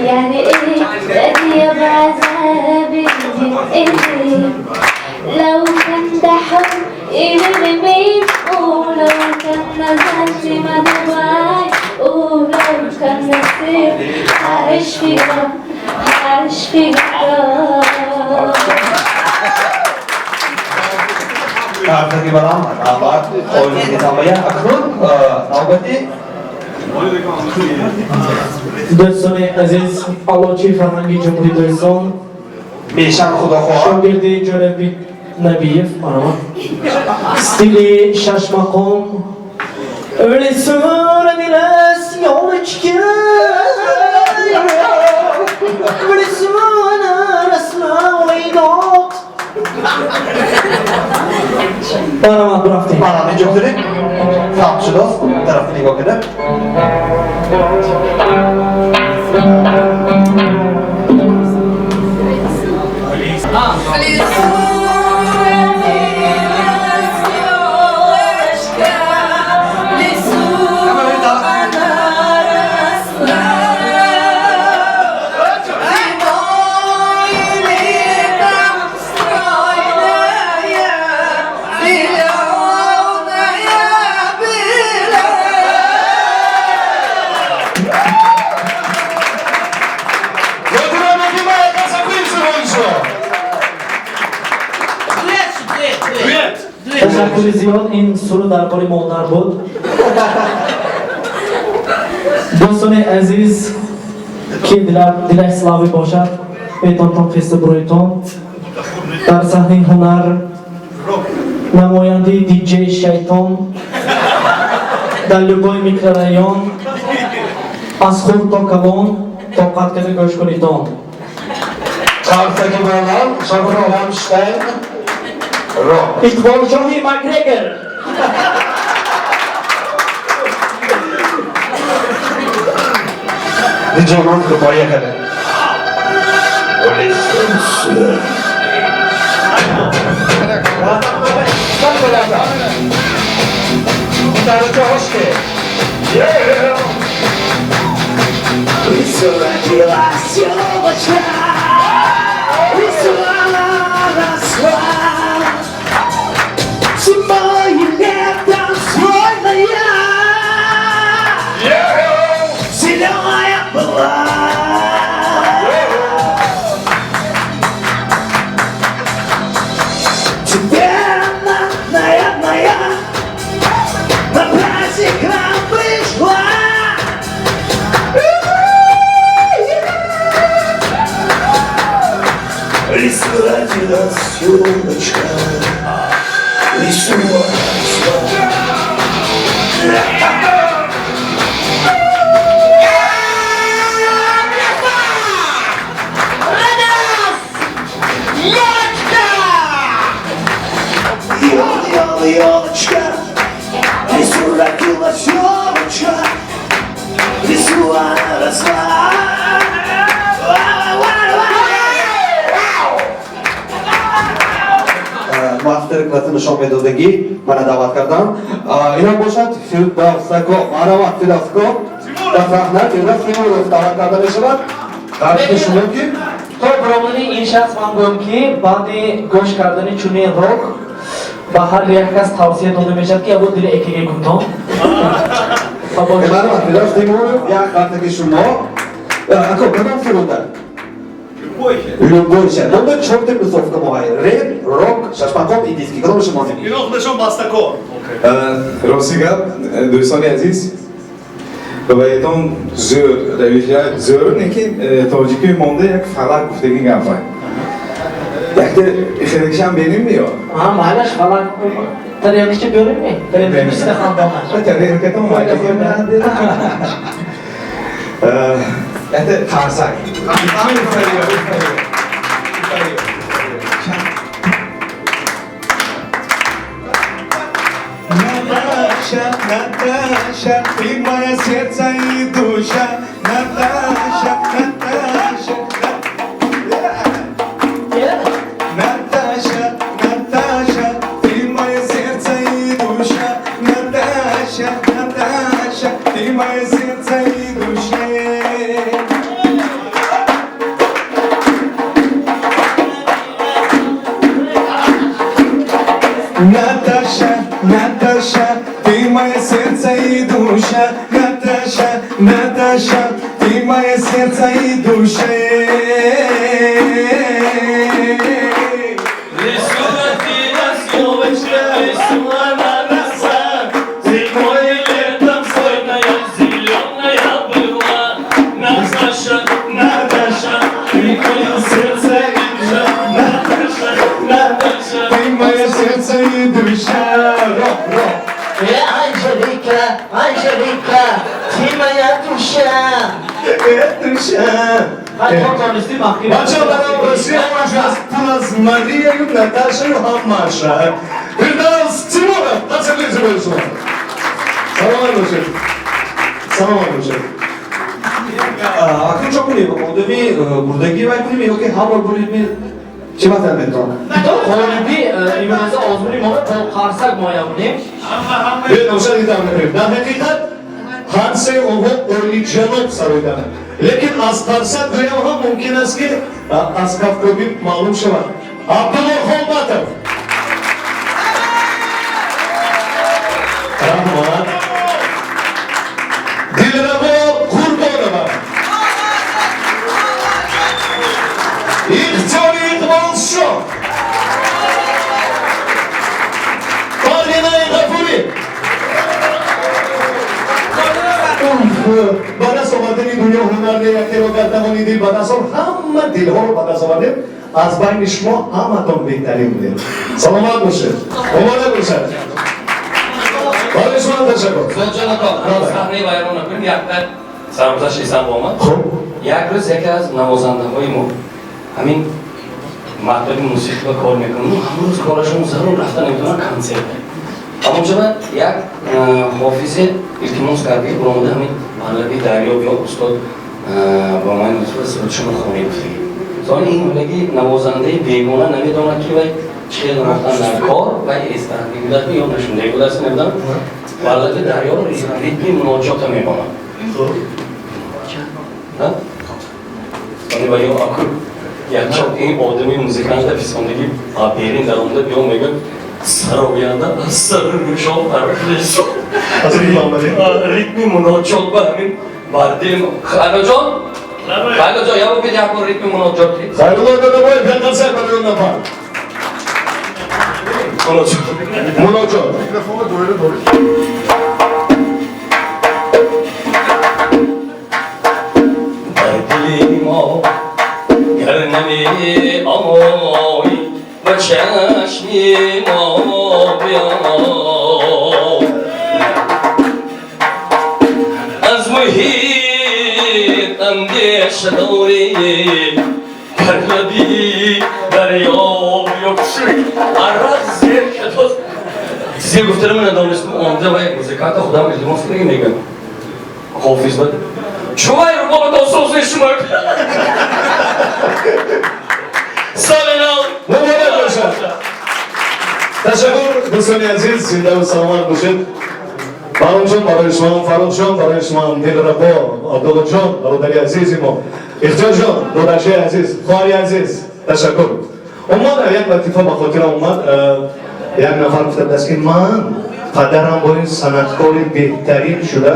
يعني ايه راضية بعذابي؟ ايه لو كان ده حب يبقى مين؟ ولو كان نزلت ما دمعي، ولو كان نصيب هعيش في جرح، هعيش في جرح. Қарсаки баланд, марҳамат, оли намоян. Акнун навбати Дӯстони азиз, Аълочии фарҳанги Ҷумҳурии Тоҷикистон бешак, худо хоҳад, шогирди Ҷонибек Набиев, марҳамат. Стили шашмақом. В лесу родилась елочка, в лесу она росла год. Марҳамат, бурафтем. Марҳамат, инҷо гузоред. Сабт шудааст, тарафи нигоҳ карда. В лесу родилась елочка, в лесу она росла. Зимой и летом стройная, зеленая была. Нодира Нагимая, Касакуев. Ташаккури зиёд. Ин суруд дар бораи модар буд. Дӯстони азиз, ки дилаш славӣ бошад, метонтон хиста буроитон. Дар саҳнаи ҳунар намояндаи диҷей Шайтон дар любой микрорайон, аз хурд то калон, тоқат карда гӯш кунитон. Қарсаки баланд, Шабро Рамштайн, рок. Иқболшоҳи Макгрегор. Диджей Музыка, поехали. В лесу родилась елочка, в лесу она росла. Зимой и летом стройная, зеленая была. Теперь она, наверное, на праздник к нам пришла. В лесу родилась елочка, в лесу она росла. Ел, елочка, в лесу родилась елочка, в лесу она росла. Мастер класси нишон медодагӣ мана даъват кардам. Инам бошад Фирдавсако. Марҳамат, Фирдавсако, дар саҳна Фирдавс Тимуров даъват карда мешавад. Дарси шумо ки То баромадани ин шахс ман гӯям, ки баъди гӯш кардани чунин рок ба ҳар як кас тавсия дода мешавад, ки ябо дили экиге кунтон. Марҳамат, Фирдавс Тимуров, як қартаки шумо. Ако, кадом суруда? Любой ша. Монда чорта мусофка моҳай. Реп, рок, шашмақом, индийский. Кадом шумо? Ино худашон бастакор. Рости гап, дӯстони азиз, ба этон зӯр равиша, зӯр не ки тоҷикӣ монда як фалак гуфтагӣ гапа. Якта хеликшам берим ё? А, майлаш, фалак. Тарелкача беримmi? Тарелкача хандонаш. Тарелкатон майли. Это қарсак. Наташа, Наташа, ты моя сердце и душа. Наташа, Наташа, Наташа, Наташа, ты мое сердце и душа. Наташа, Наташа, ты мое сердце и душа. Наташа, Наташа, ты мое сердце и душа. Наташа, Наташа, ты мое сердце и душа. Анжелика, Анжелика, ты моя душа. Душа. Бача барам Россия пур аз Марияю, Наташаю ҳам Маша. Фирдавс Тимуров, тасаввур кунед шумо. Саломат бошед. Саломат бошед. Акнун чо кунем? Одами бурдагӣ вай кунем ё ки ҳамро бурем? Чӣ маслиҳат метавонад? Ғолиби имрӯза озмуни мо бо қарсак муайян кунем. Дар ҳақиқат ҳар сеи онҳо олиҷаноб сароиданд, лекин аз қарсак гӯям ҳам мумкин аст, ки аз кафкобӣ маълум шавад. Абдулло Холматов, раҳмат. Дилрабо Қурбонова, Ихтиёри Иқболшоҳ, Парвинаи Ғафурӣ. Ба даст овардани дунё ҳунар не, якеро гар тавони дил ба даст ор. Ҳама дилҳоро ба даст овардем, аз байни шумо ҳаматон беҳтарин будем. Саломат бошед, муборак бошад. Барои шумо ташаккур. Зоҷон ака, саҳнаи вайрон накунем, якта саргузашт эсам омад. Як рӯз яке аз навозандаҳои мо ҳамин мактаби мусиқиба кор мекунад, ҳамрӯз корашон зарур рафта наметавонад консерт. Ҳамонҷоба як ҳофизе илтимос кард, ки буромада ҳамин паҳлави дарё биё, устод бо ман сурудшумо хонед гуфтагӣ. Сони ин ҳолаги навозандаи бегона намедонад, ки вай чӣ хел навохтан дар кор, вай эстрадӣ будааст ё нашундаги будааст, намедонам. Паҳлави дарё ритми муноҷота мехонад. Сони ва ё аку якчанд ин одами музиканта фисондагӣ берин даромада биё мегӯяд, сароянда аз сари рӯшон парвариш ритми муноҷот ба ҳамин бардем. Хайруллоҷон, Хайруллоҷон, я бубин як бор ритми муноҷот. Хайрулло Додобоев, як қарсак барои он нафар. Муноҷот. Микрофонро доира доред. Дар дили мо гар намеоӣ, ба чашми мо биё, аз муҳит андеша дорӣ, гар лаби дарё биёкушӣ. Арақ зер кадост. Зер гуфтанам надонистам, омада ва як музиканта худам илтимос кардагӣ мегӯям. Ҳофиз ба чувай рубобатон сози шумо. Соли нав муборак бошад. Ташаккур, дӯстони азиз, зиндаву саломат бошед. Баҳромҷон, барои шумо, Фаррухҷон, барои шумо, Дилрабо, Абдуллоҷон, бародари азизи мо, Ихтиёрҷон, додарчаи азиз, хоҳари азиз, ташаккур. Умуман як латифа ба хотирам омад. Як нафар гуфта будааст, ки ман падарам бо ин санъаткори беҳтарин шуда,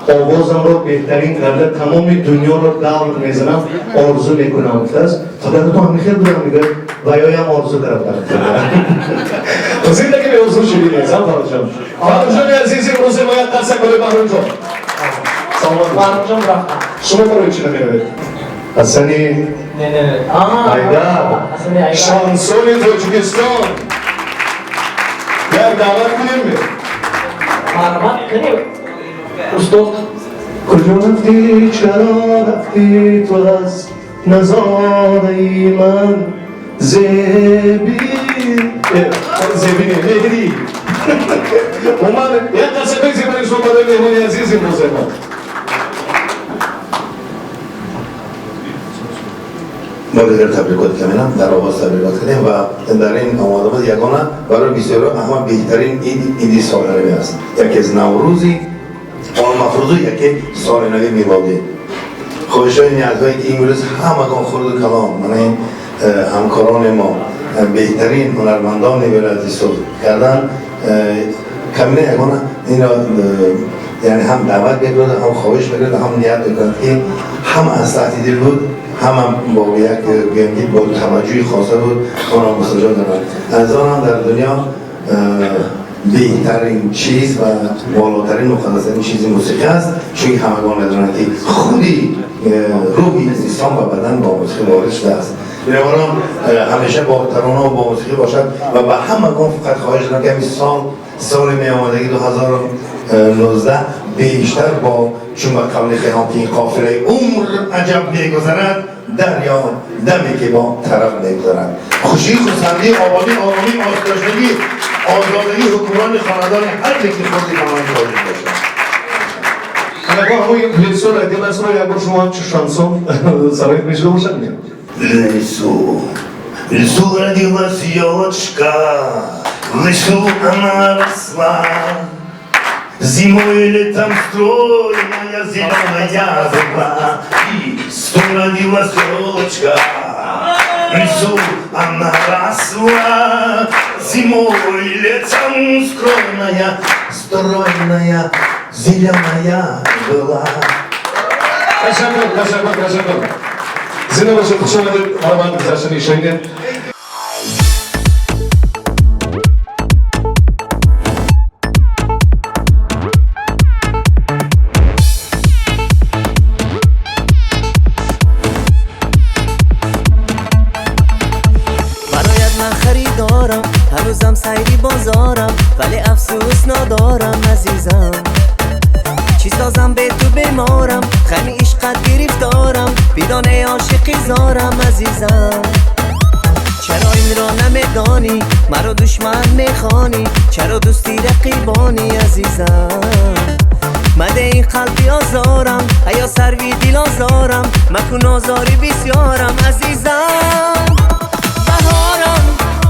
овозамро беҳтарин карда, тамоми дунёро давр мезанам, орзу мекунам, гуфтааст. Падаратон ҳамин хел будам, мегӯяд, ва ёям орзу кардам. Зиндагӣ беорзу ширин нест, ҳам Фаррухҷон. Фаррухҷони азиз, имрӯз мо як қарсак барои Баҳромҷон. Саломат бошед. Баҳромҷон рафтам. Шумо барои чӣ намеравед? Ҳасани Не, не, не. Айдар, Ҳасани Айдар. Шансони Тоҷикистон. Як даъват кунем? Марҳамат кунем. Устод. Куҷо рафтӣ, чаро рафти ту аз назораи ман зеби зеби не меҳрӣ. Умуман, як қасаби зебои шумо барои меҳмони азиз имрӯзаи мо. Мо дигар табрикот каминам дар оғоз табрикот кардем ва дар ин омадомад ягона барои бисёриҳо ҳама беҳтарин ид, иди соли нави аст. Яке аз наврӯзи олмафрӯзу, яке соли нави милодӣ. Хоҳишҳои ниятҳое ки имрӯз ҳамагон хурду калон, мана ин ҳамкорони мо, беҳтарин ҳунармандони вилояти Суғд кардан, камина ягона инро яъне ҳам даъват мекунад, ҳам хоҳиш мекунад, ҳам ният мекунад, ки ҳам аз таҳти дил буд, ҳама бо як гӯем ки бо таваҷҷӯҳи хоса буд, онро мустаҷоб дорад. Аз он ҳам дар дунё беҳтарин чиз ва болотарин, муқаддастарин чизи мусиқӣ аст, чунки ҳамагон медонанд, ки худи рӯҳи инсон ба бадан бо мусиқӣ ворид шудааст. Бинобар он ҳамеша бо тарона ва бо мусиқӣ бошад ва ба ҳамагон фақат хоҳиш дорам, ки ҳамин сол, соли меомадагӣ 2019, бештар бо чун ба қавли Хайём, ки ин қофилаи умр аҷаб мегузарад, дарё даме ки бо тараб мегузарад. Хушӣ, хурсандӣ, ободӣ, оромӣ, осоиштагӣ, озодагӣ ҳукмрони хонадони ҳар яки хурди калони тоҷик бошад. Анако ҳамои В лесу родилась ро як бор шумо ҳамчун шансон сароид мешуда бошад не? В лесу, в лесу родилась елочка, в лесу она росла. Зимой и летом стройная, зеленая была. В лесу родилась елочка, в лесу она росла. Зимой и летом стройная, стройная, зеленая была. Ташаккур, ташаккур, ташаккур. Зинда бошед, хуш омадед, марҳамат, гузаштани шунидед. Бароят ман харидорам, ҳанӯзам сайри бозорам, вале афсӯс надорам, азизам. Чӣ созам бе ту, беморам, ғами ишқат гирифторам, бидоне ошиқи зорам, азизам. Чаро инро намедонӣ, маро душман мехонӣ, чаро дӯсти рақибонӣ, азизам? Маде ин қалби озорам, ая сарви дилозорам, макун озори бисёрам, азизам. Баҳорам,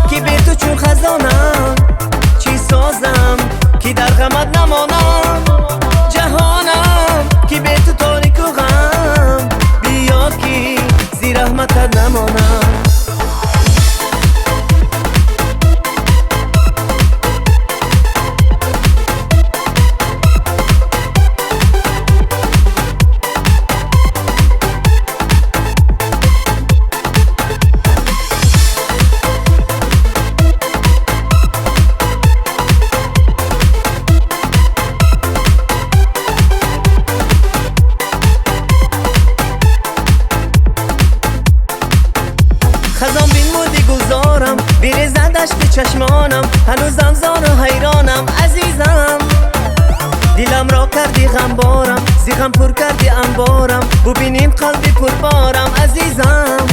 ки бе ту чун хазонам, чӣ созам, ки дар ғамат намонам? Ҷаҳонам, ки бе ту торику ғам, биё ки зи раҳматат намонам. Хазон бинмуди гулзорам, бирезад ашки чашмонам, ҳанӯзам зору ҳайронам, азизам. Диламро карди ғамборам, зи ғам пур карди анборам, бубиним қалби пурборам, азизам.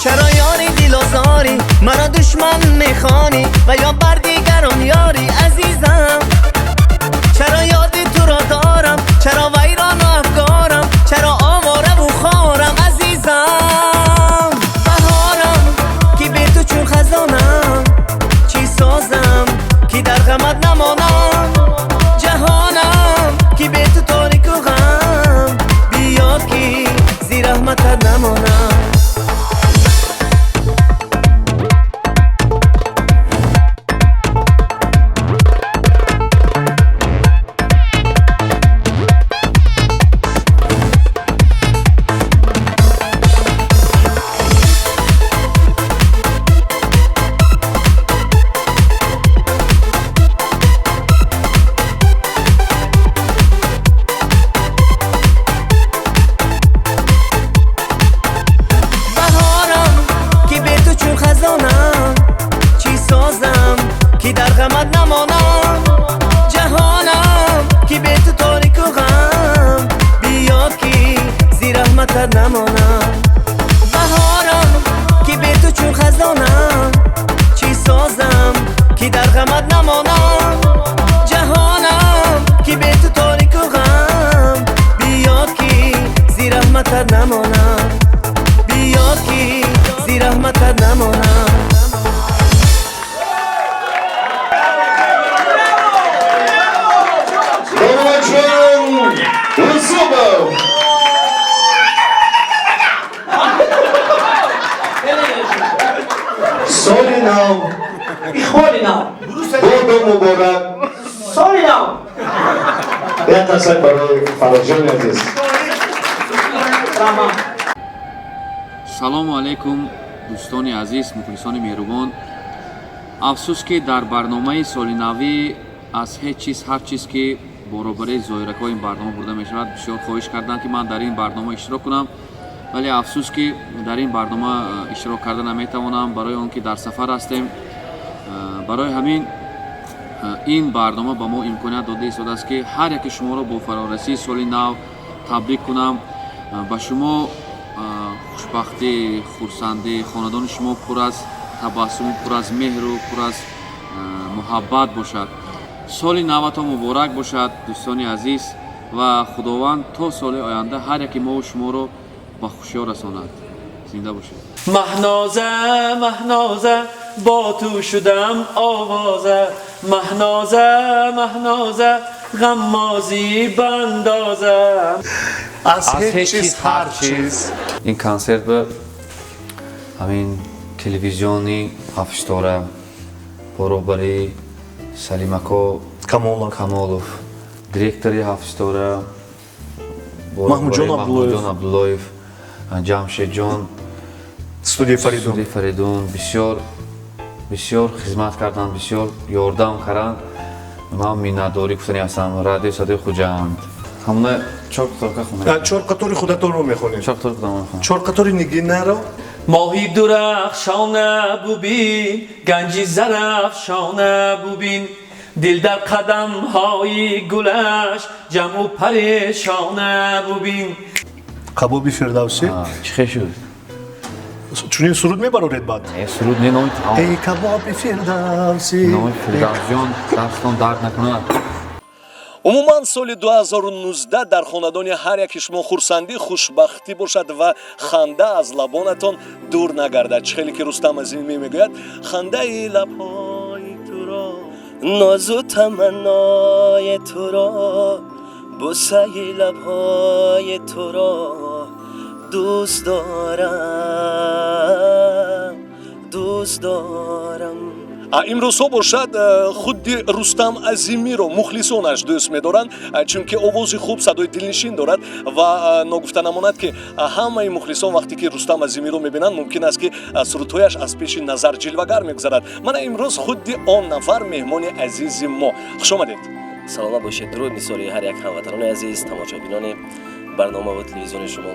Чаро ёри дилозорӣ, маро душман мехонӣ ва ё бар дигарон ёрӣ, азизам? Чаро ёди туро дорам, чаро вайрону афгорам, чаро овораву хорам, азизам? Баҳорам, ки бе ту чун хазонам, чӣ созам, ки дар ғамат намонам? Ҷаҳонам, ки бе ту торику ғам, биё ки зи раҳматат намонам. раҳматат намонам. Баҳорам ки бе ту чун хазонам, чӣ созам ки дар ғамат намонам. Ҷаҳонам ки бе ту торику ғам, биё ки зи раҳматат намонам, биё ки зи раҳматат намонам. Соли нав, Иқболи нав, бодо муборак. Соли нав. Як қасак барои Фарроҷони азиз. Салому алайкум, дӯстони азиз, мухлисони меҳрубон. Афсӯс, ки дар барномаи солинавӣ аз ҳеҷ чиз ҳар чиз, ки баробари зоиракҳо ин барнома бурда мешавад, бисёр хоҳиш карданд, ки ман дар ин барнома иштирок кунам, вале афсӯс, ки дар ин барнома иштирок карда наметавонам, барои он ки дар сафар ҳастем. Барои ҳамин ин барнома ба мо имконият дода истодааст, ки ҳар яке шуморо бо фарорасии соли нав табрик кунам. Ба шумо хушбахтӣ, хурсандӣ, хонадони шумо пур аз табассуму пур аз меҳру пур аз муҳаббат бошад. Соли наватон муборак бошад, дӯстони азиз, ва Худованд то соли оянда ҳар яке мову шуморо ба хушиҳо расонад. Зинда бошед. Маҳноза, Маҳноза, бо ту шудам овоза. Маҳноза, Маҳноза, ғаммозӣ бандоза. Аз ҳеҷ чиз ҳар чиз. Ин консерт ба ҳамин телевизиони ҳафтситора бо роҳбарии Салимако Камолов, директори ҳафтситора Маҳмудҷон Маҳмудҷон Абдуллоев, Ҷамшедҷон, студияи Фаридун, студияи Фаридун бисёр бисёр хизмат карданд, бисёр ёрдам карданд. Ман миннатдорӣ гуфтани ҳастам радиои Садои Хуҷанд. Ҳамона чор қаторка хонам. Чор қатори худатонро мехонед? Чор қатори худамро мехонам. Чор қатори Нигинаро? Моҳи дурахшона бубин, ганҷи зарафшона бубин, дил дар қадамҳои гулаш ҷамъу парешона бубин. Кабоби Фирдавсӣ? Чӣ хел шуд? Чунин суруд мебароред баъд? Не, суруд не, номи таом. Эй кабоби Фирдавсӣ. Номи Фирдавсҷон дастон дард накунад. Умуман, соли 2019 дар хонадони ҳар яки шумо хурсандӣ, хушбахтӣ бошад ва ханда аз лабонатон дур нагардад. Чӣ хеле ки Рустам Азимӣ мегӯяд: хандаи лабҳои туро, нозу таманнои туро, бусаи лабҳои туро дӯст дорам, дӯст дорам. Имрӯзҳо бошад, худи Рустам Азимиро мухлисонаш дӯст медоранд, чунки овози хуб, садои дилнишин дорад ва ногуфта намонад, ки ҳамаи мухлисон вақте ки Рустам Азимиро мебинанд, мумкин аст, ки сурудҳояш аз пеши назар ҷилвагар мегузарад. Мана имрӯз худи он нафар меҳмони азизи мо. Хуш омадед. Саломат бошед. Дуруд нисори ҳар як ҳамватанони азиз, тамошобинони барнома ва телевизиони шумо.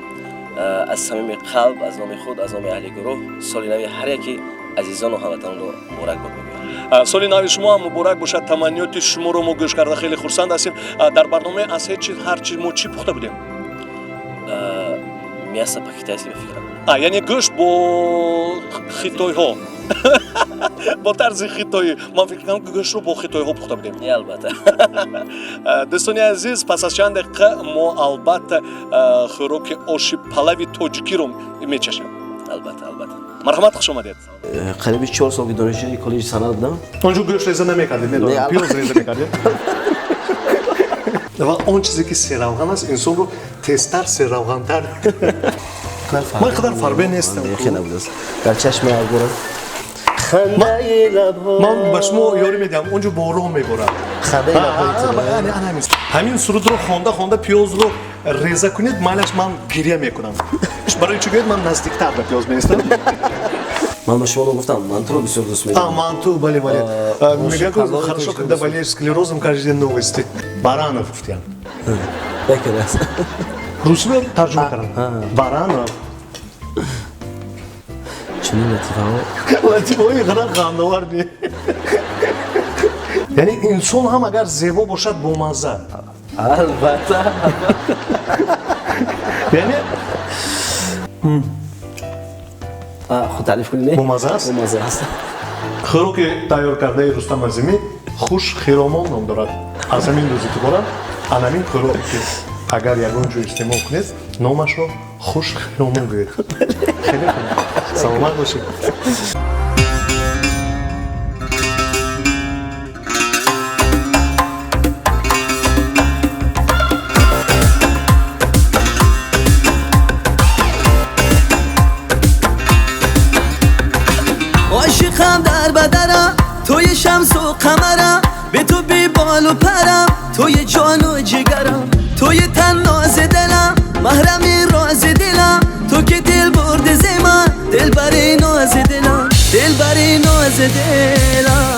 Аз самими қалб, аз номи худ, аз номи аҳли гурӯҳ, соли нави ҳар яки азизону ҳамватанонро муборакбод мегӯям. Соли нави шумо ҳам муборак бошад. Таманниёти шуморо мо гӯш карда хеле хурсанд ҳастем. Дар барномаи аз ҳеҷ чиз ҳар чиз мо чӣ пухта будем? Мясо по-китайски, ба фикрам. Яъне гӯшт бо хитойҳо, бо тарзи хитоӣ. Ман фикр кардам, ки гӯштро бо хитойҳо пухта будем. Не, албатта. Дӯстони азиз, пас аз чанд дақиқа мо албатта хӯроки оши палави тоҷикиро мечашем. Албатта, албатта. Марҳамат, хуш омадед. Қариби 4 сол ки донишҷӯи коллеҷи санъат будам. Онҷо гӯшт реза намекардед, медонам, пиёз реза мекардед. Ва он чизе ки серавған аст, инсонро тезтар серавғантар. Ман қадар фарбе нестам. Дар чашми аргурам хандаи лабҳо. Ман ба шумо ёрӣ медиҳам, онҷо борон меборад. Хандаи лабҳои туро. Ҳамин сурудро хонда хонда пиёзро реза кунед, майлаш, ман гиря мекунам. Барои чӣ гӯед? Ман наздиктар ба пиёз меистам. Ман ба шумо гуфтам, мантуро бисёр дӯст медорам. А, манту, бале, бале. Мегӯяд, хорошо, когда болеешь склерозом, каждый день новости. Баранов гуфтиям. Яке аст. Русиро тарҷума кардам. Баранов. Чунин латифаҳо. Латифаҳои ғара хандаовар не. Яъне инсон ҳам агар зебо бошад, бомазза. Албатта. Яъне Худ таъриф кунед. Бомаза аст? Бомаза аст. Хӯроки тайёр кардаи Рустам Азимӣ Хушхиромон ном дорад. Аз ҳамин рӯз эътиборан анамин хӯроке ки агар ягон ҷо истеъмол кунед, номашро Хушхиромон гӯед. Хеле хуб, саломат бошед. عاشقم در بدنم توی شمس و قمرم، به تو بی بال و پرم، توی جان و جگرم، توی تن ناز دلم، محرم راز دلم، تو که دل برد ز من، دل بری ناز دلم، دل بری ناز دلم.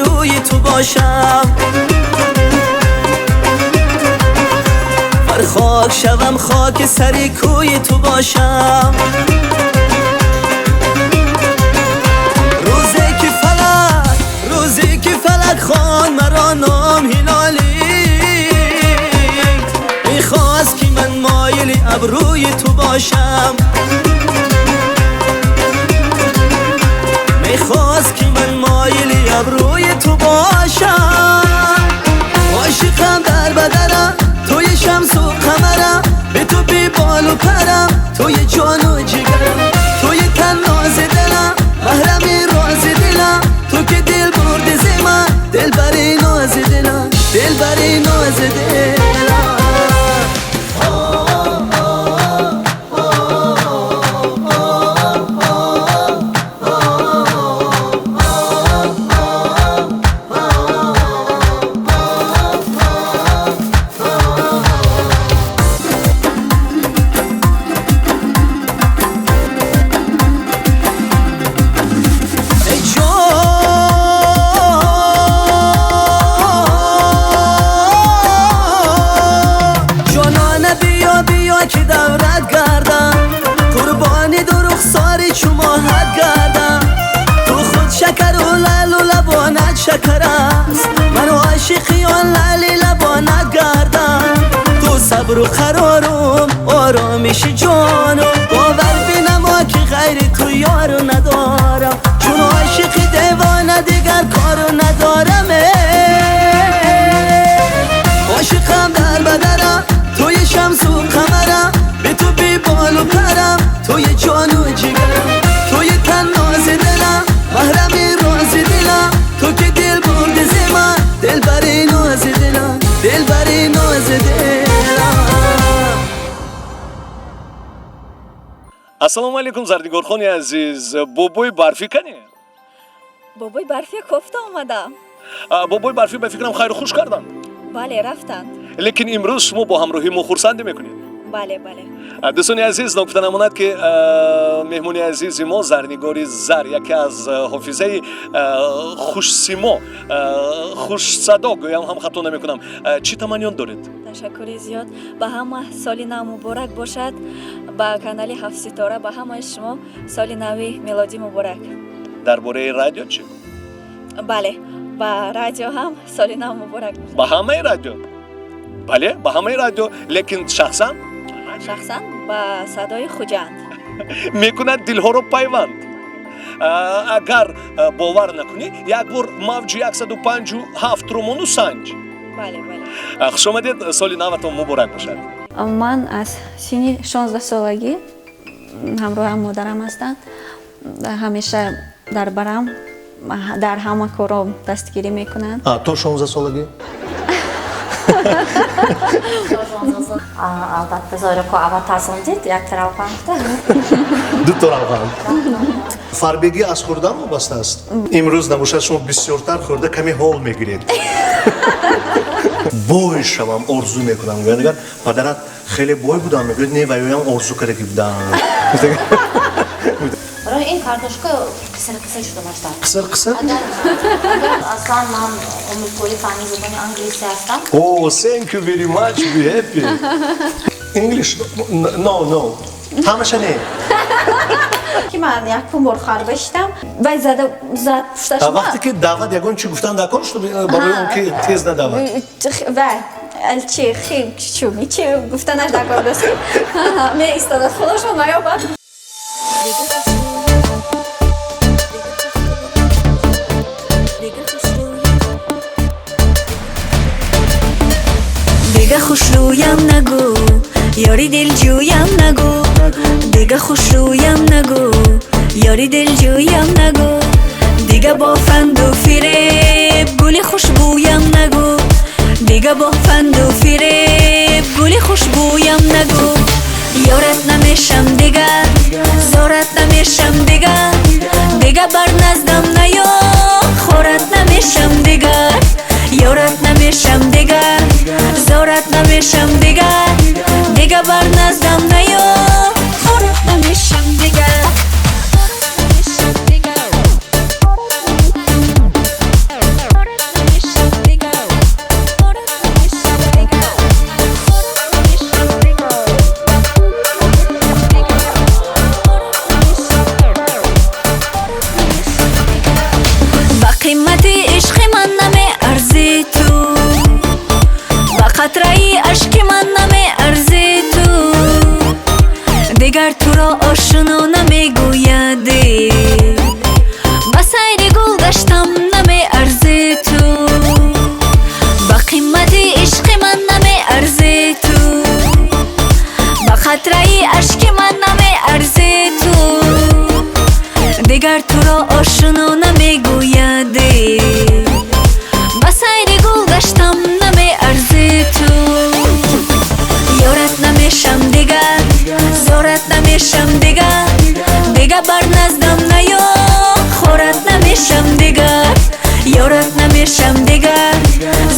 روی تو باشم، بر خاک شوم خاک سر کوی تو باشم. روزی که فلک، روزی که فلک خوان مرا نام هلالی، میخواست که من مایل ابروی تو باشم، میخواست که من مایل ابروی تو باشم. عاشقم در بدنم، توی شمس و قمرم، به تو بی بال و پرم، توی جان و جگرم، توی تن ناز دلم، محرم راز دلم، تو که دل برد ز من، دل بری ناز دلم، دل بری ناز دلم. شکر است من عاشقی آن لعلی لبانت گردم، تو صبر و قرارم آرامش جانم، باور بنما که غیر تو یارو ندارم، چون عاشقی دیوانه دیگر کارو ندارم. عاشقم در بدنم، توی شمس و قمرم، به تو بی بال و پرم، توی جان و جگرم، توی تن ناز دلم، محرم راز دلم، تو که دل برد ز من، دل بری ناز دلم، دل بری ناز دلم. Ассалому алайкум, Зарнигорхони азиз. Бобои Барфӣ кане? Бобои Барфӣ кофта омадам. Бобои Барфӣ ба фикрам хайру хуш карданд. Бале, рафтанд. Лекин имрӯз шумо бо ҳамроҳии мо хурсандӣ мекунед. Бале, бале. Дӯстони азиз, ногуфта намонад ки меҳмони азизи мо Зарнигори Зар, яке аз ҳофизаи хушсимо, хушсадо гӯям ҳам хато намекунам. Чӣ таманниёт доред? Ташаккури зиёд. Ба ҳама соли нав муборак бошад. Ба канали Ҳафт Ситора, ба ҳамаи шумо соли нави мелодӣ муборак. Дар бораи радио чӣ? Бале, ба радио ҳам соли нав муборак бошад. Ба ҳамаи радио? Бале, ба ҳамаи радио, лекин шахсан? Шахсан ба садои Хуҷанд. Мекунад дилҳоро пайванд. Агар бовар накунӣ, як бор мавҷи 105,7-ро мону санҷ. Бале, бале. Хуш омадед, соли наватон муборак бошад. Ман аз синни 16 солагӣ ҳамроҳам модарам ҳастанд. Ҳамеша дар барам, дар ҳама кором дастгирӣ мекунанд. То 16 солагӣ? Албатта, Зоирако аввал таъсом дид, якта равған. Дуто равған. Фарбегӣ аз хӯрдан вобаста аст. Имрӯз набошад, шумо бисёртар хӯрда, каме ҳол мегиред. Бой шавам орзу мекунам, гӯянд. Агар падарат хеле бой будам, мегӯяд, не, ваёям орзу карда ки будам. Барои ин картошка қисир қисир шуда бошад. Қисир қисир? Агар аслан ман омӯзгори фанни забони англисӣ ҳастам. Oh, thank you very much, be happy. English? No, no. Ҳамаша не. Ки ман якум бор харба шидам, вай зада зад пушташ. Вақте ки даъват ягон чи гуфтан дар кор шуд, барои он ки тез надавад. Вай алчи хи чуми чи гуфтанаш дар кор даст меистодад, худошон наёбад. Дига хушрӯям нагӯ, ёри дилҷӯям нагӯ, дига хушрӯям нагӯ, ёри дилҷӯям нагӯ, дига бо фанду фиреб гули хушбӯям нагӯ, дига бо фанду фиреб гули хушбӯям нагӯ. Ёрат намешам дигар, зорат намешам дигар, дига бар наздам наё, хорат намешам дигар. Ёрат намешам дигар, зорат намешам дигар, дига бар наздам наё, хорат намешам дигар. Ба қимати ишқи ман намеарзӣ ту, ба қатраи ашки ман намеарзӣ ту, дигар туро ошно намегӯяд дил, ба сайри гул гаштам намеарзӣ ту, ба қимати ишқи ман намеарзӣ ту, ба қатраи ашки ман намеарзӣ ту, дигар туро ошно намегӯяд дил, ба сайри гул гаштам намеарзӣ ту. Ёрат намешам дигар, зорат намешам дигар, дига бар наздам наё, хорат намешам дигар. Ёрат намешам дигар,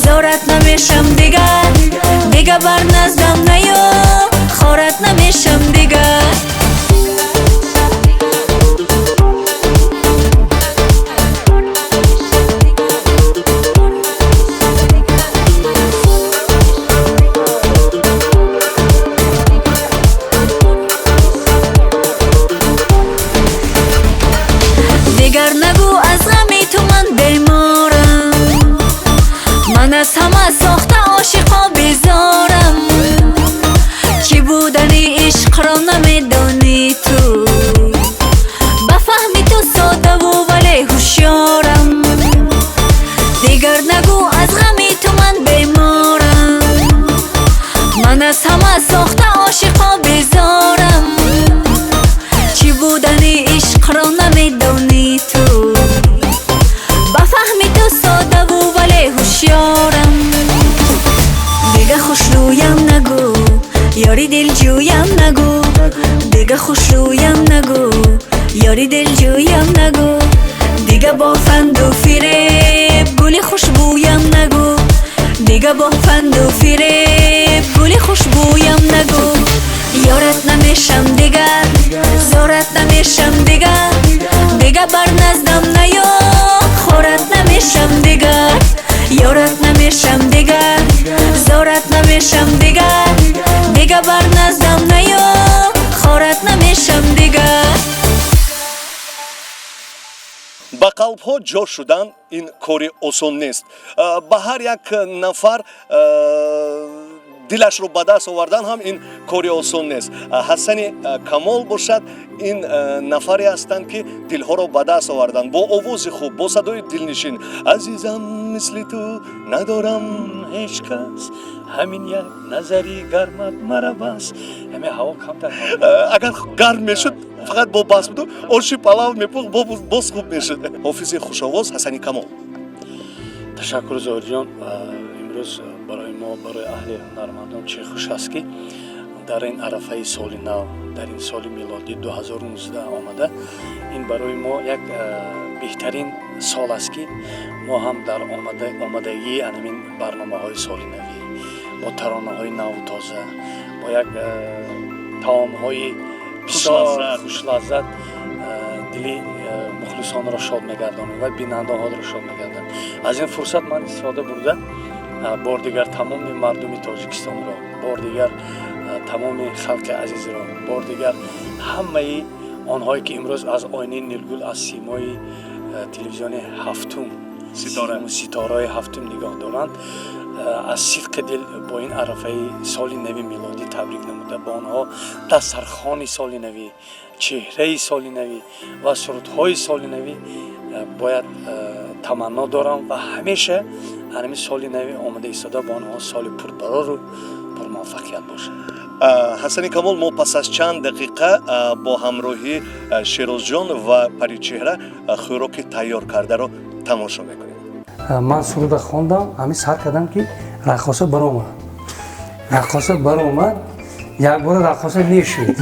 зорат намешам дигар, дига бар наздам наё, хорат намешам дигар. Дигар нагӯ аз ғами ту ман беморам, ман аз ҳама сохта ошиқо безорам, чӣ будани ишқро намедонӣ ту, ба фаҳми ту содаву вале ҳушёрам. Дигар нагӯ аз ғами ту ман беморам, ман аз ҳама сохта ошиқо безорам, чӣ будани ишқро намедонӣ ту, ба фаҳми ту содаву вале ҳушёрам. Дига хушрӯям нагӯ, ёри дилҷӯям нагӯ, дига хушрӯям нагӯ, ёри дилҷӯям нагӯ, дига бо фанду фиреб гули хушбӯям нагӯ, дига бо фанду фиреб гули хушбӯям нагӯ. Ёрат намешам дигар, зорат намешам дигар, дига бар наздам наё, хорат намешам дигар. Ёрат намешам дигар, зорат намешам дигар, дига бар наздам наё, хорат намешам дигар. Ба қалбҳо ҷо шудан ин кори осон нест. Ба ҳар як нафар дилашро ба даст овардан ҳам ин кори осон нест. Ҳасани Камол бошад, ин нафаре ҳастанд, ки дилҳоро ба даст оварданд бо овози хуб, бо садои дилнишин. Азизам, мисли ту надорам ҳеҷ кас, ҳамин як назари гармат мара бас. Ҳамин ҳаво камтар. Агар гарм мешуд, фақат бо бас буду оши палав мепухт, боз хуб мешуд. Ҳофизи хушовоз Ҳасани Камол. Ташаккур, Зоҳирҷон. Имрӯз Барои мо, барои аҳли ҳунармандон чӣ хуш аст, ки дар ин арафаи соли нав, дар ин соли милодӣ 2019 омада, ин барои мо як беҳтарин сол аст, ки мо ҳам дар омадагии анамин барномаҳои соли навӣ бо таронаҳои наву тоза, бо як таомҳои бисёр хушлаззат дили мухлисонро шод мегардонем ва бинандаҳоро шод мегардонем. Аз ин фурсат ман истифода бурда, бор дигар тамоми мардуми Тоҷикистонро, бор дигар тамоми халқи азизро, бор дигар ҳамаи онҳое, ки имрӯз аз оинаи нилгул, аз симои телевизиони ҳафтум, ситораи ҳафтум нигоҳ доранд, аз сидқи дил бо ин арафаи соли нави милодӣ табрик намуда, ба онҳо дастархони соли навӣ, чеҳраи соли навӣ ва сурудҳои соли навӣ бояд таманно дорам ва ҳамеша ҳамин соли нави омада истода ба онҳо соли пурбарору пурмуваффақият бошад. Ҳасани Камол, мо пас аз чанд дақиқа бо ҳамроҳии Шерозҷон ва Паричеҳра хӯроки тайёр кардаро тамошо мекунем. Ман суруда хондам, ҳамин сар кардам, ки раққоса баромад, раққоса баромад, якбора раққоса мешуд,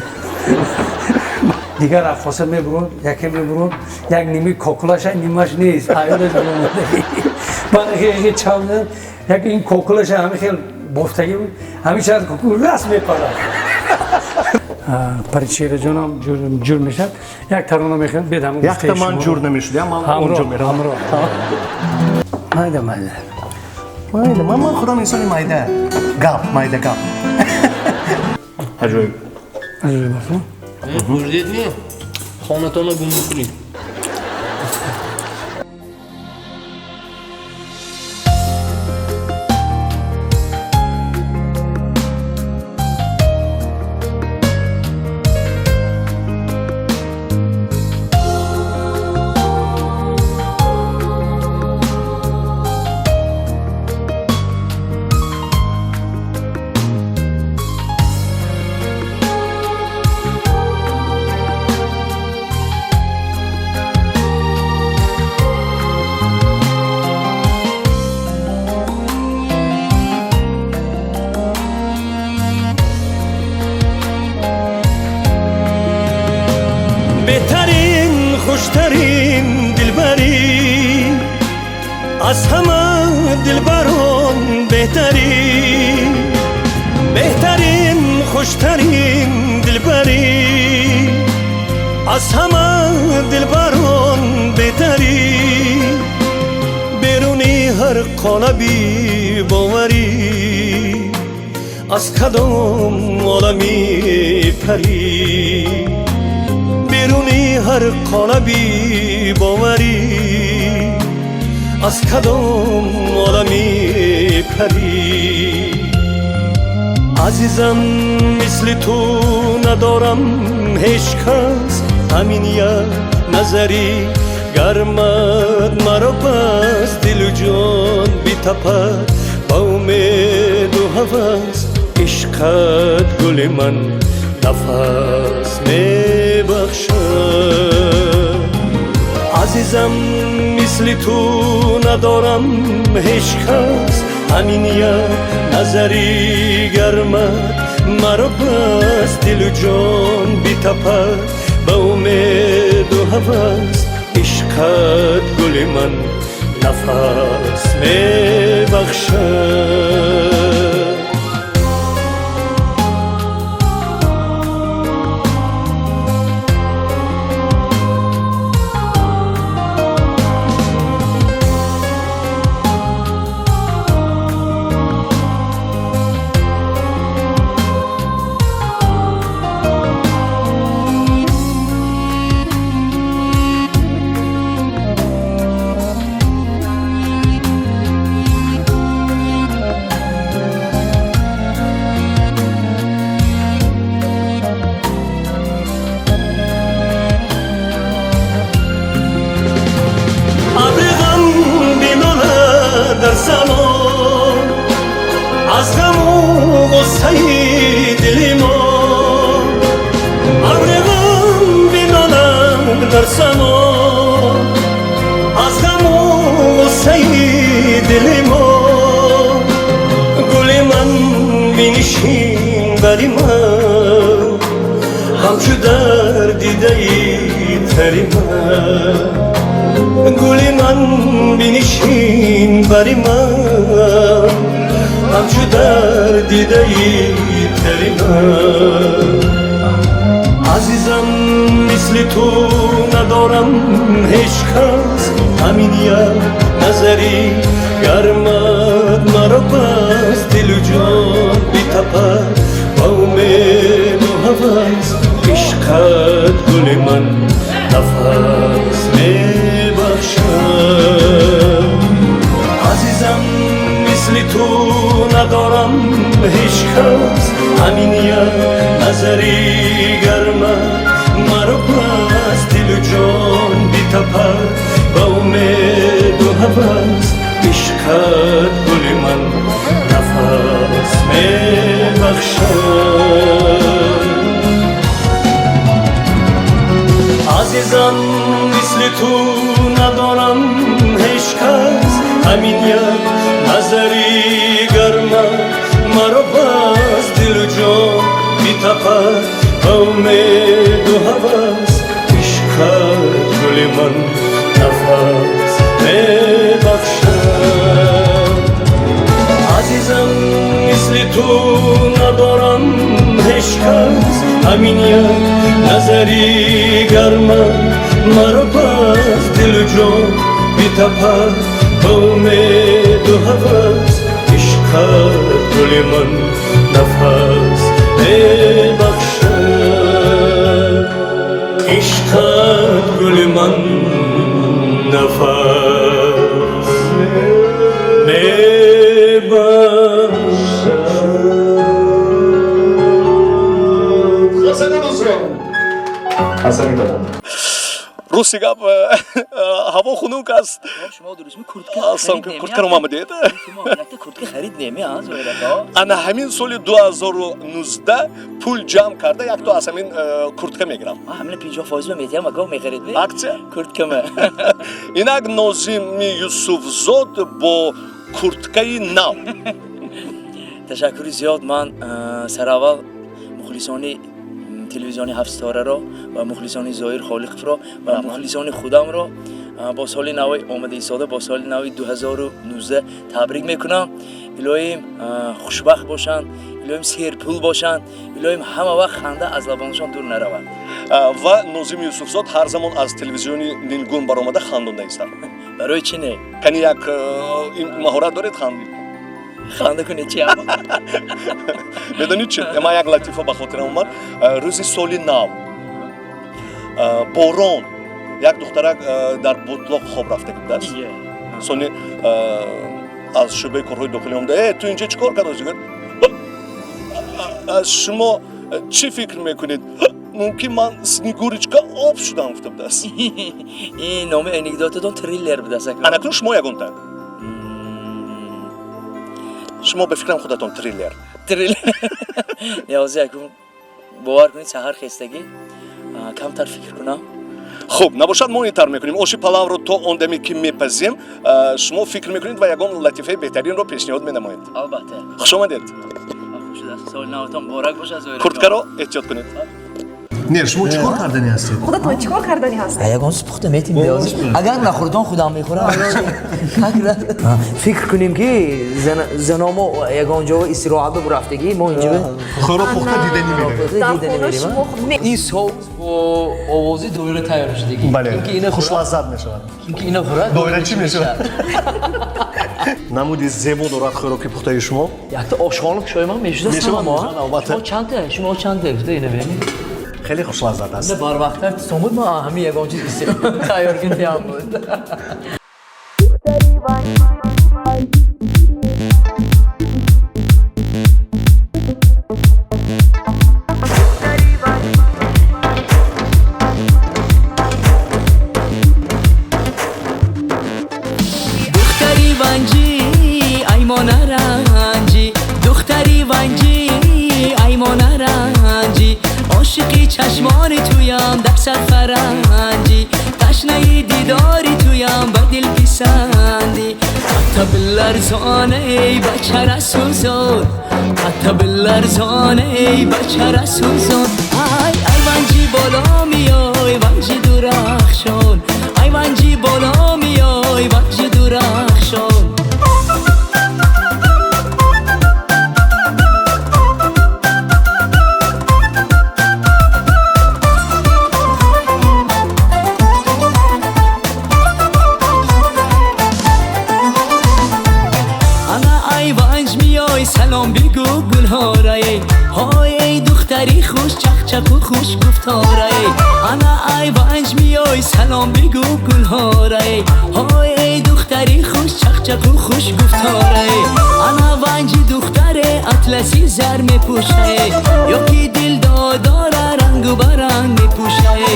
дигар раққоса мебурод, яке мебурод, як ними кокулаша, нимаш нест, аёдаш баромад. Баъд чав, як ин кокулаша ҳамин хел бофтагӣ буд, ҳамин чанд кокул раст мепарад. Паричеҳраҷонам ҷур мешавад, як тарона мехонад, бед ҳамон. Якта ман ҷур намешудам, ман онҷо меравам. Майда, майда. Майда, ман худам инсони майда гап, майда гап. Аҷоиб. Аҷоиб аст. Хӯрдедми? Хонатонро гум мекунед. Беҳтарин, хуштарин дилбарӣ, аз ҳама дилбарон беҳтарӣ. Беҳтарин, хуштарин дилбарӣ, аз ҳама дилбарон беҳтарӣ. Беруни ҳар қолаби боварӣ, аз кадом олами парӣ. Беруни ҳар қолаби боварӣ, аз кадом олами парӣ. Азизам, мисли ту надорам ҳеҷ кас, ҳамин як назари гармат маро пас дилу ҷон битапад ба умеду ҳавас. Ишқат гули ман нафас мебахшад. Азизам, мисли ту надорам ҳеҷ кас, ҳамин як назари гармат маро пас дилу ҷон битапад ба умеду ҳавас. Ишқат гули ман нафас мебахшад. Дар само аз ғаму ғуссаи дили мо, абри ғам биналад дар само аз ғаму ғуссаи дили мо. бинишин бари ман, ҳамчу дар дидаи тари ман. Гули ман бинишин бари ман, ҳамчу дар дидаи тари ман. Азизам, мисли ту надорам ҳеҷ кас, ҳамин як назари гармат маро бас. Дилу ҷон битапад ба умеду ҳавас, ишқат гули ман нафас мебахшад. Азизам, мисли ту надорам ҳеҷ кас, ҳамин як назари гармат маро бас. Дилу ҷон битапад ба умеду ҳавас, ишқат гули ман нафас мебахшад. Азизам, мисли ту надорам ҳеҷ кас, ҳамин як назари гармат маро бас. Дилу ҷон битапад ба умеду ҳавас, ишқат гули ман нафас мебахшад. Азизам, мисли ту надорам ҳеҷ кас, ҳамин як назари гармат маро бас. Дилу ҷон битапад ба умеду ҳавас, ишқат гули ман нафас мебахшад. Ишқат гули ман нафас мебахшад. Рости гап, ҳаво хунук аст. Курткаро мамадед? Куртка харид неми, Зоирако? Ана ҳамин соли 2019 пул ҷамъ карда якто аз ҳамин куртка мегирам. Ҳамина 50% метиҳам, ака мехарид? Аксия? Курткама. Инак Нозими Юсуфзод бо курткаи нав. Ташаккури зиёд. Ман сараввал мухлисони телевизиони ҳафтситораро ва мухлисони Зоир Холиқовро ва мухлисони худамро бо соли нави омада истода, бо соли нави 2019 табрик мекунам. Илоҳим хушбахт бошанд, илоҳим серпул бошанд, илоҳим ҳама вақт ханда аз лабонашон дур наравад. Ва Нозими Юсуфзод ҳар замон аз телевизиони Нилгун баромада хандонда истад. Барои чӣ не? Кани як маҳорат доред хандид? Ханда кунед чи? Медонед чи? Ман як латифа ба хотирам омад. Рӯзи соли нав борон, як духтарак дар бутлоқ хоб рафта будааст. Сони аз шӯъбаи корҳои дохилӣ омада: «Э, ту инҷо чӣ кор кардоси?» Гуфт: «Шумо чӣ фикр мекунед? Мумкин ман Снегурочка об шудам», гуфта будааст. Ин номи анекдотатон триллер будааст. Анакун шумо ягонта? Шумо ба фикрам худатон триллер. Триллер. Ниёзи акун бовар кунед, саҳар хестагӣ камтар фикр кунам. Хуб, набошад, мо ин тар мекунем. Оши палавро то он даме ки мепазем, шумо фикр мекунед ва ягон латифаи беҳтаринро пешниҳод менамоед. Албатта. Хуш омадед. Соли наватон муборак бошад, Зоир. Курткаро эҳтиёт кунед. Не, шумо чӣ кор кардани ҳастед? Худатон чӣ кор кардани ҳастед? Ягон чиз пухта метим. Агар нахӯрдон худам мехӯрам. Фикр кунем ки заномо ягон ҷо истироҳат бурафтагӣ, мо инҷо хӯрок пухта дида намерем. Ин соус бо овози доира тайёр шудагӣ. Бале, хушлаззат мешавад. Ким ки ина хӯрад, доира чӣ мешавад? Намуди зебо дорад хӯроки пухтаи шумо. Якта ошхона кушоимам мешуда. Мешавад, албатта. Шумо чандта? Шумо чандта гуфта ина бинед? Хеле хушлаззат аст. Барвақттар тисон буд, ман ҳамин ягон чиз тайёр кардиам буд. Духтари ванҷӣ, ай мо наранҷӣ, духтари ванҷӣ, ай мо наранҷӣ, ошиқи чашмони туям дар сафаранҷӣ, ташнаи дидори туям ба дил писандӣ. Қата биларзон эй бачара сӯзон, қата биларзон эй бачара сӯзон. Ай ай ванҷи боло меой, ванҷи дурахшон, ай ванҷи боло меой, ванҷи дурахшон. Салом бигӯ гулҳорае, ҳой эй духтари хуш чақчақу хуш гуфторае. Ана ай ванҷ меой, салом бигӯ гулҳорае, ҳой эй духтари хуш чақчақу хуш гуфторае. Ана ванҷи духтаре атласи зар мепӯшае, ё ки дил додора рангу баранг мепӯшае,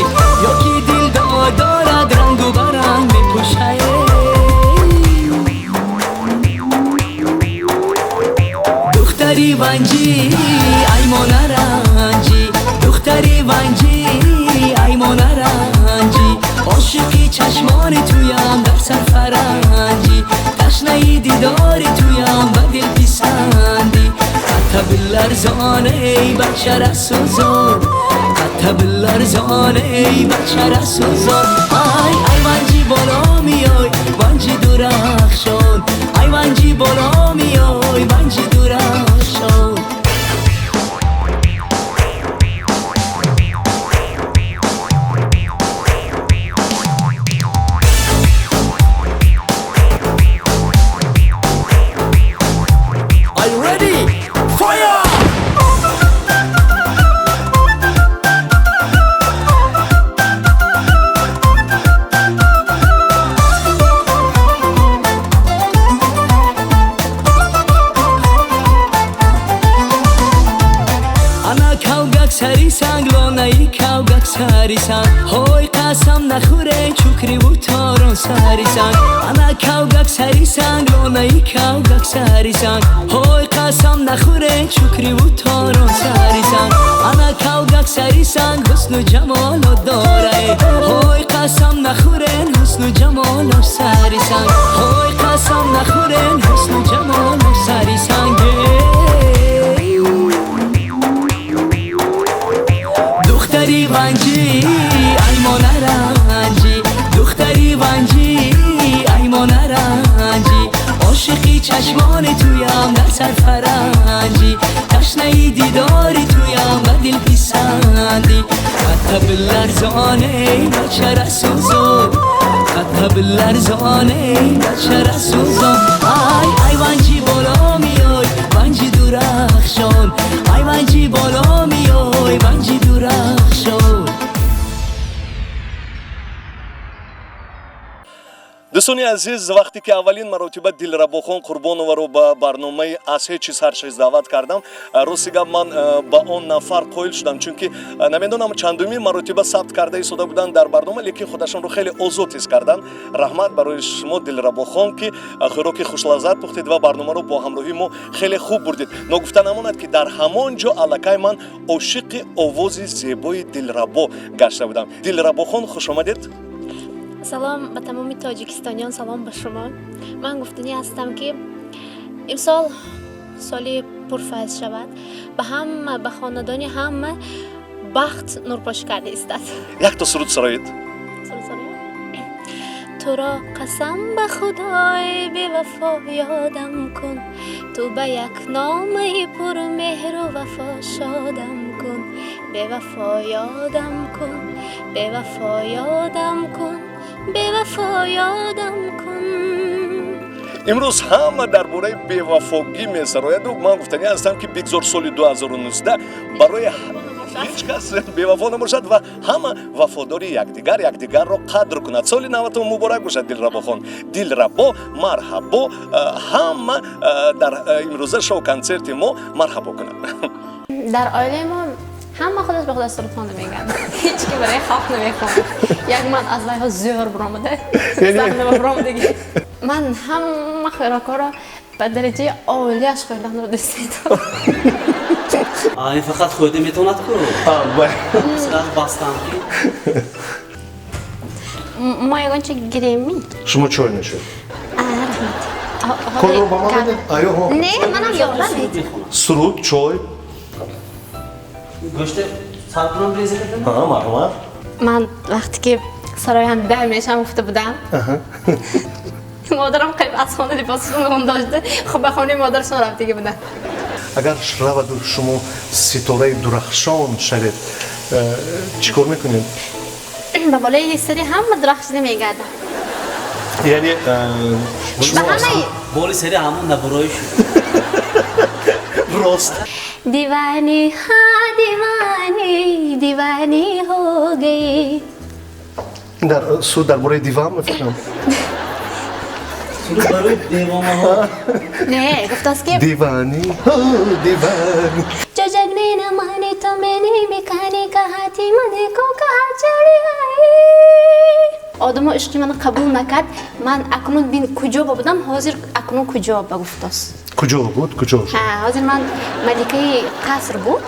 ё ки дил додорад рангу баранг мепӯшае. Духтари ванҷи ай монаранҷи, духтари ванҷи ай монаранҷи, ошиқи чашмони туям дар сар фаранҷи, ташнаи дидори туям ба дил писанди. Қата биларзон эй бачара сӯзон, қата биларзон эй бачара сӯзон. Ай ай ванҷи боло меой, ванҷи дурахшон, ай ванҷи боло меой, ванҷи дурахшон. Are you ready? Fire! Сари санг лонаи кавгак сари санг, ҳой қасам нахӯре чукриву торон сари санг. Ана кавгак сари санг лонаи кавгак сари санг, ҳой қасам нахӯре чукриву торон сари санг. Ана кавгак сари санг ҳусну ҷамоло дорае, ҳой қасам нахӯрен ҳусну ҷамоло сари санг, ҳой қасам нахӯрен ҳусну ҷамоло сари санг. Духтари ванҷи ай монаранҷи, духтари ванҷи ай монаранҷи, ошиқи чашмони туям дар сар фаранҷи, ташнаи дидори туям ба дил писанди. Қата биларзон эй бачара сӯзон, қата биларзон эй бачара сӯзон. Ай ай ванҷи боло меой, ванҷи дурахшон, ай ванҷи боло меой, ванҷи дурахшон. Дӯстони азиз, вақте ки аввалин маротиба Дилрабохон Қурбонованро ба барномаи аз ҳеҷ чиз ҳар чиз даъват кардам, рости гап ман ба он нафар қоил шудам, чунки намедонам чандумин маротиба сабт карда истода буданд дар барнома, лекин худашонро хеле озод ҳис карданд. Раҳмат барои шумо Дилрабохон, ки хӯроки хушлаззат пухтед ва барномаро бо ҳамроҳии мо хеле хуб бурдед. Ногуфта намонад, ки дар ҳамон ҷо аллакай ман ошиқи овози зебои Дилрабо гашта будам. Дилрабохон, хуш омадед. Салом ба тамоми тоҷикистониён, салом ба шумо. Ман гуфтанӣ ҳастам, ки имсол соли пурфайз шавад, ба ҳама, ба хонадони ҳама бахт нурпошӣ карда истад. Якто суруд сароед. Туро қасам ба худои бевафо ёдам кун, ту ба як номаи пурмеҳру вафо шодам кун, бевафо ёдам кун, бевафо ёдам кун, бевафо ёдам кун. Имрӯз ҳама дар бораи бевафогӣ месарояду ман гуфтанӣ ҳастам, ки бигзор соли 2019 барои ҳеҷ кас бевафо набошад ва ҳама вафодори якдигар якдигарро қадр кунад. Соли наватон муборак бошад, Дилрабохон. Дилрабо, марҳабо, ҳама дар имрӯза шоу-консерти мо марҳабо кунад. Дар оилаи мо ҳама худаш ба худаш сурудхонда мегӯянд, ҳеҷ ки барои халқ намехонад. Як ман аз вайҳо зӯр баромада, саҳна баромадагӣ. Ман ҳама хӯрокҳоро ба дараҷаи олияш хӯрданро дӯст медорам. Ин фақат хӯрда метавонад ку? Сразу бастам ки. Мо ягон чи гирем? Шумо чой нӯшед. Раҳмат. Корро ба ман медиҳед? Аё, ҳо. Не, манам ёрдам медиҳам. Суруд, чой. Гӯшти сар кунам реза кардам? Ҳа, марҳамат. Ман вақте ки сароянда мешам гуфта будам. Модарам қариб аз хона либосашон гум дошта, хуб ба хонаи модарашон рафтагӣ буданд. Агар раваду шумо ситораи дурахшон шавед, чӣ кор мекунед? Ба болои сари ҳама дурахшида мегардам. Яъне Ба ҳамаи боли сари ҳамон набурои шуд. Рост. Дивани ха дивани дивани ҳо гаи. Дар суд дар бораи диван мефикрам. Суруд барои девонаҳо. Не, гуфтааст ки дивани ҳо дивани. जो जगने न माने तो मैंने भी खाने कहा थी मने को कहा चढ़ी आई. Одамо ишқи мана қабул накард, ман акнун бин куҷо ба будам, ҳозир акнун куҷо ба гуфтааст. Куҷо буд, куҷо шуд? Ҳа, ҳозир ман маликаи қаср буд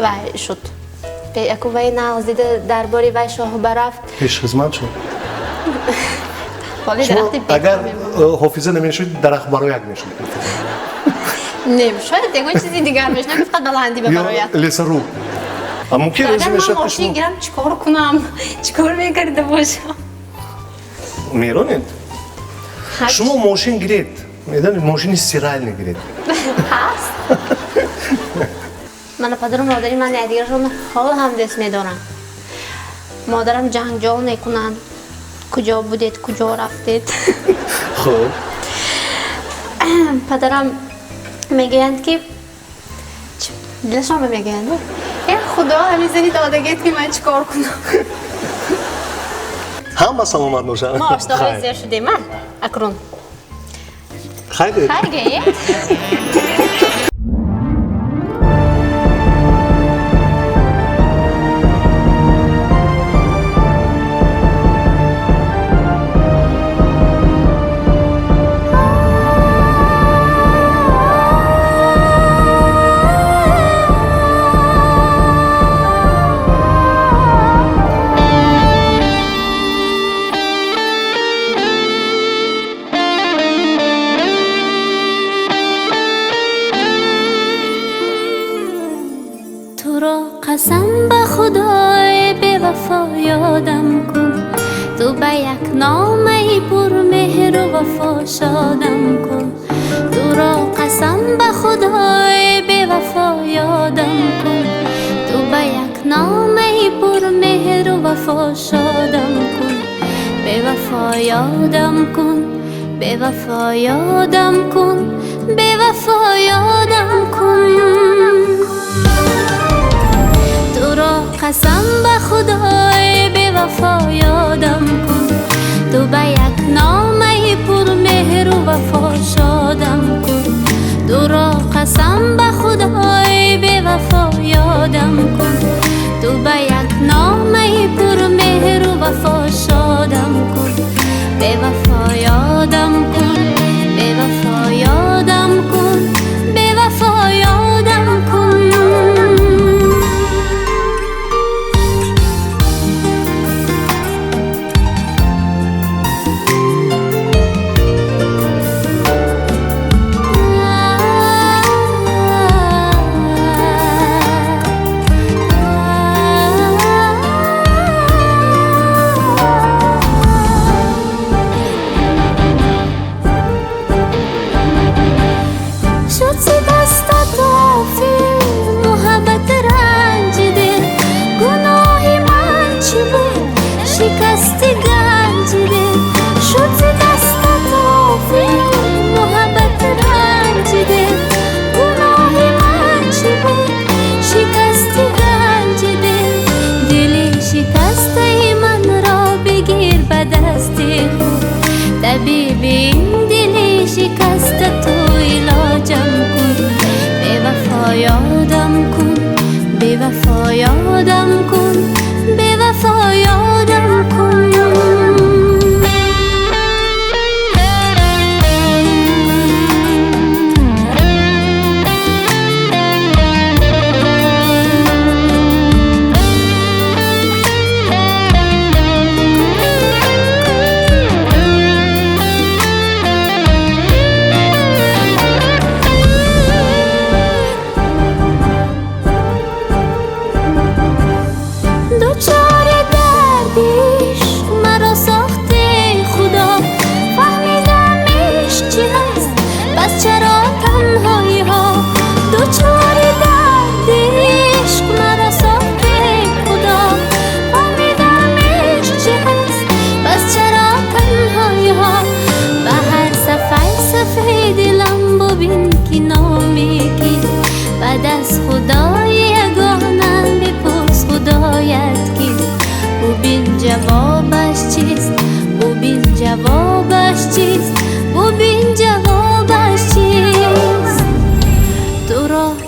ва шуд. Яку вай нағз дида дарбори вай шоҳ барафт. Пешхизмат шуд. Болои дарахти бекор Агар мемонд. Ҳофиза намешуд, дарахт барояк мешуд. Не, шояд ягон чизи дигар мешуд, на фақат баландӣ ба Ё барояд. лесоруб. А мумкин Агар рӯзе ман мешавад, ки мошин шумо гирам, чӣ кор кунам? Чӣ кор мекарда бошам? Меронед? Шумо мошин гиред. Медонед, мошини стиральный гиред. Ҳаст. Мана падару модари ман якдигарашонро ҳоло ҳам дӯст медоранд. Модарам ҷанҷол мекунанд. Куҷо будед, куҷо рафтед? Хуб. Падарам мегӯянд ки дилашон мегӯянд. Э Худо, ҳамин зани додагиет ки ман чӣ кор кунам? Ҳама саломат бошанд. Мо ошноҳои зиёд шудем, а? Акрун. Хайр. Хайр гӯед. Туро қасам ба худои бевафо ёдам кун, ту ба як номаи пурмеҳру вафо шодам кун. Туро қасам ба худои бевафо ёдам кун, ту ба як номаи пурмеҳру вафо шодам кун. Бевафо ёдам кун, бевафо ёдам кун, бевафо ёдам кун. Туро қасам ба худои бевафо ёдам кун, ту ба як номаи пурмеҳру вафо шодам кун. Туро қасам ба худои бевафо ёдам кун, ту ба як номаи пурмеҳру вафо шодам кун. Бевафо ёдам кун, бевафо ёдам кун, бевафо ёдам.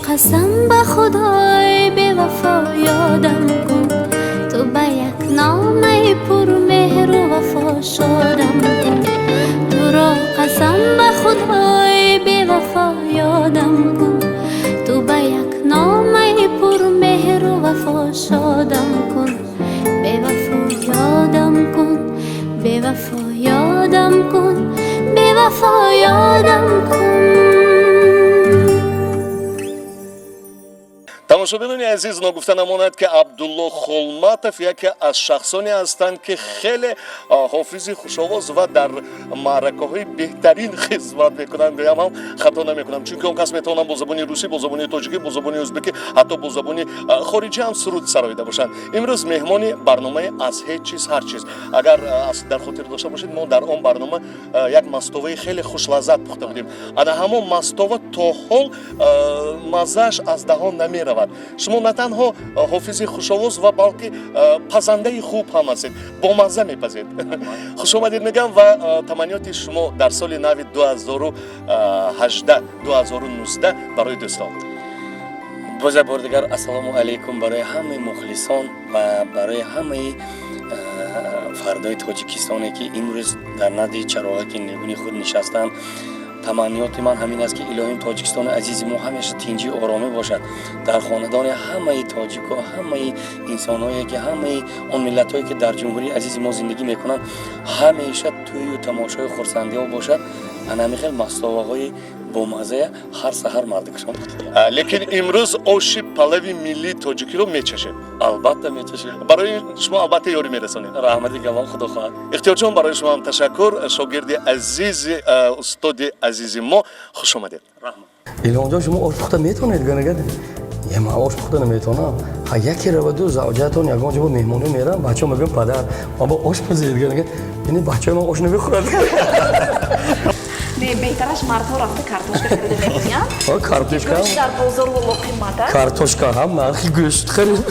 Қасам ба Худои бевафо ёдам кун, ту ба як номаи пурмеҳру вафо шодам кун. Туро қасам ба Худои бевафо ёдам кун, ту ба як номаи пурмеҳру вафо шодам кун. Бевафо ёдам кун, бевафо ёдам кун, бевафо ёдам кун. Тамошобинони азиз, ногуфта намонад, ки Абдулло Холматов яке аз шахсоне ҳастанд, ки хеле ҳофизи хушовоз ва дар маъракаҳои беҳтарин хизмат мекунанд. Гӯям ҳам хато намекунам, чунки он кас метавонанд бо забони русӣ, бо забони тоҷикӣ, бо забони ӯзбекӣ, ҳатто бо забони хориҷӣ ҳам суруд сароида бошанд. Имрӯз меҳмони барномаи «Аз ҳеҷ чиз ҳар чиз». Агар дар хотир дошта бошед, мо дар он барнома як мастоваи хеле хушлаззат пухта будем. Ана ҳамон мастова то ҳол маззааш аз даҳон намеравад. Шумо на танҳо ҳофизи хушовоз ва балки пазандаи хуб ҳам ҳастед, бомазза мепазед. Хушомадед мегӯям ва таманниёти шумо дар соли нави 2018 2019 барои дӯстон. Боз як бори дигар ассалому алайкум барои ҳамаи мухлисон ва барои ҳамаи фардои тоҷикистоне, ки имрӯз дар назди чароғаки нилгуни худ нишастанд. Таманниёти ман ҳамин аст, ки илоҳим Тоҷикистони азизи мо ҳамеша тинҷӣ, оромӣ бошад. Дар хонадони ҳамаи тоҷико, ҳамаи инсонҳое, ки ҳамаи он миллатҳое, ки дар ҷумҳурии азизи мо зиндагӣ мекунанд, ҳамеша тӯю тамошои хурсандиҳо бошад. Ана ҳамин хел мастоваҳои бомаззая ҳар саҳар мардикашон. Лекин имрӯз оши палави миллии тоҷикиро мечашед? Албатта мечашем. Барои шумо албатта ёрӣ мерасонем. Раҳмати калон, худо хоҳад. Ихтиёрҷон, барои шумо ҳам ташаккур. Шогирди азизи устоди азизи мо, хуш омадед. Илҳомҷон, шумо ош пухта метавонед? Ганагад е, ман ош пухта наметавонам. Ҳа, яке раваду завҷаатон ягон ҷо меҳмонӣ мерам, бачаҳо мегӯям: «Падар, ман бо ош пазед». Ганагад ини бачаи ман ош намехӯрад. Не, беҳтараш мардҳо рафта картошка харида меоянд. Картошка Гӯшт дар бозор лоло қимат аст. Картошка ҳам нархи гӯшт харид.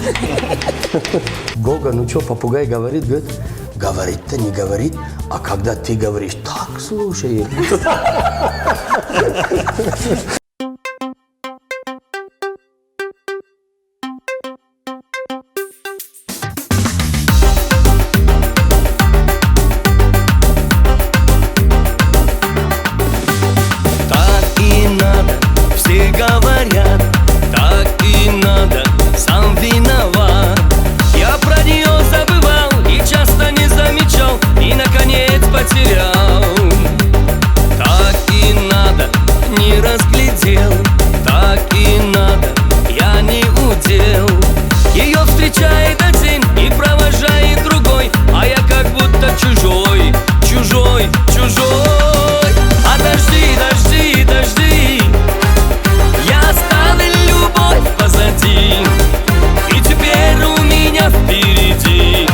Гога, ну чё, попугай говорит? Говорит, говорит-то не говорит, а когда ты говоришь, так слушает. Так и надо, все говорят, так и надо, сам виноват. Я про нее забывал и часто не замечал, и наконец потерял. Так и надо, не разглядел, так и надо, я не удел. Ее встречает один и провожает другой, а я как будто чужой, чужой, чужой. А дожди, дожди, дожди, я оставил любовь позади, и теперь у меня впереди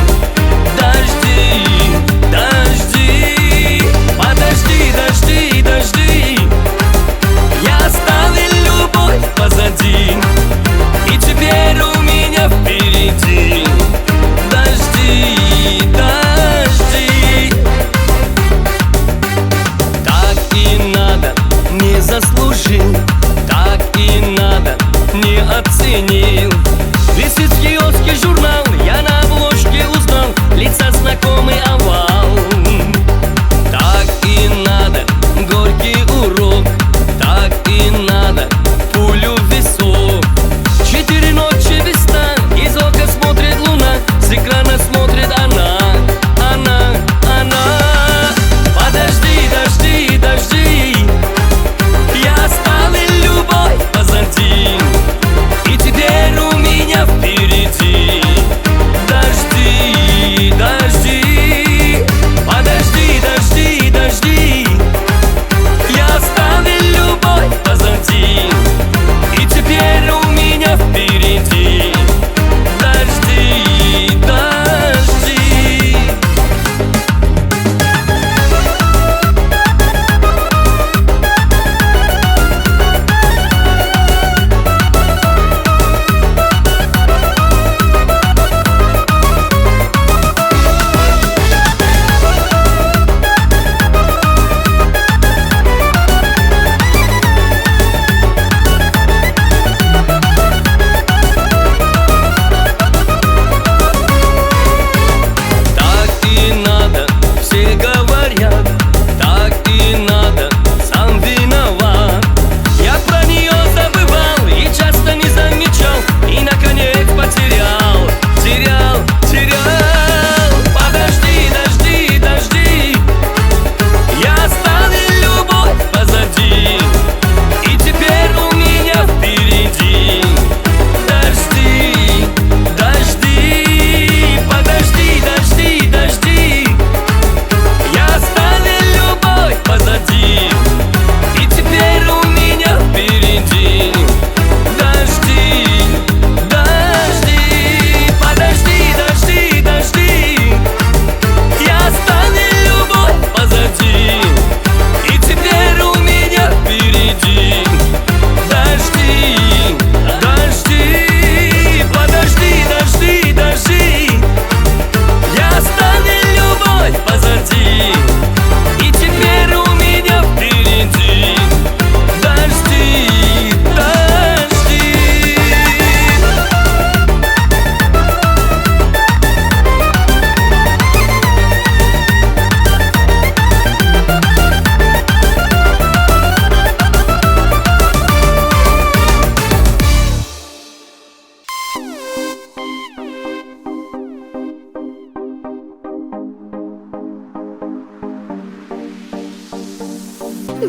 дожди, дожди. Подожди, дожди, дожди, я оставил любовь позади, и теперь у меня впереди дожди, дожди. Так и надо, не заслужил, так и надо, не оценил. Висит в киоске журнал, я на обложке узнал лица знакомый овал. Так и надо, горький урок, так и надо, пулю в висок. 4 ночи без сна, из окна смотрит луна, с экрана смотрит она, она, она. Подожди, дожди, дожди, я оставил любовь позади, и теперь у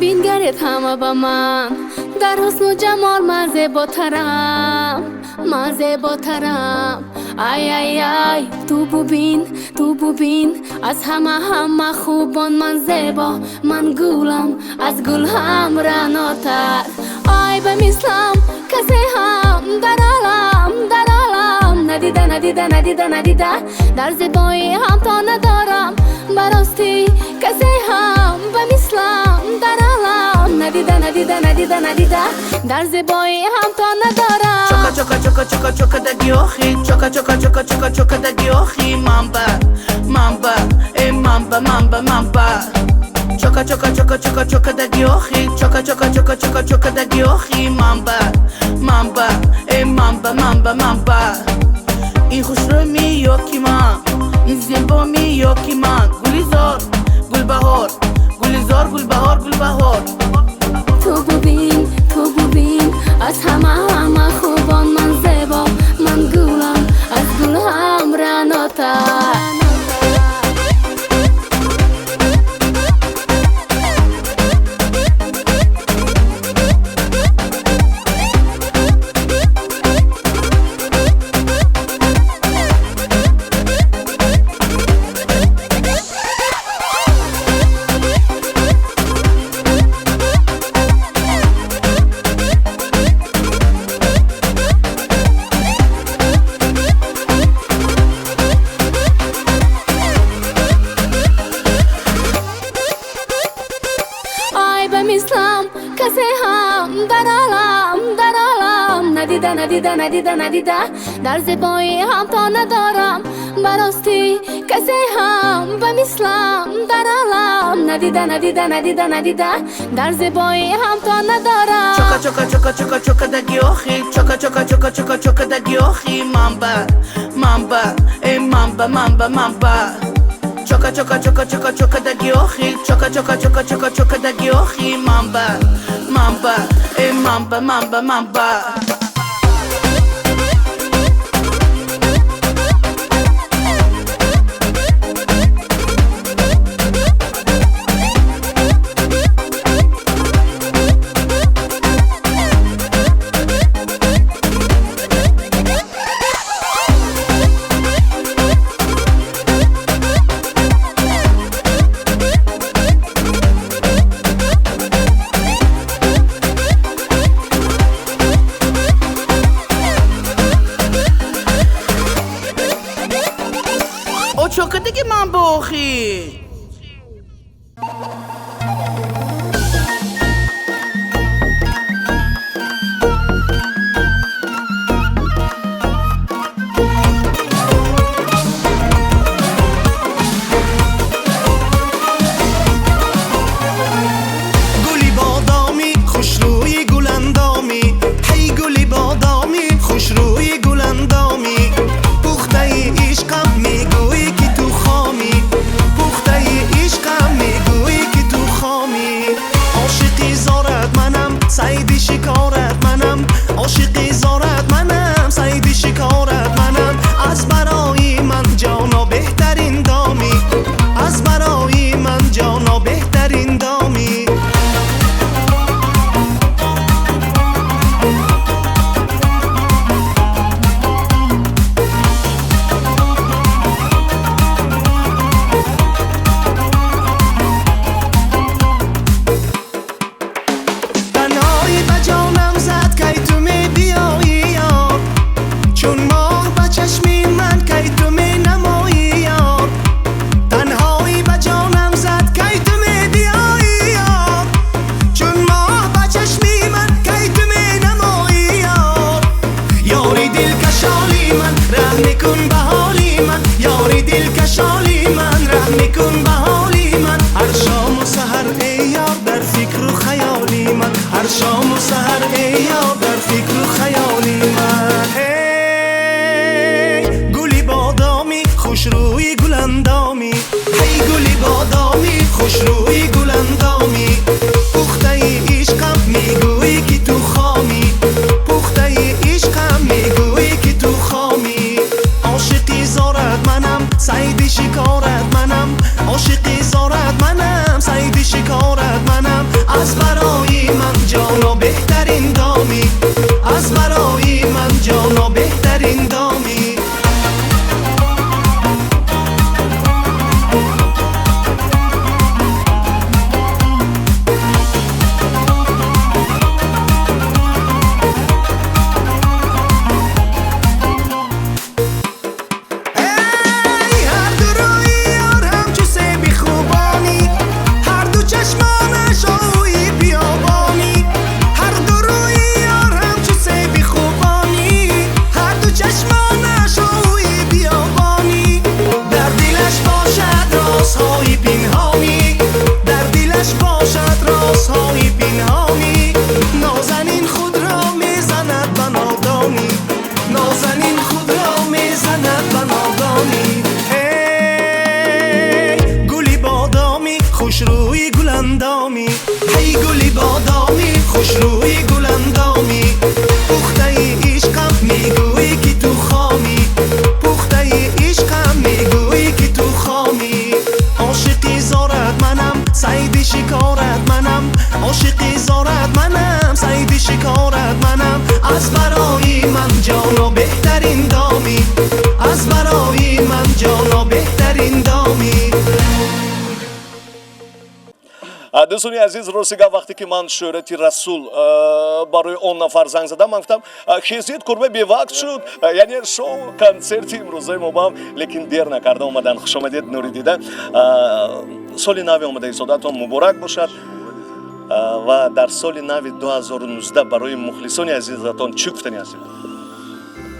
Бингаред ҳама ба ман, дар ҳусну ҷамол ман зеботарам, ман зеботарам. Ай ай ай, ту бубин, ту бубин, аз ҳама ҳама хубон ман зебо, ман гулам, аз гул ҳам раънотар. Ай ба мислам касе ҳам дар олам, дар олам надида, надида, надида, надида, дар зебоӣ ҳамто надорам. Ба ростӣ касе ҳам ба мислам дар олам надида, надида, надида, надида, дар зебоӣ ҳамто надорам. Чока чока чока чока чока даги охи, чока чока чока чока чока даги охи, мамба мамба э мамба мамба мамба. Чока чока чока чока чока даги охи, чока чока чока чока чока даги охи, мамба мамба э мамба мамба мамба. Ин хушрӯй ми ё ки ман, ин зебо ми ё ки ман, гулизор гулбаҳор, гулизор гулбаҳор гулбаҳор. Ту бубин, ту бубин, аз ҳама ҳама хубон ман зебо, ман гулам, аз гул ҳам раънотар. Надида, надида, надида, надида, дар зебоӣ ҳамто надорам. Ба ростӣ касе ҳам ба мислам дар олам надида, надида, надида, надида, дар зебоӣ ҳамто надорам. Чока чока чока чока чока даги охи, чока чока чока чока чока даги охи, мамба мамба э мамба мамба мамба. Чока чока чока чока чока даги охи, чока чока чока чока чока даги охи, мамба мамба э мамба мамба мамба. Чокадаги ман бохи. Гули бодоми хушрӯи гуландоми, ҳай гули бодоми хушрӯи гуландоми, пухтаи ишқам мегӯӣ ки ту хоми, пухтаи Дӯстони азиз, рости гап, вақте ки ман Шӯҳрати Расул барои он нафар занг задам, ман гуфтам, хезид, курба бевақт шуд, яъне шоу консерти имрӯзаи мо баҳам, лекин дер накарда омадан. Хуш омадед, Нуридида. Соли нави омада истодатон муборак бошад ва дар соли нави 2019 барои мухлисони азизатон чӣ гуфтани ҳастед?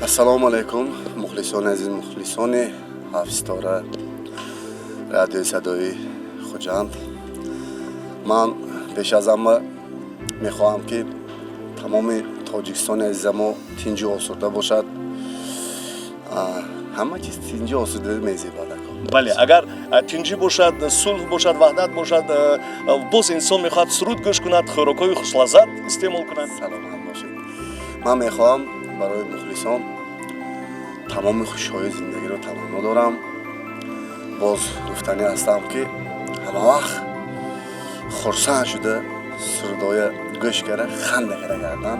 Ассалому алайкум, мухлисони азиз, мухлисони Ҳафтситора, радиои садои Хуҷанд. Ман пеш аз ҳама мехоҳам, ки тамоми Тоҷикистони азизамо тинҷу осуда бошад. Ҳама чиз тинҷу осуда мезебад. Бале, агар тинҷӣ бошад, сулҳ бошад, ваҳдат бошад, боз инсон мехоҳад суруд гӯш кунад, хӯрокҳои хушлаззат истеъмол кунад. Саломат бошед. Ман мехоҳам барои мухлисон тамоми хушҳои зиндагиро таманно дорам. Боз гуфтанӣ ҳастам, ки ҳама вақт хурсанд шуда сурудҳоя гӯш кара, ханда кара кардан.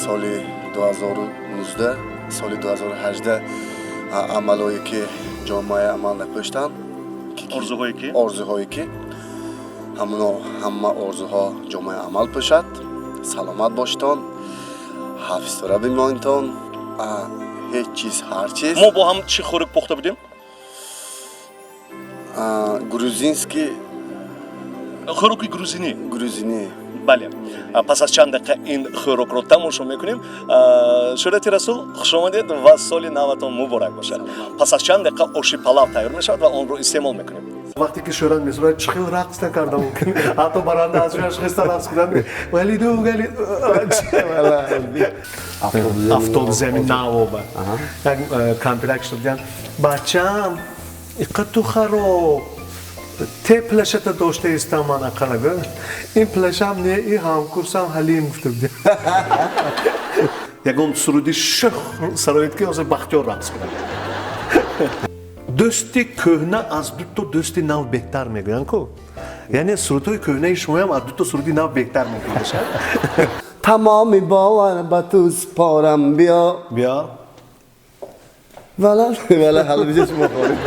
Соли 2019, соли 2018 амалҳое ки ҷомеаи амал напӯштанд, орзуҳое ки ҳамоно ҳама орзуҳо ҷомеаи амал пӯшад. Саломат бошитон, ҳафтситора бимонитон. Ҳеҷ чиз, ҳар чиз. Мо бо ҳам чӣ хӯрок пухта будем? Грузинский. Хӯроки грузинӣ. Грузинӣ. Бале, пас аз чанд дақиқа ин хӯрокро тамошо мекунем. Шӯҳрати Расул, хуш омадед ва соли наватон муборак бошад. Пас аз чанд дақиқа оши палав тайёр мешавад ва онро истеъмол мекунем. Вақте ки Шӯҳрат месурад, чӣ хел рақс накарда мумкин, ҳатто баранда аз ҷояш хеста рақс кунад. Валиду галид автобус ами навоба як кампирак шуд, диям, бачам, иқа ту хароб те плашата дошта истам, ман ақала гӯ, ин плашам не, ин ҳамкурсам Ҳалим гуфта будем. Ягон суруди шӯх сароид, ки ҳозир Бахтиёр рақс кунад. Дӯсти кӯҳна аз дуто дӯсти нав беҳтар мегӯянд ку, яъне сурудҳои кӯҳнаи шумоям аз дуто суруди нав беҳтар мекунад. Тамоми бовар ба ту спорам, биё. Биё. Вала вала, ҳала биҷа шумо хоред.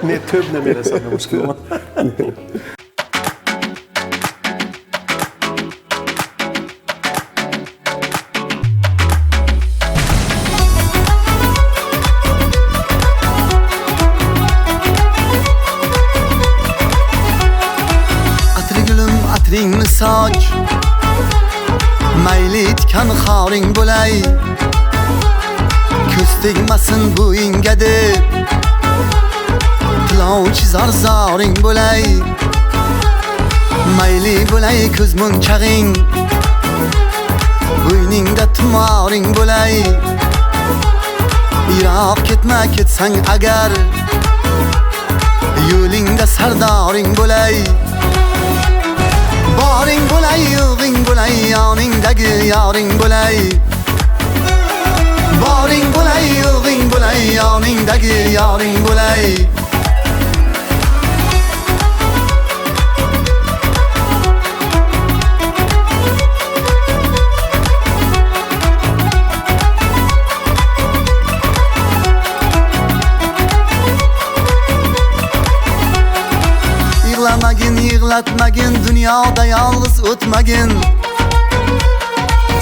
Не, тӯб намерасад, мушкил. Atri gulim, atringni soch, mayli tikan xoring bo'lay, ko'z tegmasin bo'yingga deb tilovchi zor zoring bo'lay, mayli bo'lay ko'z munchag'ing, bo'yningda tumoring bo'lay, yiroq ketma, ketsang agar yo'lingda sardoring bo'lay, boring bo'lay, yo'g'ing bo'lay, yoningdagi yoring bo'lay, boring bo'lay, yo'g'ing bo'lay, yoningdagi yoring bo'lay. Yig'lamagin, yig'latmagin, dunyoda yolg'iz o'tmagin,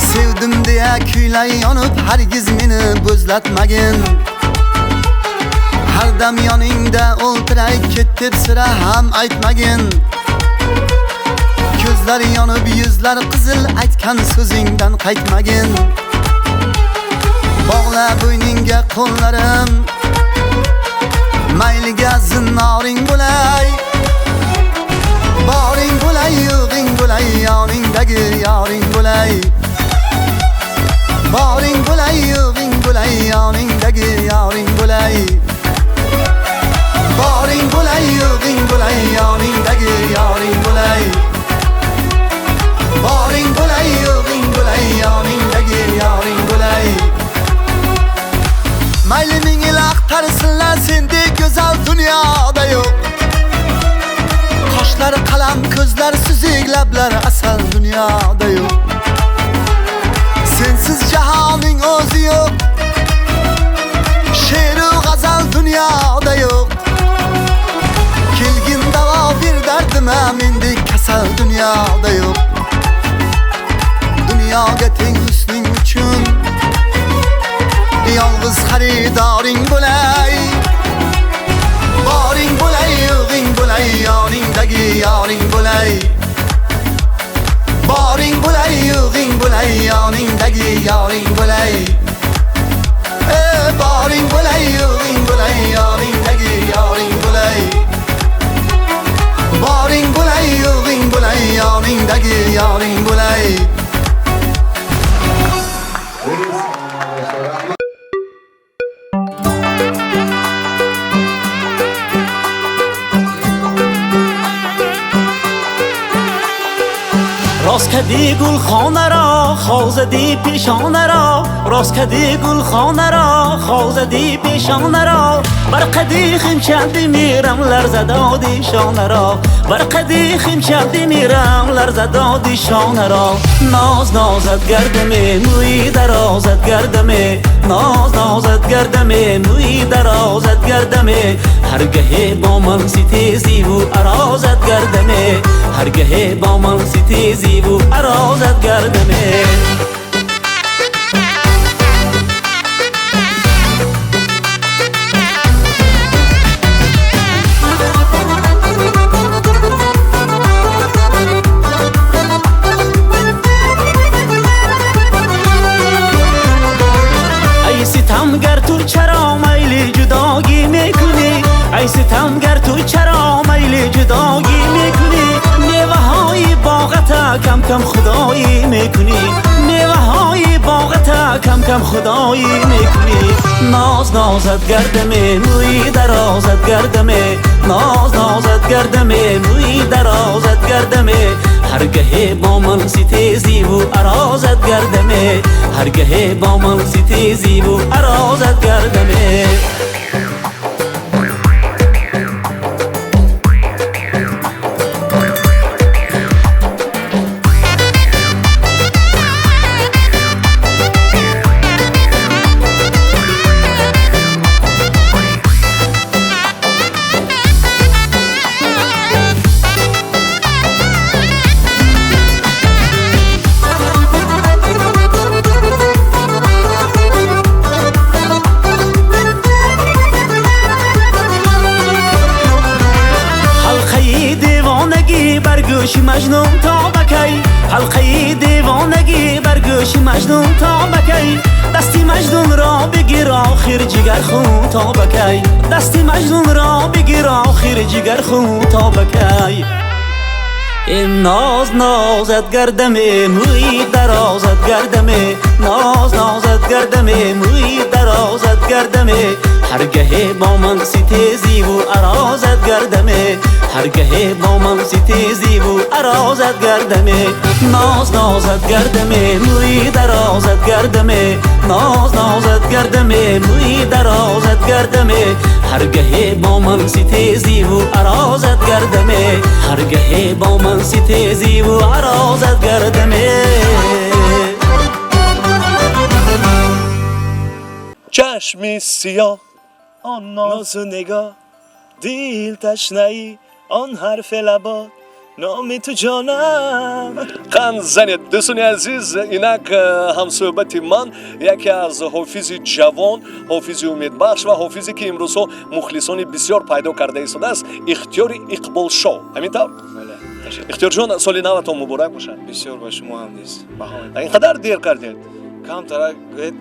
sevdim deya kuylay yonib hargiz meni bo'zlatmagin, har dam yoningda o'ltiray ket deb sira ham aytmagin, ko'zlar yonib yuzlar qizil aytgan so'zingdan qaytmagin, bog'la bo'yningga qo'llarim, mayliga zinnoring bo'lay, boring bo'lay, yo'g'ing bo'lay, yoningdagi yoring bo'lay, boring bo'lay, yo'g'ing bo'lay, yoningdagi yoring bo'lay, boring bo'lay, yo'g'ing bo'lay, yoningdagi yoring bo'lay, boring bo'lay, yo'g'ing bo'lay, yoningdagi yoring bo'lay. Mayli ming yil axtarsinlar, sendek go'zal dunyoda yo'q, qoshlar qalam, ko'zlar suzik, lablar asal dunyoda yo'q, sensiz jahoning o'zi yo'q, she'ru g'azal dunyoda yo'q, kelgin davo bir dardima, go'zal dunyoda yo'q. Dunyoga teng husning uchun yolg'iz xaridoring bo'lay. Boring bo'lay, yo'g'ing bo'lay, yoningdagi yoring bo'lay. Boring bo'lay, yo'g'ing bo'lay, yoningdagi yoring bo'lay. Boring bo'lay, yo'g'ing bo'lay, yoningdagi yoring bo'lay. Boring bo'lay, yo'g'ing bo'lay, yoningdagi yoring bo'lay. Рост кади гулхонаро, хол зади пешонаро, рост кади гулхонаро, хол зади пешонаро, бар қади химча бимирам, ларза доди шонаро, бар қади химча бимирам, ларза доди шонаро. Ноз нозат гардаме, мӯи дарозат гардаме, ноз нозат гардаме, мӯи дарозат гардаме, ҳаргаҳе бо ман ситезиву арозат гардаме, ҳаргаҳе бо ман ситезиву арозат гардаме. Ай ситамгар ту чаро майли ҷудогӣ мекунӣ? Ай ситамгар ту чаро майли ҷудогӣ мекунӣ? Меваҳои боғата кам-кам худоӣ мекунӣ, меваҳои боғата кам-кам худоӣ мекунӣ. Ноз нозат гардаме, мӯи дарозат гардаме, ноз нозат гардаме, мӯи дарозат гардаме, ҳаргаҳе бо ман ситезиву арозат гардаме, ҳаргаҳе бо ман ситезиву арозат гардаме. Баргӯши Маҷнун то ба кай, ҳалқаи девонагӣ баргӯши Маҷнун то ба кай, дасти Маҷнунро бигир охир ҷигархун то ба кай, дасти Маҷнунро бигир охир ҷигархун то ба кай. Ноз нозат гардаме, мӯи дарозат гардаме, ноз нозат гардаме, мӯи дарозат гардаме, ҳаргаҳе бо ман ситезиву арозат гардаме, ҳаргаҳе бо ман ситезиву арозат гардаме. Ноз нозат гардаме, мӯи дарозат гардаме, ноз нозат гардаме, мӯи дарозат гардаме, ҳаргаҳе бо ман ситезиву арозат гардаме, ҳаргаҳе бо ман ситезиву арозат гардаме. Чашми сиёҳ, он нозу нигоҳ, дил ташнаи он ҳарфи лабот, номи ту ҷонам. Қан занед, дӯстони азиз, инак ҳамсӯҳбати ман яке аз ҳофизи ҷавон, ҳофизи умедбахш ва ҳофизе ки имрӯзҳо мухлисони бисёр пайдо карда истодааст, Ихтиёри Иқболшоҳ. Ҳамин тавр? Ихтиёрҷон, соли наватон муборак бошад. Бисёр ба шумо ҳам низ. Ин қадар дер кардед? Камтарак гӯед,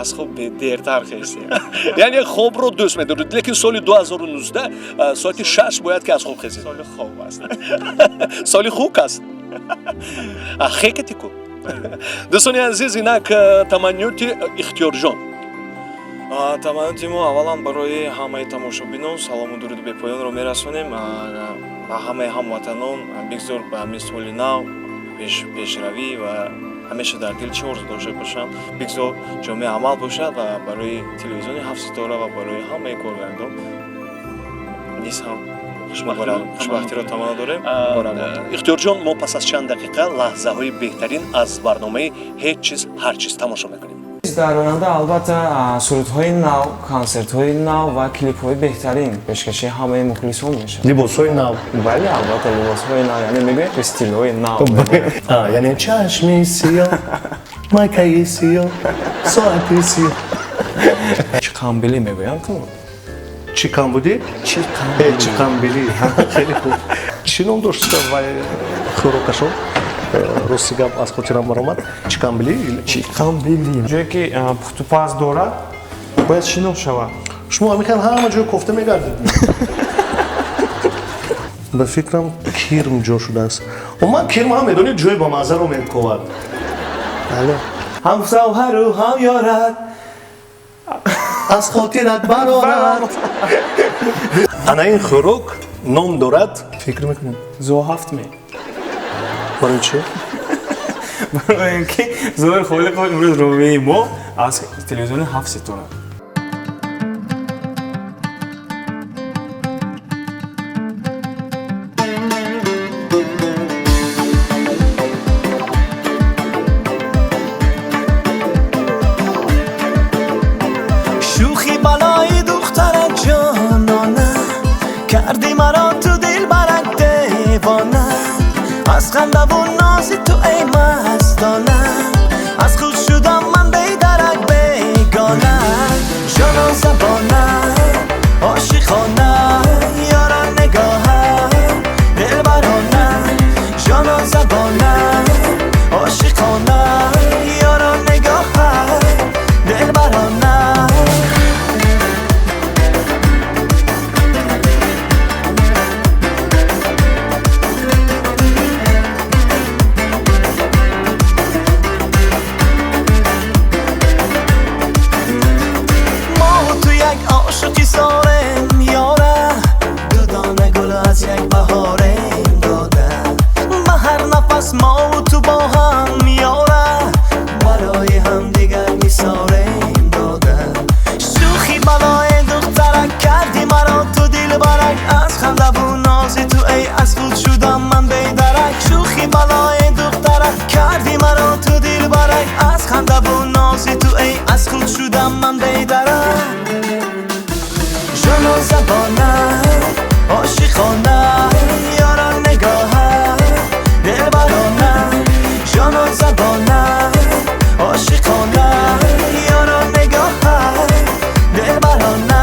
аз хоб дертар хестем. Яъне хобро дӯст медоред, лекин соли 2019 соати 6 бояд ки аз хоб хезед. Соли хоб аст. Соли хук аст. Хекати ку. Дӯстони азиз, инак таманниёти Ихтиёрҷон. Таманниёти мо аввалан барои ҳамаи тамошобинон салому дуруди бепоёнро мерасонем. Ба ҳамаи ҳамватанон бигзор ба ҳамин соли нав пешравӣ ва ҳамеша дар дил чӣ орзу дошта бошанд, бигзор ҷомеа амал бошад ва барои телевизиони ҳафт ситора ва барои ҳамаи коргардон низ ҳам хушбахтиро таманно дорем. Ихтиёрҷон, мо пас аз чанд дақиқа лаҳзаҳои беҳтарин аз барномаи ҳеҷ чиз ҳар чиз тамошо мекунем. Дар оянда албатта сурудҳои нав, консертҳои нав ва клипҳои беҳтарин пешкаши ҳамаи мухлисон мешавад. Либосҳои нав. Бале, албатта, либосҳои нав, яъне мегӯем стилҳои нав. Яъне чашми сиёҳ, майкаи сиёҳ, соати сиёҳ. Чӣ қамбилӣ мегӯям ту? Чӣ камбудӣ? Чӣ қамбилӣ. Чӣ қамбилӣ. Хеле хуб. Чӣ ном дошт вай хӯрокашон? Рости гап аз хотирам баромад. Чӣ қамбилӣ? Чӣ қамбилӣ. Ҷое ки пухтупаз дорад, бояд шинох шавад. Шумо ҳамин хел ҳама ҷой кофта мегардид. Ба фикрам кирм ҷо шудааст. Умуман кирм ҳам медонед ҷои бамаззаро мековад. Бале. Ҳам савҳару ҳам ёрат аз хотират барорад. Ана ин хӯрок ном дорад, фикр мекунем. Зоҳафт ме. Барои чӣ? Барои ин ки Зоҳир Холиқов имрӯз ровии мо аз телевизиони ҳафт ситора. Шӯхи балои духтарак ҷонона, кардӣ маро ту дилбарак девона. Аз хандаву нози ту эй мастона, аз худ шудам ман бедарак бегона. Ҷонон забона, ошиқона, ёрон нигоҳа, дилбарона. Ҷонон забона, ошиқона, ёрон нигоҳа, дилбарона. Мо ту бо ҳам ёра, барои ҳамдигар нисорем дода. Шӯхи балои духтарак кардӣ маро ту дилбарак, аз хандаву нози ту эй аз худ шудам ман бедарак. Шӯхи балои духтарак кардӣ маро ту дилбарак, аз хандаву нози ту эй аз худ шудам ман бедарак. Ҷону забона, ошиқона, ёрон нигоҳа, дилбарона. Ҷону забона, ошиқона, ёрон нигоҳа, дилбарона.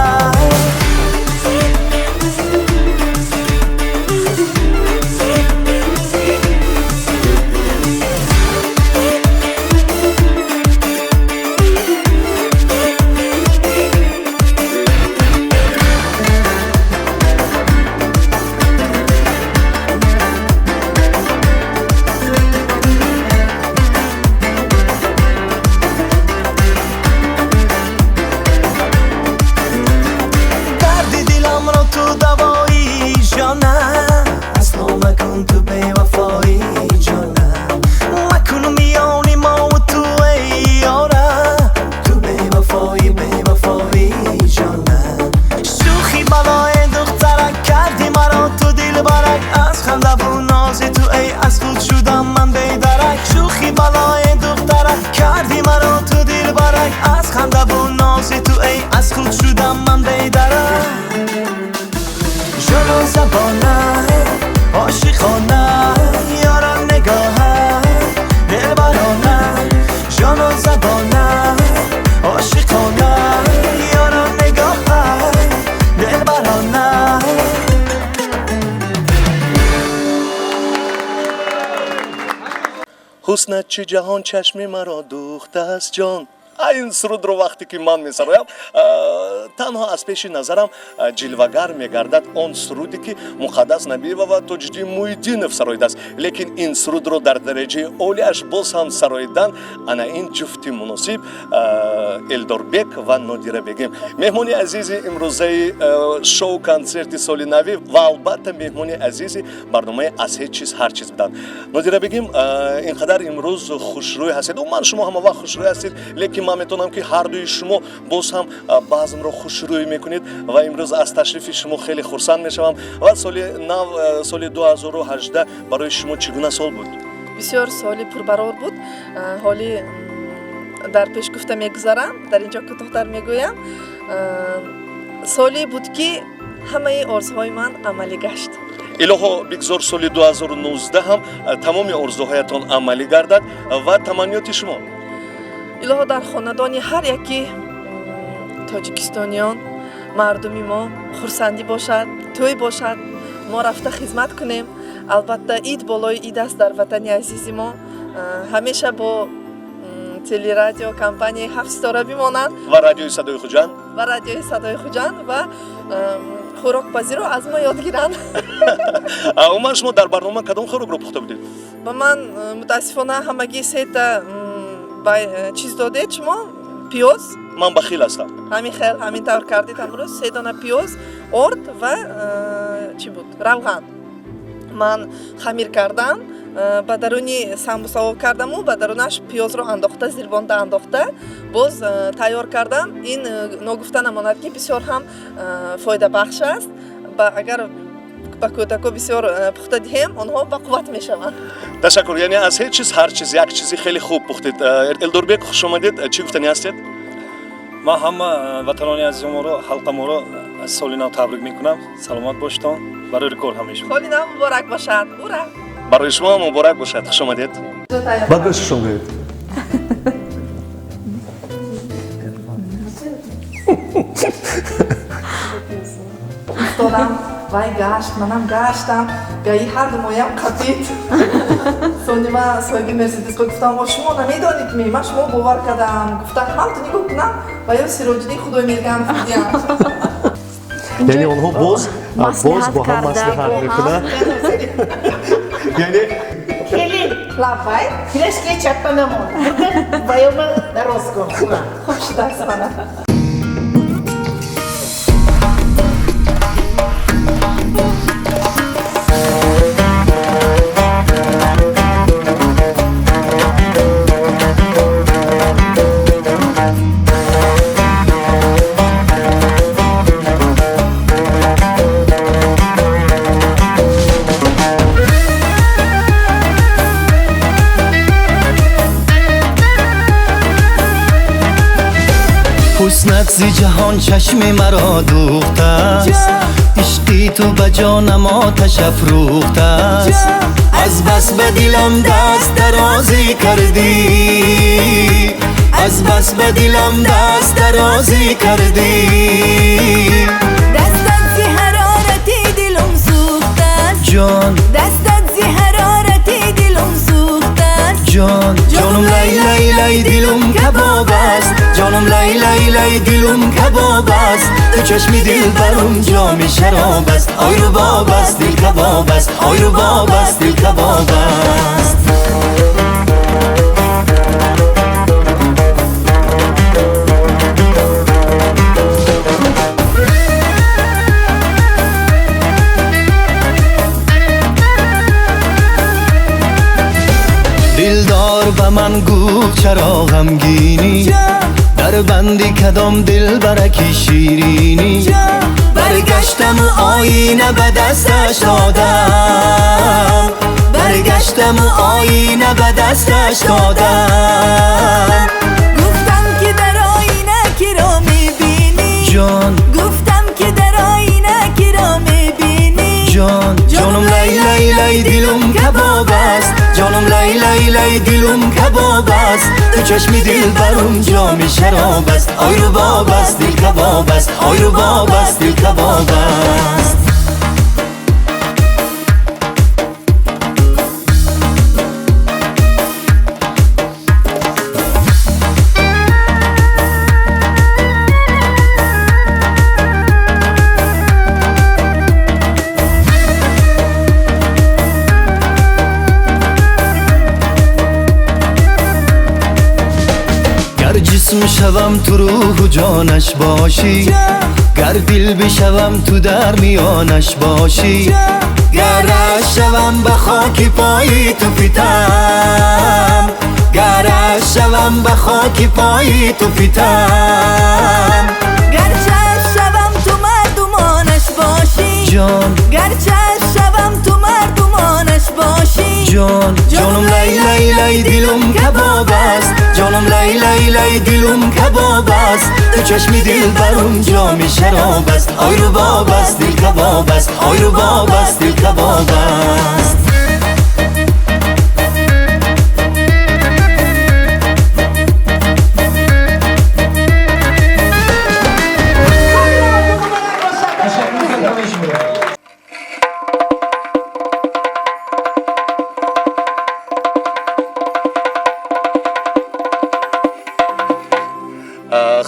Ҳуснат чӣ ҷаҳон чашми маро духтааст ҷон. Ин сурудро вақте ки ман месароям, танҳо аз пеши назарам ҷилвагар мегардад он суруде ки Муқаддас Набиева ва Тоҷиддин Муҳиддинов сароидааст. Лекин ин сурудро дар дараҷаи олиаш боз ҳам сароидан ана ин ҷуфти муносиб Элдорбек ва Нодира Бегим. Меҳмони азизи имрӯзаи шоу консерти соли навӣ ва албатта меҳмони азизи барномаи аз ҳеҷ чиз ҳар чиз буданд. Нодира Бегим, ин қадар имрӯз хушрӯй ҳастед. Умуман шумо ҳама вақт хушрӯй ҳастед, лекин ман метавонам ки ҳардуи шумо боз ҳам базмро хушрӯй мекунед ва имрӯз аз ташрифи шумо хеле хурсанд мешавам. Ва соли нав, соли 2018 барои шумо чӣ гуна сол буд? Бисёр соли пурбарор буд. Ҳоли Дар пеш гуфта мегузарам, дар ин ҷо кӯтоҳтар мегӯям. Соле буд, ки ҳамаи орзуҳои ман амалӣ гашт. Илоҳо, бигзор соли 2019 ҳам тамоми орзуҳоятон амалӣ гардад. Ва таманниёти шумо? Илоҳо, дар хонадони ҳар яки тоҷикистониён, мардуми мо хурсандӣ бошад, тӯй бошад, мо рафта хизмат кунем. Албатта, ид болои ид аст дар ватани азизи мо. Ҳамеша бо телерадио компанияи «Ҳафт ситора» бимонанд. Ва радиои «Садои Хуҷанд». Ва радиои «Садои Хуҷанд», ва хӯрокпазиро аз мо ёд гиранд. Умуман, шумо дар барнома кадом хӯрокро пухта будед? Ба ман, мутаассифона, ҳамагӣ сета чиз додед шумо, пиёз. Ман бахил ҳастам. Ҳамин хел, ҳамин тавр кардед. Ҳамрӯз се дона пиёз, орд ва чӣ буд, равған. Ман хамир кардам, ба даруни самбусаҳо кардаму ба дарунаш пиёзро андохта, зирбонда андохта, боз тайёр кардам. Ин ногуфта намонад, ки бисёр ҳам фоидабахш аст. Агар ба кӯдако бисёр пухта диҳем, онҳо ба қувват мешаванд. Ташаккур. Яъне аз ҳеҷ чиз ҳар чиз, як чизи хеле хуб пухтед. Элдорбек, хуш омадед. Чӣ гуфтанӣ ҳастед? Ман ҳама ватанони азизамонро, халқамонро аз соли нав табрик мекунам. Саломат бошедон, барои кор ҳамеша. Соли нав муборак бошад, ура! Барои шумо ҳам муборак бошад. Хуш омадед. Баъд ба шумо гӯед. Уфтодам, вай гашт, манам гаштам, гаи ҳарду моям қапид. Сони ман соҳиби Мерседеско гуфтам: «О, шумо намедонед ми, ман шумо бовар кардам». Гуфта, ҳамту нигоҳ кунам, ва ё Сироҷиддин Худоймерганов будиям. Яъне онҳо боз бо ҳам маслиҳат мекунанд, яъне. Келин. Лаббай. Флешке чаппа намон. Бурда баёма дароз кун. Хуб шудааст мана. Ҳуснат зи ҷаҳон чашми маро дӯхтааст, ишқи ту ба ҷонам оташ афрӯхтааст. Аз бас ба дилам даст дарозӣ кардӣ, аз бас ба дилам даст дарозӣ кардӣ. Дастат зи ҳарорати дилум сӯхтааст. Ҷон. Дастат зи ҳарорати дилум сӯхтааст. Ҷон, ҷонум, лай лай лай, дилум кабоб аст. Ҷонум, лай лай лай, дилум кабоб аст. Ду чашми дилбарум ҷоми шароб аст. Ой, рубоб аст, дил кабоб аст. Ой, рубоб аст, дил кабоб аст. Дилдор ба ман гуфт: «Чаро ғамгинӣ? Дар банди кадом дилбараки ширинӣ?» Баргаштаму оина ба дасташ додам, баргаштаму оина ба дасташ додам. Гуфтам ки дар оина киро мебинӣ? Ҷон. Гуфтам ки дар оина киро мебинӣ? Ҷон, ҷонум, лай лай лай, дилум кабоб аст. Ҷонум, лай лай лай, дилум кабоб аст. Ду чашми дилбарум ҷоми шароб аст. Ой, рубоб аст, дил кабоб аст. Ой, рубоб аст, дил кабоб аст. Гар ҷисм шавам, ту рӯҳу ҷонаш бошӣ, гар дил бишавам, ту дар миёнаш бошӣ. Гар аш шавам, ба хоки пои ту фитам, гар аш шавам, ба хоки пои ту фитам. Гарча шавам, ту мардумонаш бошӣ. Ҷон. Гарча шавам, ту мардумонаш бошӣ. Ҷон, ҷонум лай лай лай, дилум кабоб аст. Ҷонум лай лай лай, дилум кабоб аст. Ту чашми дилбарум ҷоми шароб аст. Ой рубоб аст, дил кабоб аст. Ой рубоб аст, дил кабоб аст.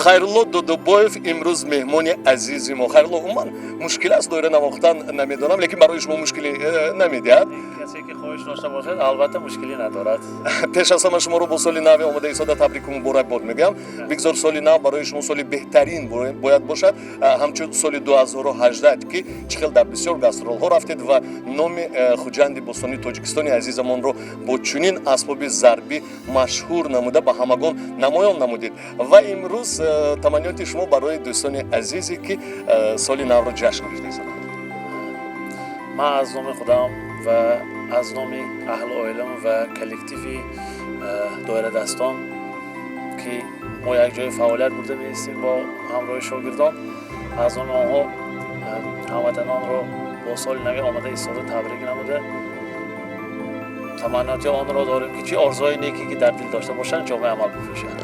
Хайрулло Додобоев имрӯз меҳмони азизи мо. Хайрулло, умуман мушкил аст доира навохтан, намедонам, лекин барои шумо мушкиле намедиҳад? Касе ки хоҳиш дошта бошад, албатта мушкилӣ надорад. Пеш аз ҳама шуморо бо соли нави омода истода табрику муборакбод мегӯям. Бигзор соли нав барои шумо соли беҳтарин бояд бошад, ҳамчун соли 2018, ки чӣ хел дар бисёр гастролҳо рафтед ва номи Хуҷанди бостонии Тоҷикистони азизамонро бо чунин асбоби зарбӣ машҳур намуда ба ҳамагон намоён намудед. Ва имрӯз таманниёти шумо барои дӯстони азизе, ки соли навро ҷашн гирифта истодаанд. Ман аз номи худам ва аз номи аҳли оилам ва коллективи доирадастон, ки мо якҷоя фаъолият бурда меистем бо ҳамроҳи шогирдон, аз номи онҳо ҳамватанонро бо соли нави омада истода табрик намуда, таманноти онро дорем, ки чӣ орзуҳои неке ки дар дил дошта бошанд, ҷомаи амал бипӯшанд.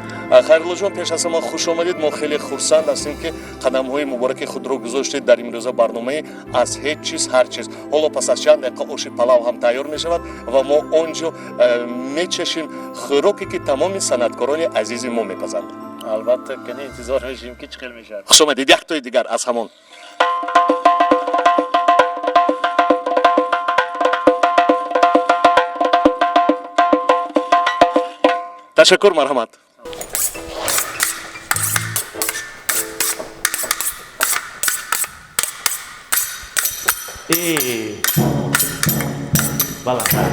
Хайруллоҷон, пеш аз ҳама хуш омадед. Мо хеле хурсанд ҳастем, ки қадамҳои мубораки худро гузоштед дар имрӯза барномаи «Аз ҳеҷ чиз ҳар чиз». Ҳоло пас аз чанд дақиқа оши палав ҳам тайёр мешавад ва мо он ҷо мечашем хӯроке, ки тамоми санъаткорони азизи мо мепазанд. Албатта, кани интизор мешавем, ки чӣ хел мешавад. Хуш омадед. Яктои дигар аз ҳамон. Ташаккур, марҳамат. Баландтар.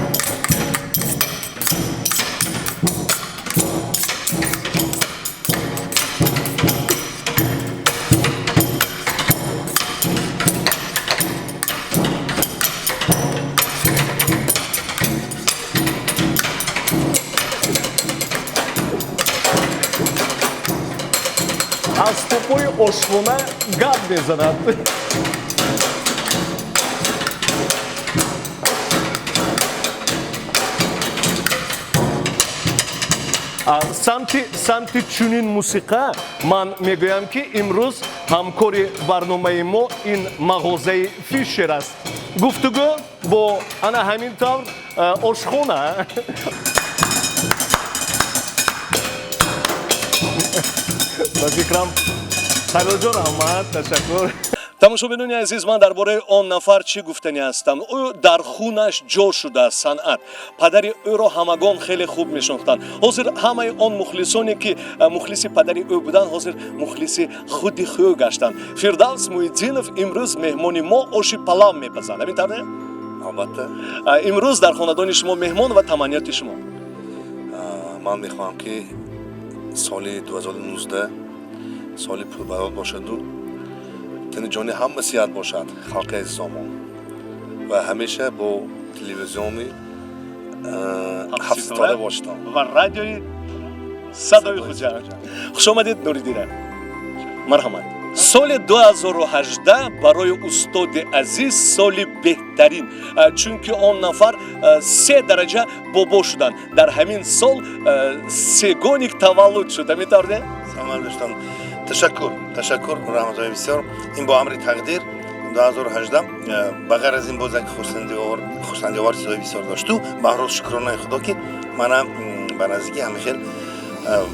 Асбобҳои ошхона гап мезанад. Самти чунин мусиқа ман мегӯям, ки имрӯз ҳамкори барномаи мо ин мағозаи Фишер аст. Гуфтугӯ бо ана ҳамин тавр ошхона. Ба фикрам, Хайруллоҷон, раҳмат, ташаккур. Тамошобинони азиз, ман дар бораи он нафар чӣ гуфтанӣ ҳастам? Ӯ дар хунаш ҷо шудааст санъат. Падари ӯро ҳамагон хеле хуб мешинохтанд. Ҳозир ҳамаи он мухлисоне, ки мухлиси падари ӯ буданд, ҳозир мухлиси худи хӯ гаштанд. Фирдавс Муҳиддинов имрӯз меҳмони мо, оши палав мепазанд. Ҳамин тавр не? Албатта. Имрӯз дар хонадони шумо меҳмон ва таманниёти шумо. Ман мехоҳам, ки соли 2019 соли пурбарот бошаду тани ҷони ҳама сиҳат бошад халқи азизомон ва ҳамеша бо телевизиони ҳафтситора бошедон ва радиои Садои Хуҷанд. Хуш омадед, Нуриддина, марҳамат. Соли 2018 барои устоди азиз соли беҳтарин, чунки он нафар се дараҷа бобо шуданд дар ҳамин сол, сегоник таваллуд шуд. Ҳамин тавр не? Саломат дӯстон, ташаккур, ташаккур, раҳматҳои бисёр. Ин бо амри тақдир 2018. Ба ғайр аз ин боз як хурсандиовар чизҳои бисёр дошту. Баҳрол, шукронаи Худо, ки манам ба наздики ҳамин хел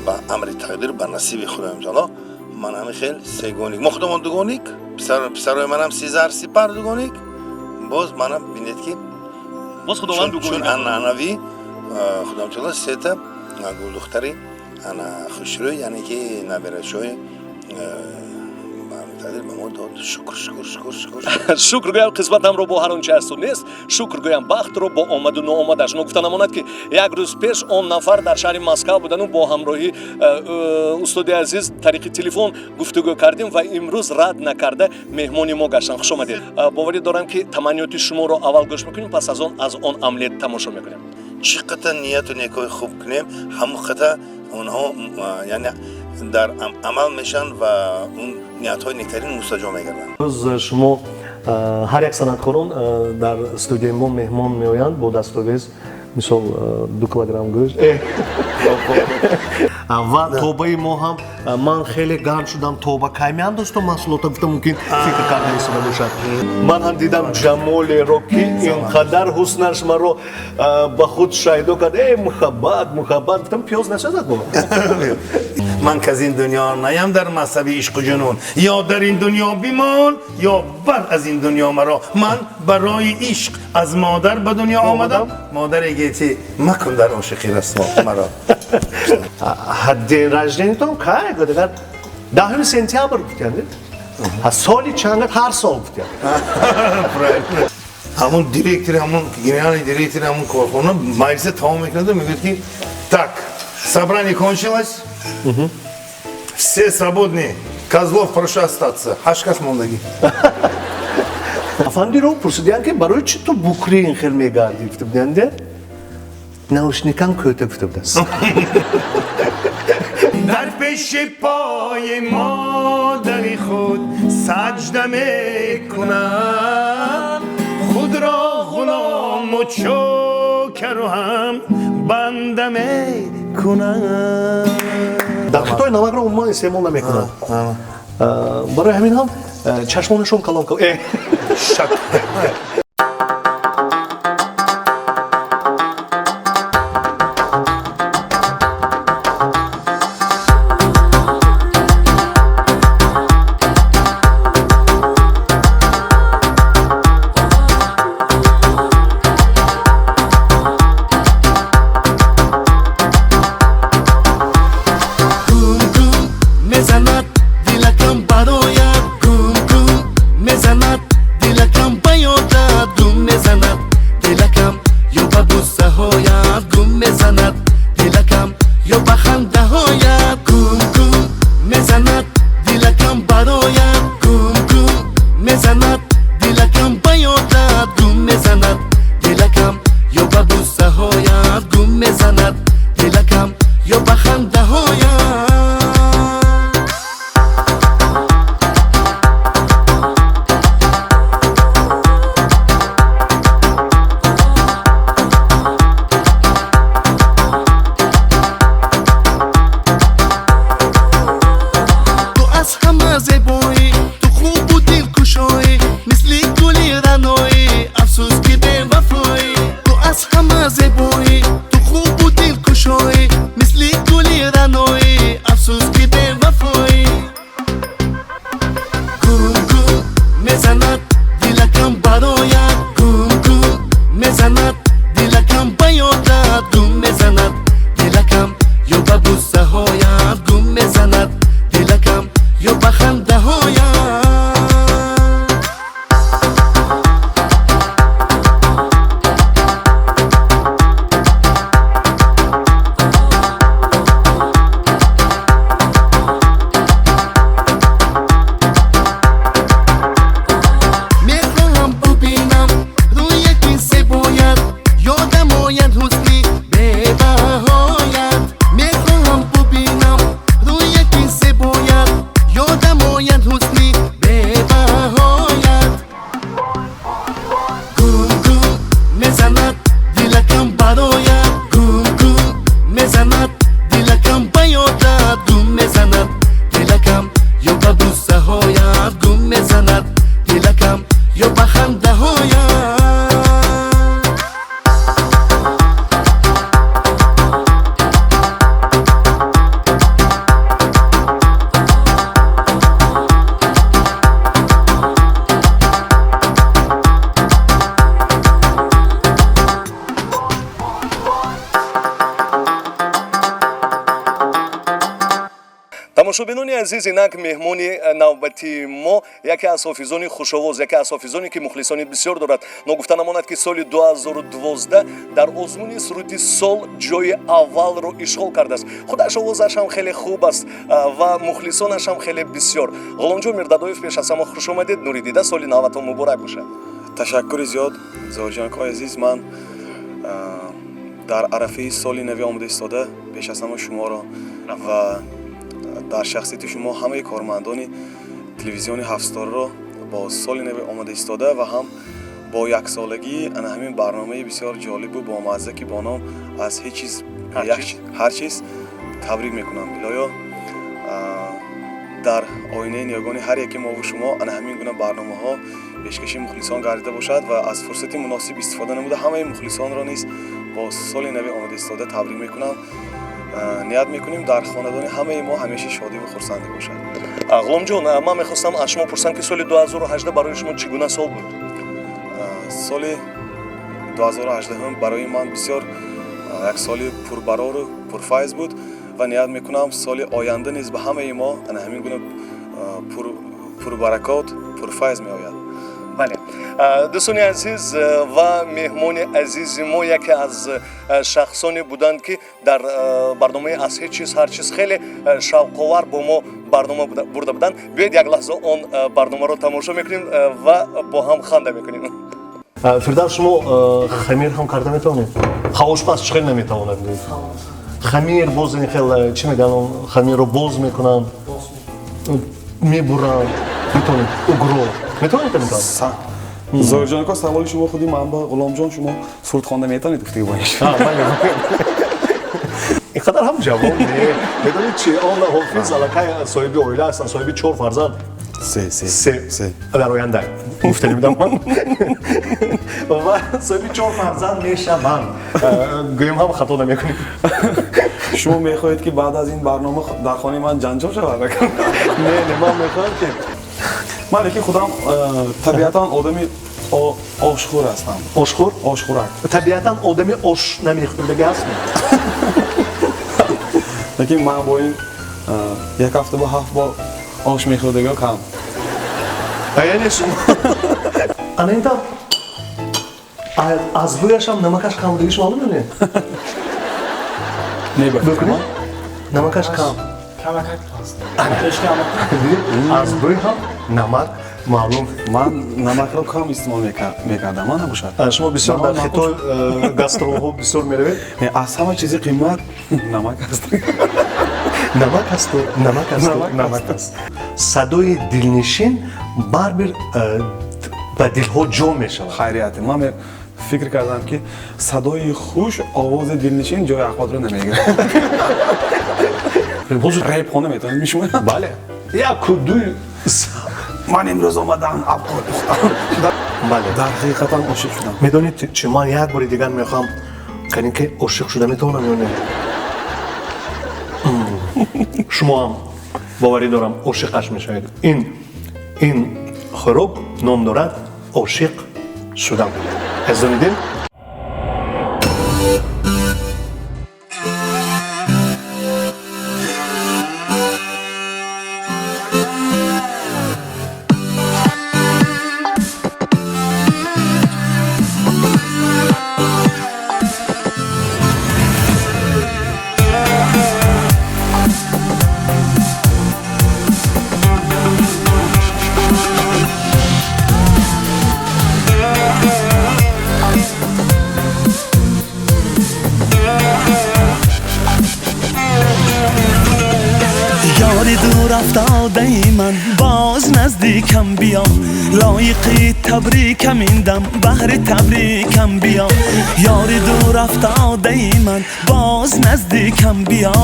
ба амри тақдир, ба насиби Худои таоло ман ҳамин хел сегоник. Мо худамон дугоник, писарои манам Сезар, Сипар дугоник, боз манам бинед, ки боз Худованд чун дугоник. Анъанавӣ Худои таоло сета гулдухтари ана хушрӯй, яъне ки наберашои. Тақдир ба мо дод. Шукр, шукр, шукр, шукр. Шукр гӯям қисматамро бо ҳар он чи ҳасту нест, шукр гӯям бахтро бо омаду ноомадаш. Ногуфта намонад, ки як рӯз пеш он нафар дар шаҳри Москав будану бо ҳамроҳи устоди азиз тариқи телефон гуфтугӯ кардем ва имрӯз рад накарда меҳмони мо гаштанд. Хуш омадед. Боварӣ дорам, ки таманниёти шуморо аввал гӯш мекунем, пас аз он аз он омлет тамошо мекунем. Чӣ қадар нияту некои хуб кунем, ҳамон қадар онҳо, яъне, дар амал мешаванд ва он ниятҳои нектарин мустаҷоб мегарданд. Рӯз шумо ҳар як санъаткорон дар студияи мо меҳмон меоянд бо дастовез, мисол, 2 килограмм гӯшт ва тобаи мо ҳам. Ман хеле гарм шудам. Тоба кай меандозто маҳсулота, гуфта, мумкин фикр карда истода бошад. Ман ҳам дидам ҷамолеро, ки ин қадар ҳуснаш маро ба худ шайдо кард. Э, муҳаббат, муҳаббат, гуфтам, пиёз насозад бо. Ман к аз ин дунё наям дар мазҳаби ишқу ҷунун, ё дар ин дунё бимон, ё бар аз ин дунё маро. Ман барои ишқ аз модар ба дунё омадам, модаре гети макун дар ошиқӣ расво маро. День рождения тон кай? Гуфтагар, 10 сентябр гуфтянд. Соли чанд, ҳар сол гуфтянд. Ҳамон директори, ҳамон генеральный директори ҳамон корхона маҷлиса тамом мекунаду мегӯяд, ки так, собрание кончилось, все свободны, Козлов, прошу остаться. Ҳашт кас мондагӣ. Афандиро пурсидиянд, ки барои чӣ ту букри ин хел мегардӣ? Гуфта буданд, наушник ам кӯта, гуфта будааст. Дар пеши пои модари худ саҷда мекунам, худро ғулому чокару ҳам банда мекунам. Дар Хитой намакро умуман истеъмол намекунанд, барои ҳамин ҳам чашмонашон калон. Шак. Гум гум мезанад дилакам барояд, гум гум мезанад дилакам ба ёдат, гум мезанад дилакам ё ба бӯсаҳоят, гум мезанад дилакам ё ба хандаҳоят. Гум гум мезанад дилакам барояд, гум гум мезанад дилакам ба ёдат, гум мезанад дилакам ё ба бӯсаҳоят, гум мезанад дилакам ё ба хандаҳоят. Ту аз ҳама зебоӣ, ту хубу дилкушоӣ, мисли гули раъноӣ, афсӯс, ки бевафоӣ. Ту аз ҳама зебоӣ, ту хубу дилкушоӣ, мисли гули раъноӣ, афсӯс, ки бевафоӣ. Гум гум мезанад дилакам барояд, гум гум мезанад дилакам ба ёдат, гум мезанад дилакам ё ба бӯсаҳоят, гум мезанад дилакам ё ба хандаҳоят. Тамошобинони азиз, инак меҳмони навбатии мо яке аз ҳофизони хушовоз, яке аз ҳофизоне ки мухлисони бисёр дорад. Ногуфта намонад, ки соли 2012 дар озмуни суруди сол ҷои аввалро ишғол кардааст. Худаш овозаш ҳам хеле хуб аст ва мухлисонаш ҳам хеле бисёр. Ғуломҷон Мирдадоев, пеш аз ҳама хуш омадед, нури дида, соли наватон муборак бошад. Ташаккури зиёд, Зоҳирҷонкои азиз. Ман дар арафаи соли нави омода истода пеш аз ҳама шуморо ва дар шахсияти шумо ҳамаи кормандони телевизиони ҳафтситорро бо соли нави омода истода ва ҳам бо яксолагии ана ҳамин барномаи бисёр ҷолибу бомазза, ки бо ном «Аз ҳеҷ чиз ҳар чиз», табрик мекунам. Илоҳиё, дар оинаи ниёгони ҳар яке мову шумо ана ҳамин гуна барномаҳо пешкаши мухлисон гардида бошад ва аз фурсати муносиб истифода намуда ҳамаи мухлисонро низ бо соли нави омода истода табрик мекунам. Ният мекунем, дар хонадони ҳамаи мо ҳамеша шодиву хурсандӣ бошад. Ғуломҷон, ман мехостам аз шумо пурсам, ки соли 2018 барои шумо чӣ гуна сол буд? Соли 2018 барои ман бисёр як соли пурбарору пурфайз буд ва ният мекунам, соли оянда низ ба ҳамаи мо ана ҳамин гуна пурбаракот, пурфайз меояд. Бале, дӯстони азиз ва меҳмони азизи мо яке аз шахсоне буданд, ки дар барномаи «Аз ҳеҷ чиз ҳар чиз» хеле шавқовар бо мо барнома бурда буданд. Биёед, як лаҳза он барномаро тамошо мекунем ва бо ҳам ханда мекунем. Фирдавс, шумо хамир ҳам карда метавонед? Ошпаз чӣ хел наметавонад? Хамир боз ин хел чӣ мегӯянд, хамирро боз мекунанд, мебуранд, метавонед? Угро метавонед? Зоҳирҷон ака, саволи шумо худи ман ба Ғуломҷон, шумо суруд хонда метавонед, гуфтаги боиш. Ин қадар ҳам ҷавон не. Медонед чи, он ҳофиз аллакай соҳиби оила ҳастанд, соҳиби чор фарзанд. Се, се. Се дар оянда гуфтани будам ман, ва соҳиби чор фарзанд мешаванд, гӯем ҳам хато намекунем. Шумо мехоҳед, ки баъд аз ин барнома дар хонаи ман ҷанҷол шавад? Не, ман мехоҳам, ки Ман лекин худам табиатан одами ошхӯр ҳастам. Ошхӯр? Ошхӯрак. Табиатан одами ош намехӯрдагӣ ҳастм. Лекин ман бо ин як ҳафта ба ҳафт бор ош мехӯрдагиҳо кам. Яъне шумо ана ин тавр аз бӯяшам намакаш кам будагиш маълум ё не? Не, ба фикр ман. Намакаш кам. Аз бӯй ҳам намак маълум. Ман намакро кам истеъмол мекардам, ман набошад. Шумо бисёр дар Хитой гастролҳо бисёр меравед. Аз ҳама чизи қимат намак аст. Намак асту намак асту намак аст. Садои дилнишин барбир ба дилҳо ҷо мешавад. Хайрият, ман фикр кардам, ки садои хуш, овози дилнишин ҷои Аҳмадро намегирад. Реп хонда метавонед шумо? Бале, яку дуй. Ман имрӯз омадам, абқор пухтам. Бале. Дар ҳақиқатан ошиқ шудам. Медонед чи, ман як бори дигар мехоҳам канем, ки ошиқ шуда метавонам ё не. Шумо ҳам, боварӣ дорам, ошиқаш мешавед. Ин хӯрок ном дорад «Ошиқ шудам». Азизони дил. Дурафтодаи ман, боз наздикам биё, лоиқи табрикам, ин дам баҳри табрикам биё. Ёри дурафтодаи ман, боз наздикам биё,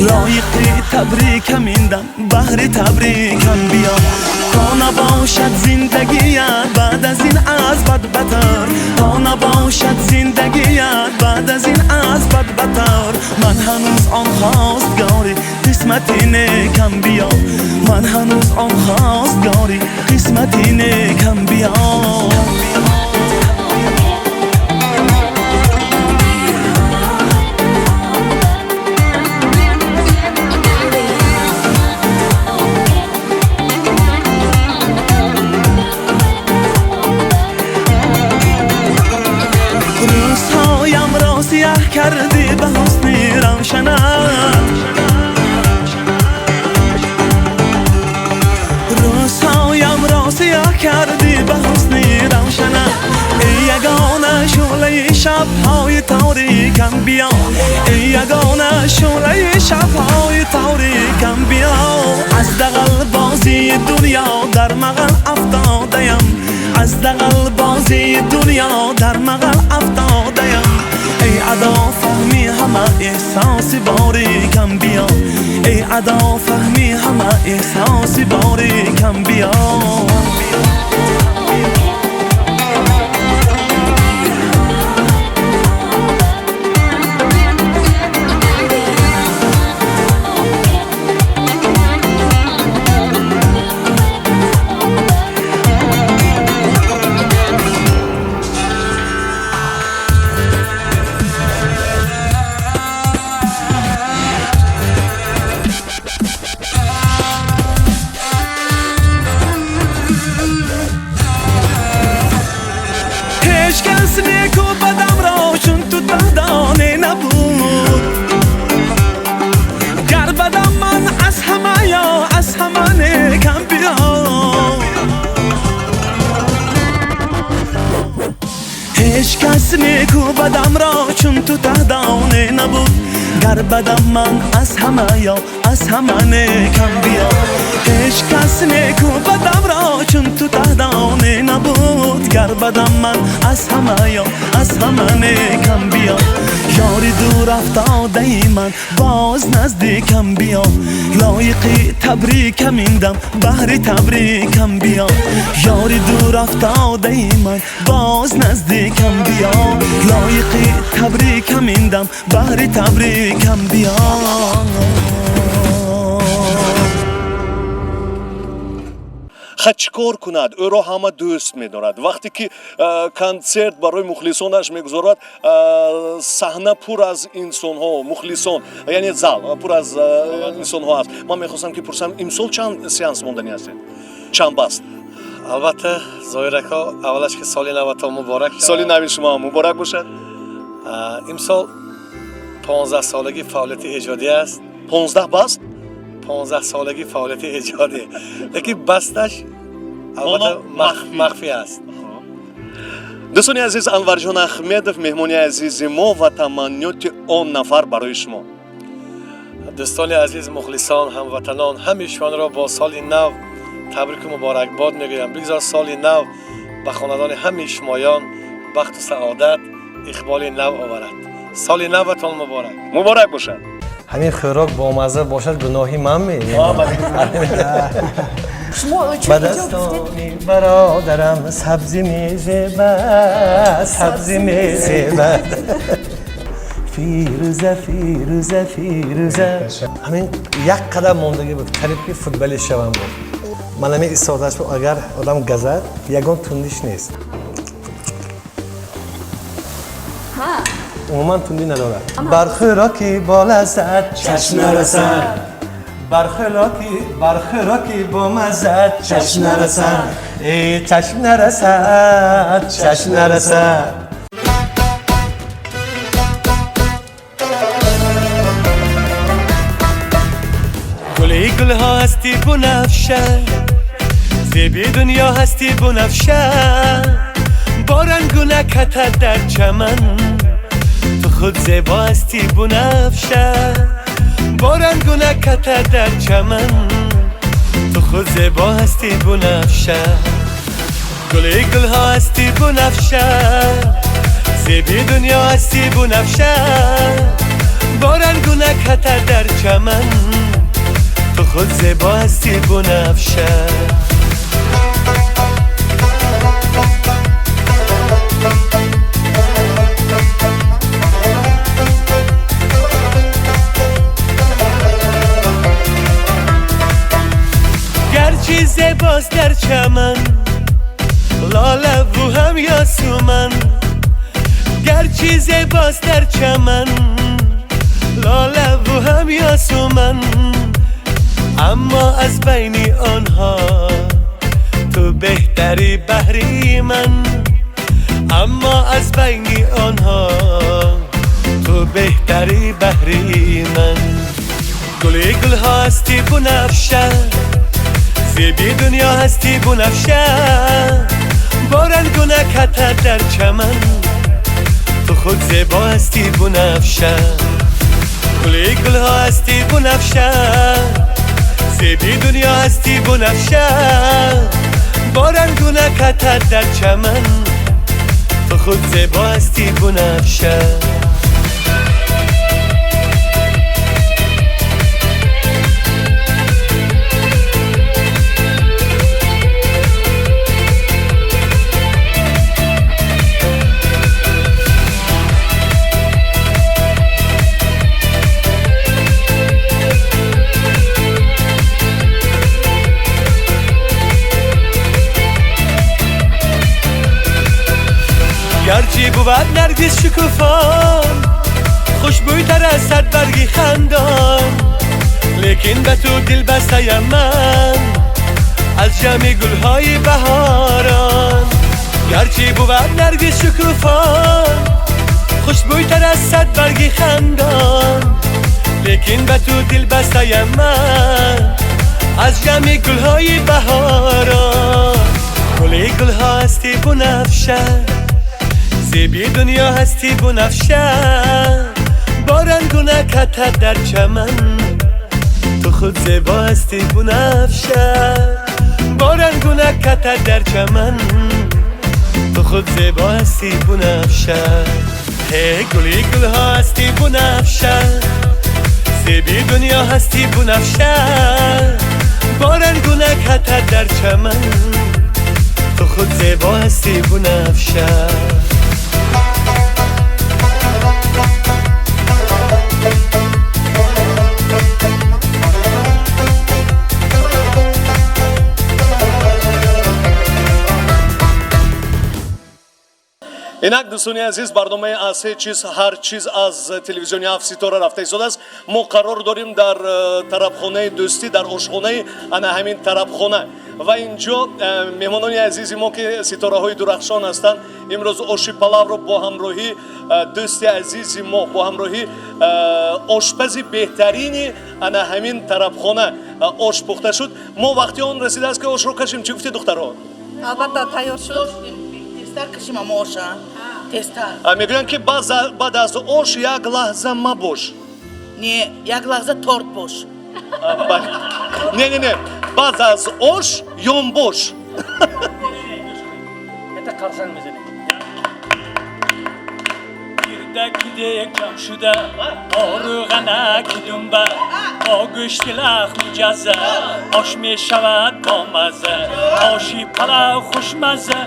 лоиқи табрикам, ин дам баҳри табрикам биё. То набошад зиндагият баъд аз ин аз бадбатар, то набошад зиндагият баъд аз ин аз бадбатар, ман ҳанӯз он хостгори қисмати некам биё, ман ҳанӯз он хостгори қисмати некам биё. шабҳои торикам биё, эй ягона шӯълаи шабҳои торикам биё. Аз дағал бозии дунё дар мағал афтодаям, аз дағал бозии дунё дар мағал афтодаям. Эй адо фаҳми ҳама эҳсоси борикам биё, эй адо фаҳми ҳама эҳсоси борикам биё. Ҳеҷ кас неку бадамро чун ту таҳдоне набуд, гар бадам ман аз ҳама ё аз ҳама некам биё. Ҳеҷ кас неку бадамро чун ту таҳдоне набуд, гар бадам ман аз ҳама ё аз ҳама некам биё. Ёри дур афтодаи ман боз наздикам биё, лоиқи табрикам ин дам баҳри табрикам биё. Ёри дур афтодаи ман боз наздикам биё, лоиқи табрикам ин дам баҳри табрикам биё. Ха чӣ кор кунад? Ӯро ҳама дӯст медорад. Вақте ки консерт барои мухлисонаш мегузорад, саҳна пур аз инсонҳо, мухлисон, яъне зал пур аз инсонҳо аст. Ман мехостам ки пурсам, имсол чанд сеанс монданӣ ҳастед? Чанд баст? Албатта, Зоир ака, аввалаш ки соли наватон муборак. Соли нави шумо муборак бошад. Имсол 15 солаги фаъолияти эҷодӣ аст. 15 баст? 15 солаги фаъолияти эҷодӣ. Лекин басташ албатта махфӣ аст. Дӯстони азиз, Анварҷон Ахмедов меҳмони азизи мо ва таманниёти он нафар барои шумо. Дӯстони азиз, мухлисон, ҳамватанон, ҳамаи шуморо бо соли нав табрику муборакбод мегӯям. Бигзор соли нав ба хонадони ҳамаи шумоён бахту саодат, иқболи нав оварад. Соли наватон муборак. Муборак бошад. Ҳамин хӯрок бомазза бошад, гуноҳи ман ме? Ба дастони бародарам сабзӣ мезебад, сабзӣ мезебад. Фирӯза, Фирӯза, Фирӯза. Ҳамин як қадам мондагӣ буд, қариб ки футболист шавам буд. Ман ҳамин истодаш буд, агар одам газад, ягон тундиш нест. Умуман тундӣ надорад. Бар хӯроки бо лаззат чашм нарасад, бар хӯроки бомаззат чашм нарасад, э чашм нарасад, чашм нарасад. Гули гулҳо ҳасти бунафша, зеби дунё ҳасти бунафша, бо рангу накатат дар чаман ту худ зебо ҳасти бунафша, бо рангу накатат дар чаман ту худ зебо ҳасти бунафша. Гули гулҳо ҳасти бунафша, зеби дунё ҳасти бунафша, бо рангу накатат дар чаман ту худ зебо ҳасти бунафша. Гарчи зебост дар чаман лолаву ҳам ёсуман, гарчи зебост дар чаман лолаву ҳам ёсуман, аммо аз байни онҳо ту беҳтари баҳри ман, аммо аз байни онҳо ту беҳтари баҳри ман. Гули гулҳо ҳасти бунафша, зеби дунё ҳасти бунафша, бо рангу накатат дар чаман ту خود زیبا هستی بنفشه، گل گلها هستی بنفشه، زیبی دنیا هستی بنفشه، با رنگونه کتت در چمن، تو خود زیبا هستی بنفشه. گرچه بود نرگس شکوفان، خوشبویتر از صد برگ خندان، لیکن به تو دل بسته من از جمع گلهای بهاران. گرچه بود نرگس شکوفان، خوشبویتر از صد برگ خندان، لیکن به تو دل بسته من از جمع گلهای بهاران. گل گلها هستی بنفشه، زیبی دنیا هستی بنفشه، با رنگونه کتت در چمن، تو خود زیبا هستی بنفشه، با رنگونه کتت در چمن، تو خود زیبا هستی بنفشه. هی گلی گلها هستی بنفشه، زیبی دنیا هستی بنفشه، با رنگونه کتت در چمن، تو خود زیبا هستی بنفشه. Инак дӯстони азиз, барномаи аз ҳеҷ чиз ҳар чиз аз телевизиони ҳафт ситора рафта истодааст. Мо қарор дорем дар тарабхонаи дӯстӣ, дар ошхонаи ана ҳамин тарабхона, ва инҷо меҳмонони азизи мо, ки ситораҳои дурахшон ҳастанд, имрӯз оши палавро бо ҳамроҳи дӯсти азизи мо, бо ҳамроҳи ошпази беҳтарини ана ҳамин тарабхона ош пухта шуд. Мо вақти он расидааст, ки ошро кашем. Чӣ гуфтед, духтаро? Албатта, тайёр шуд. Тезтар кашим ама оша. Тезтар. Мегӯянд, ки баъд аз ош як лаҳза мабош. Не, як лаҳза торт бош. Не, не, не, баъд аз ош ёнбош. Это қарсак мезанем. Гирдакидек ҷам шуда, оруғанаки думба, бо гӯшти лах муҷазза, ош мешавад бомазза. Оши палав хушмазза,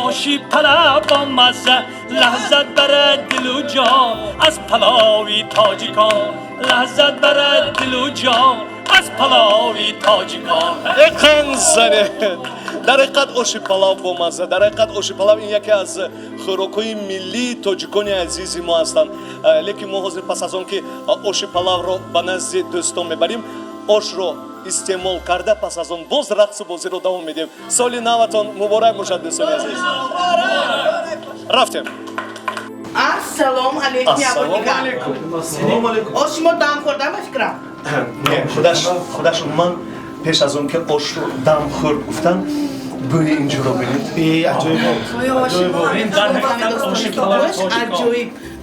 оши палав бомазза, лаззат барад дилу ҷон аз палови тоҷикон, лаззат барад дилу ҷон аз палови тоҷикон. Қанзане, дар ҳақиқат оши палав бомазза, дар ҳақиқат оши палав ин яке аз хӯрокҳои миллии тоҷикони азизи мо ҳастанд. Лекин мо ҳозир пас аз он ки оши палавро ба назди дӯстон мебарем, ошро истеъмол карда, пас аз он боз рақсу бозиро давом медиҳем. Соли наватон муборак бошад, дӯстони азиз. Рафтем. Ассалому алейкум. Ассалому алейкум. Ош шумо дам хӯрдам, ба фикрам. Не, худаш ман пеш аз он ки ошро дам хӯрд гуфтам, бӯи инҷоро бинед. Аҷоиб.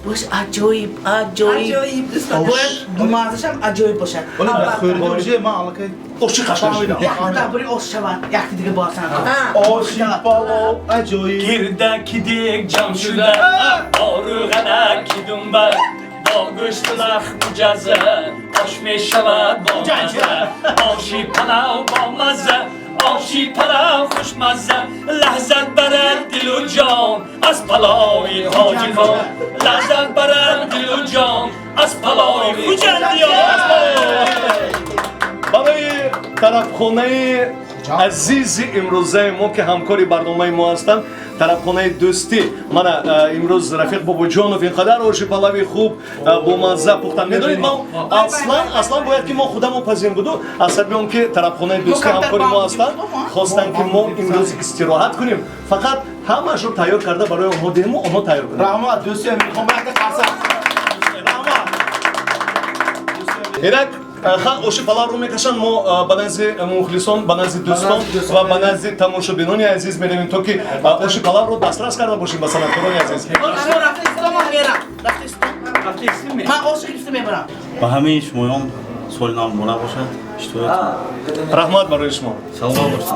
Бош, аҷоиб, аҷоиб. Бояд маззашам аҷоиб бошад. Оши қашанг. Якта бури ош шавад, якта дига босан. Оши палов аҷоиб. Гирдакидек ҷам шуда, оруғанаки думба, бо гӯшту лах муҷазза, ош мешавад бомазза. Оши палав бомазза, оши палав хушмазза, лаззат барад дилу ҷон аз палови тоҷикон, лаззат барад дилу ҷон аз палови хуҷандиён. Барои тарабхонаи азизи имрӯзаи мо, ки ҳамкори барномаи мо ҳастанд, тарабхонаи дӯстӣ, мана имрӯз Рафиқ Бобоҷонов ин қадар оши палави хуб бомазза пухтанд. Медонед, мо аслан бояд ки мо худамон пазем буду, аз сабаби он ки тарабхонаи дӯстӣ ҳамкори мо ҳастанд, хостанд ки мо имрӯз истироҳат кунем, фақат ҳамаашро тайёр карда барои онҳо диҳему онҳо тайёр кунанд. Раҳмат, дӯстӣ, мехоҳам якта қарсак. Инак Оши палавро мекашанд, мо ба назди мухлисон, ба назди дӯстон ва ба назди тамошобинони азиз меравем, то ки оши палавро дастрас карда бошем ба санъаткорони азиз. Ба ҳамаи шумоён соли нав муборак бошад. Раҳмат барои шумо. Саломат бошед.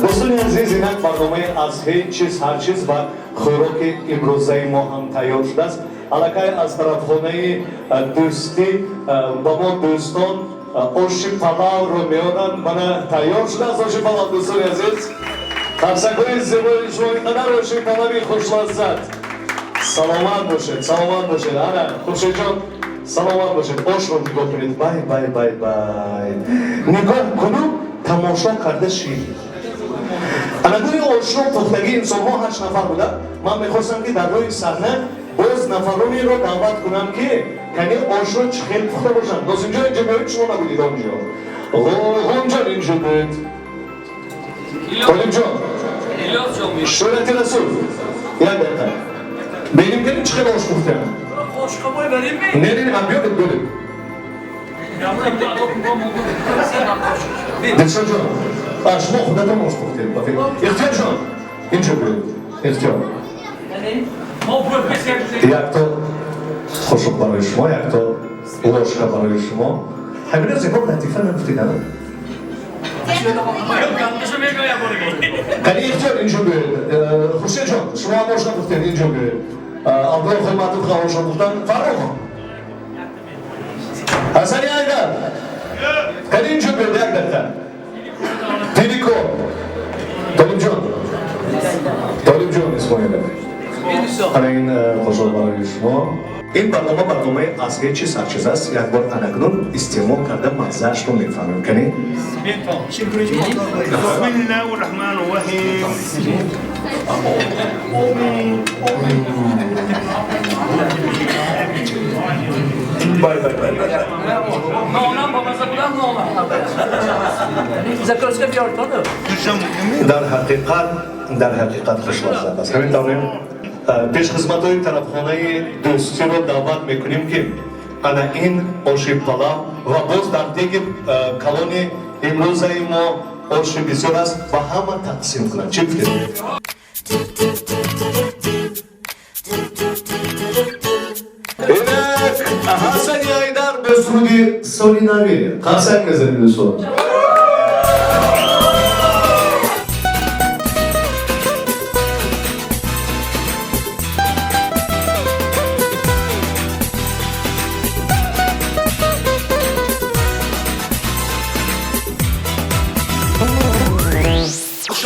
Дӯстони азиз, инак барномаи аз ҳеҷ чиз ҳар чиз ва хӯроки имрӯзаи мо ҳам тайёр шудааст. Аллакай аз тарафхонаи дӯстӣ ба мо дӯстон оши палавро меоранд. Мана тайёр шудааст оши палав, дӯстони азиз. Қарсакҳои зебои шумо, ин қадар оши палави хушлаззат. Саломат бошед, саломат бошед. Ана, Хуршедҷон, саломат бошед. Ошро нигоҳ кунед. Бай, бай, бай, бай. Нигоҳ куну тамошо карда шид. Анагӯи ошро пухтагии инсонҳо 8 нафар буда. Ман мехостам, ки дар рӯи саҳна боз нафаронеро даъват кунам, ки кани ошро чӣ хел пухта бошанд. Нозимҷон, инҷо биёед, шумо набудед онҷо. Ғуломҷон, инҷо биёед. Толибҷон, Шӯрати Расул, як дақиқа. Бинем, кани чӣ хел ош пухтаанд. Не, не, биёед, биёед. Дилшодҷон, шумо худатон ош пухтед. Ихтиёрҷон, инҷо биёед. Ихтиёр. Якто қошуқ барои шумо, якто ложка барои шумо. Ҳамина зебо латифа нагуфтед, ана? Кани Ихтиёр, инҷо биёед. Хуршедҷон, шумо ҳам ош напухтед, инҷо биёед. Абдулло Хурматов ҳам ош напухтанд. Фаррух, Ҳасани Айдар, кани инҷо биёед, як дақиқа. Тирико, Толибҷон, Толибҷон Исмоилов. Ана ин қошуқ барои шумо. Ин барнома барномаи аз ҳеҷ чиз ҳар чиз аст. Як бор анакнун истеъмол карда маззаашро мефаҳмем. Кани? Бай, бай, бай, бай. Дар ҳақиқат хушлаззат аст. Ҳамин тавре пешхизматҳои тарафхонаи дӯстиро даъват мекунем, ки ана ин оши палав ва боз дар деги калони имрӯзаи мо оши бисёр аст, ба ҳама тақсим кунанд. Чӣ гуфтед? Инак Ҳасани Айдар бе суруди соли навӣ. Қарсак мезанем, дӯстон.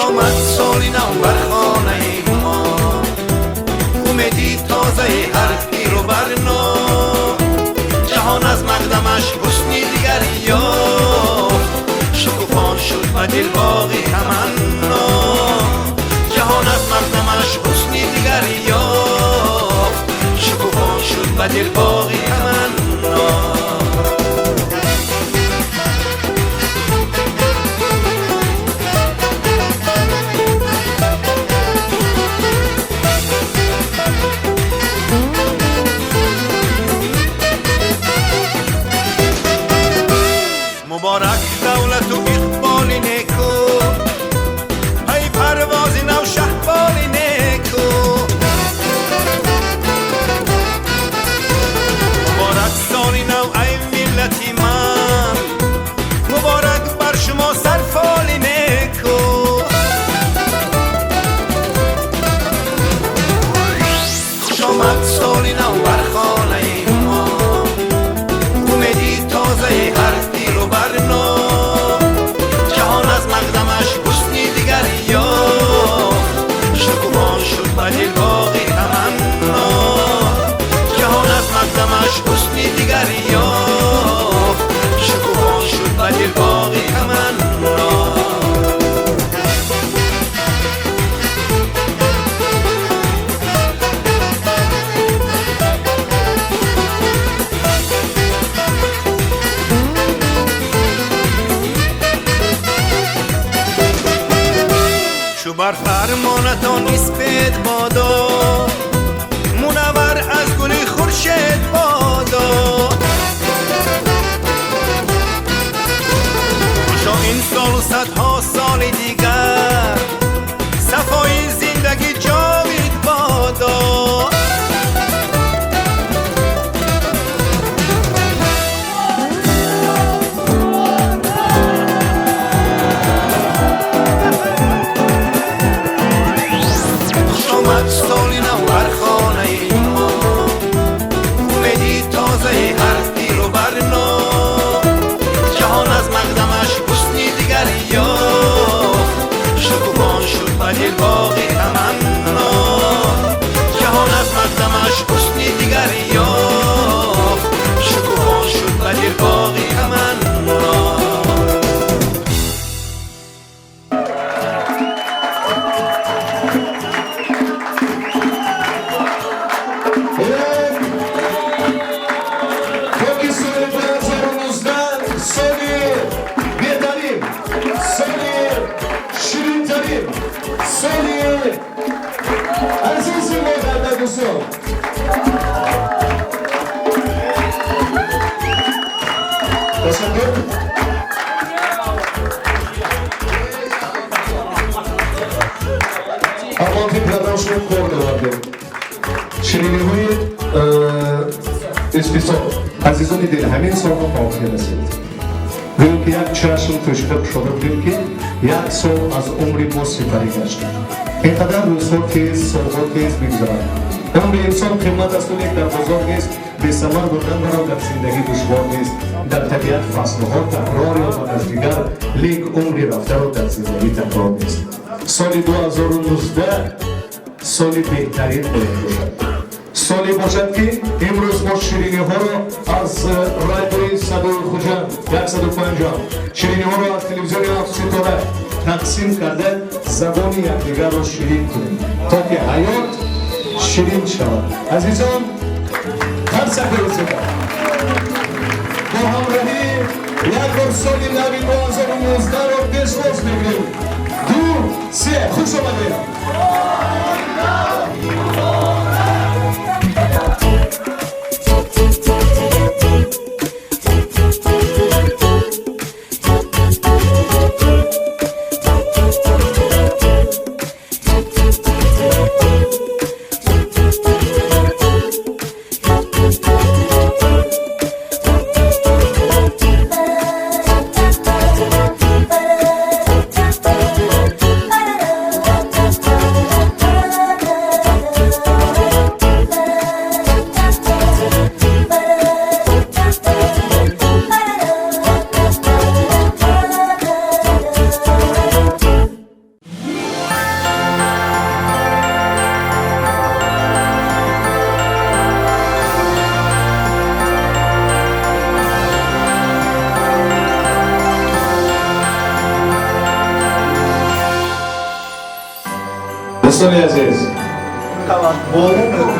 Омад соли нав бар хонаи мо, умеди тозаи ҳар пиру барно. Ҷаҳон аз мақдамаш ҳусни дигар ёфт, шукуфон шуд ба дилбоғи таманно. Ҷаҳон аз мақдамаш ҳусни дигар ёфт, шукуфон шуд ба дилбоғи таманно. Муборак давлату иқболи неку, пай парвози нав шаҳболи неку. Чу бар фармонатон اسپید بادا، منور از گل خورشید بادا. خوشا این سال و صدها سال دیگر، صفای زندگی جاوید بادا. سالی نو بر خانه ما، امیدی تازه هر پیر و برنا. جهان از مقدمش حسنی دیگر یافت، شکوفان شد به دل باغ تمنا. جهان از مقدمش حسنی دیگر یافت، شکوفان شد به دل باغ تمنا. Аммо фикр кардам шумо кор меовардем. Шириниҳои истисо. Азизони дил, ҳамин солҳо ба охир расид. Гӯё ки як чашм пӯшида кушода будем, ки як сол аз умри мо сипарӣ гашт. Ин қадар рӯзҳо тез, солҳо тез мегузаранд. Умри инсон қимат асту, лек дар бозор нест. Бесамар бурдан маро дар зиндагӣ душвор нест. Дар табиат фаслҳо такрор ёбад аз дигар, лек умри рафтаро дар зиндагӣ такрор нест. Соли 2019 соли беҳтарин бояд бошад. Соле бошад, ки имрӯз мо шириниҳоро аз радиои Садои Хуҷанд 150, шириниҳоро аз телевизиони Ҳафт Ситора тақсим карда, забони якдигарро ширин кунем, то ки ҳаёт ширин шавад. Азизон, қарсакҳои зебо бо ҳамроҳӣ як бор соли нави 2019-ро пешвоз мегирем. 2, 3, хуш омадед! Дӯстони азиз,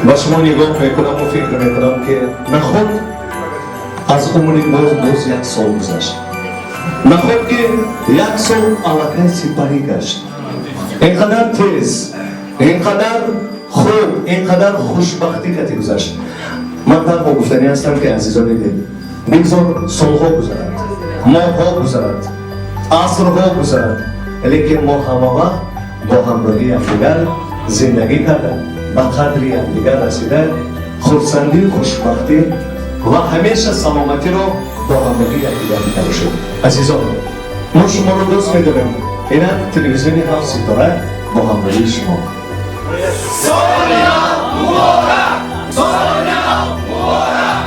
ба шумо нигоҳ мекунаму фикр мекунам, ки наход аз умри боз як сол гузашт, наход ки як сол аллакай сипарӣ гашт. Ин қадар тез, ин қадар хуб, ин қадар хушбахтӣ кати гузашт. Ман танҳо гуфтанӣ ҳастам, ки азизони дил, бигзор солҳо гузарад, моҳҳо гузарад, асрҳо гузарад, лекин мо ҳама вақт бо ҳамроҳи якдигар зиндагӣ карда, ба қадри якдигар расида, хурсандию хушбахтӣ ва ҳамеша саломатиро бо ҳамроҳи якдигар дида бошем. Азизон, мо шуморо дӯст медорем. Инак телевизиони Ҳафт Ситора бо ҳамроҳии шумо. Соли нав муборак! Соли нав муборак!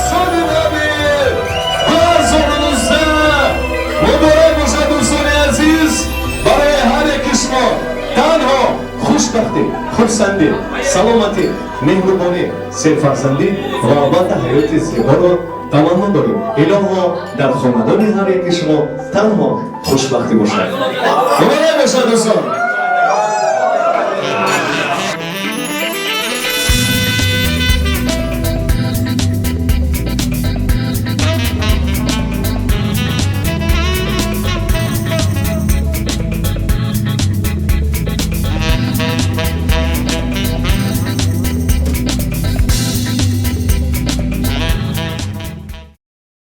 Соли нави 2019 муборак бошад, дӯстони азиз. Барои ҳар яки шумо танҳо хушбахтӣ, хурсандӣ, саломатӣ, меҳрубонӣ, серфарзандӣ ва албатта ҳаёти зеборо таманно дорем. Илоҳо дар хонадони ҳар яки шумо танҳо хушбахтӣ бошад. Муборак бошад, дӯстон.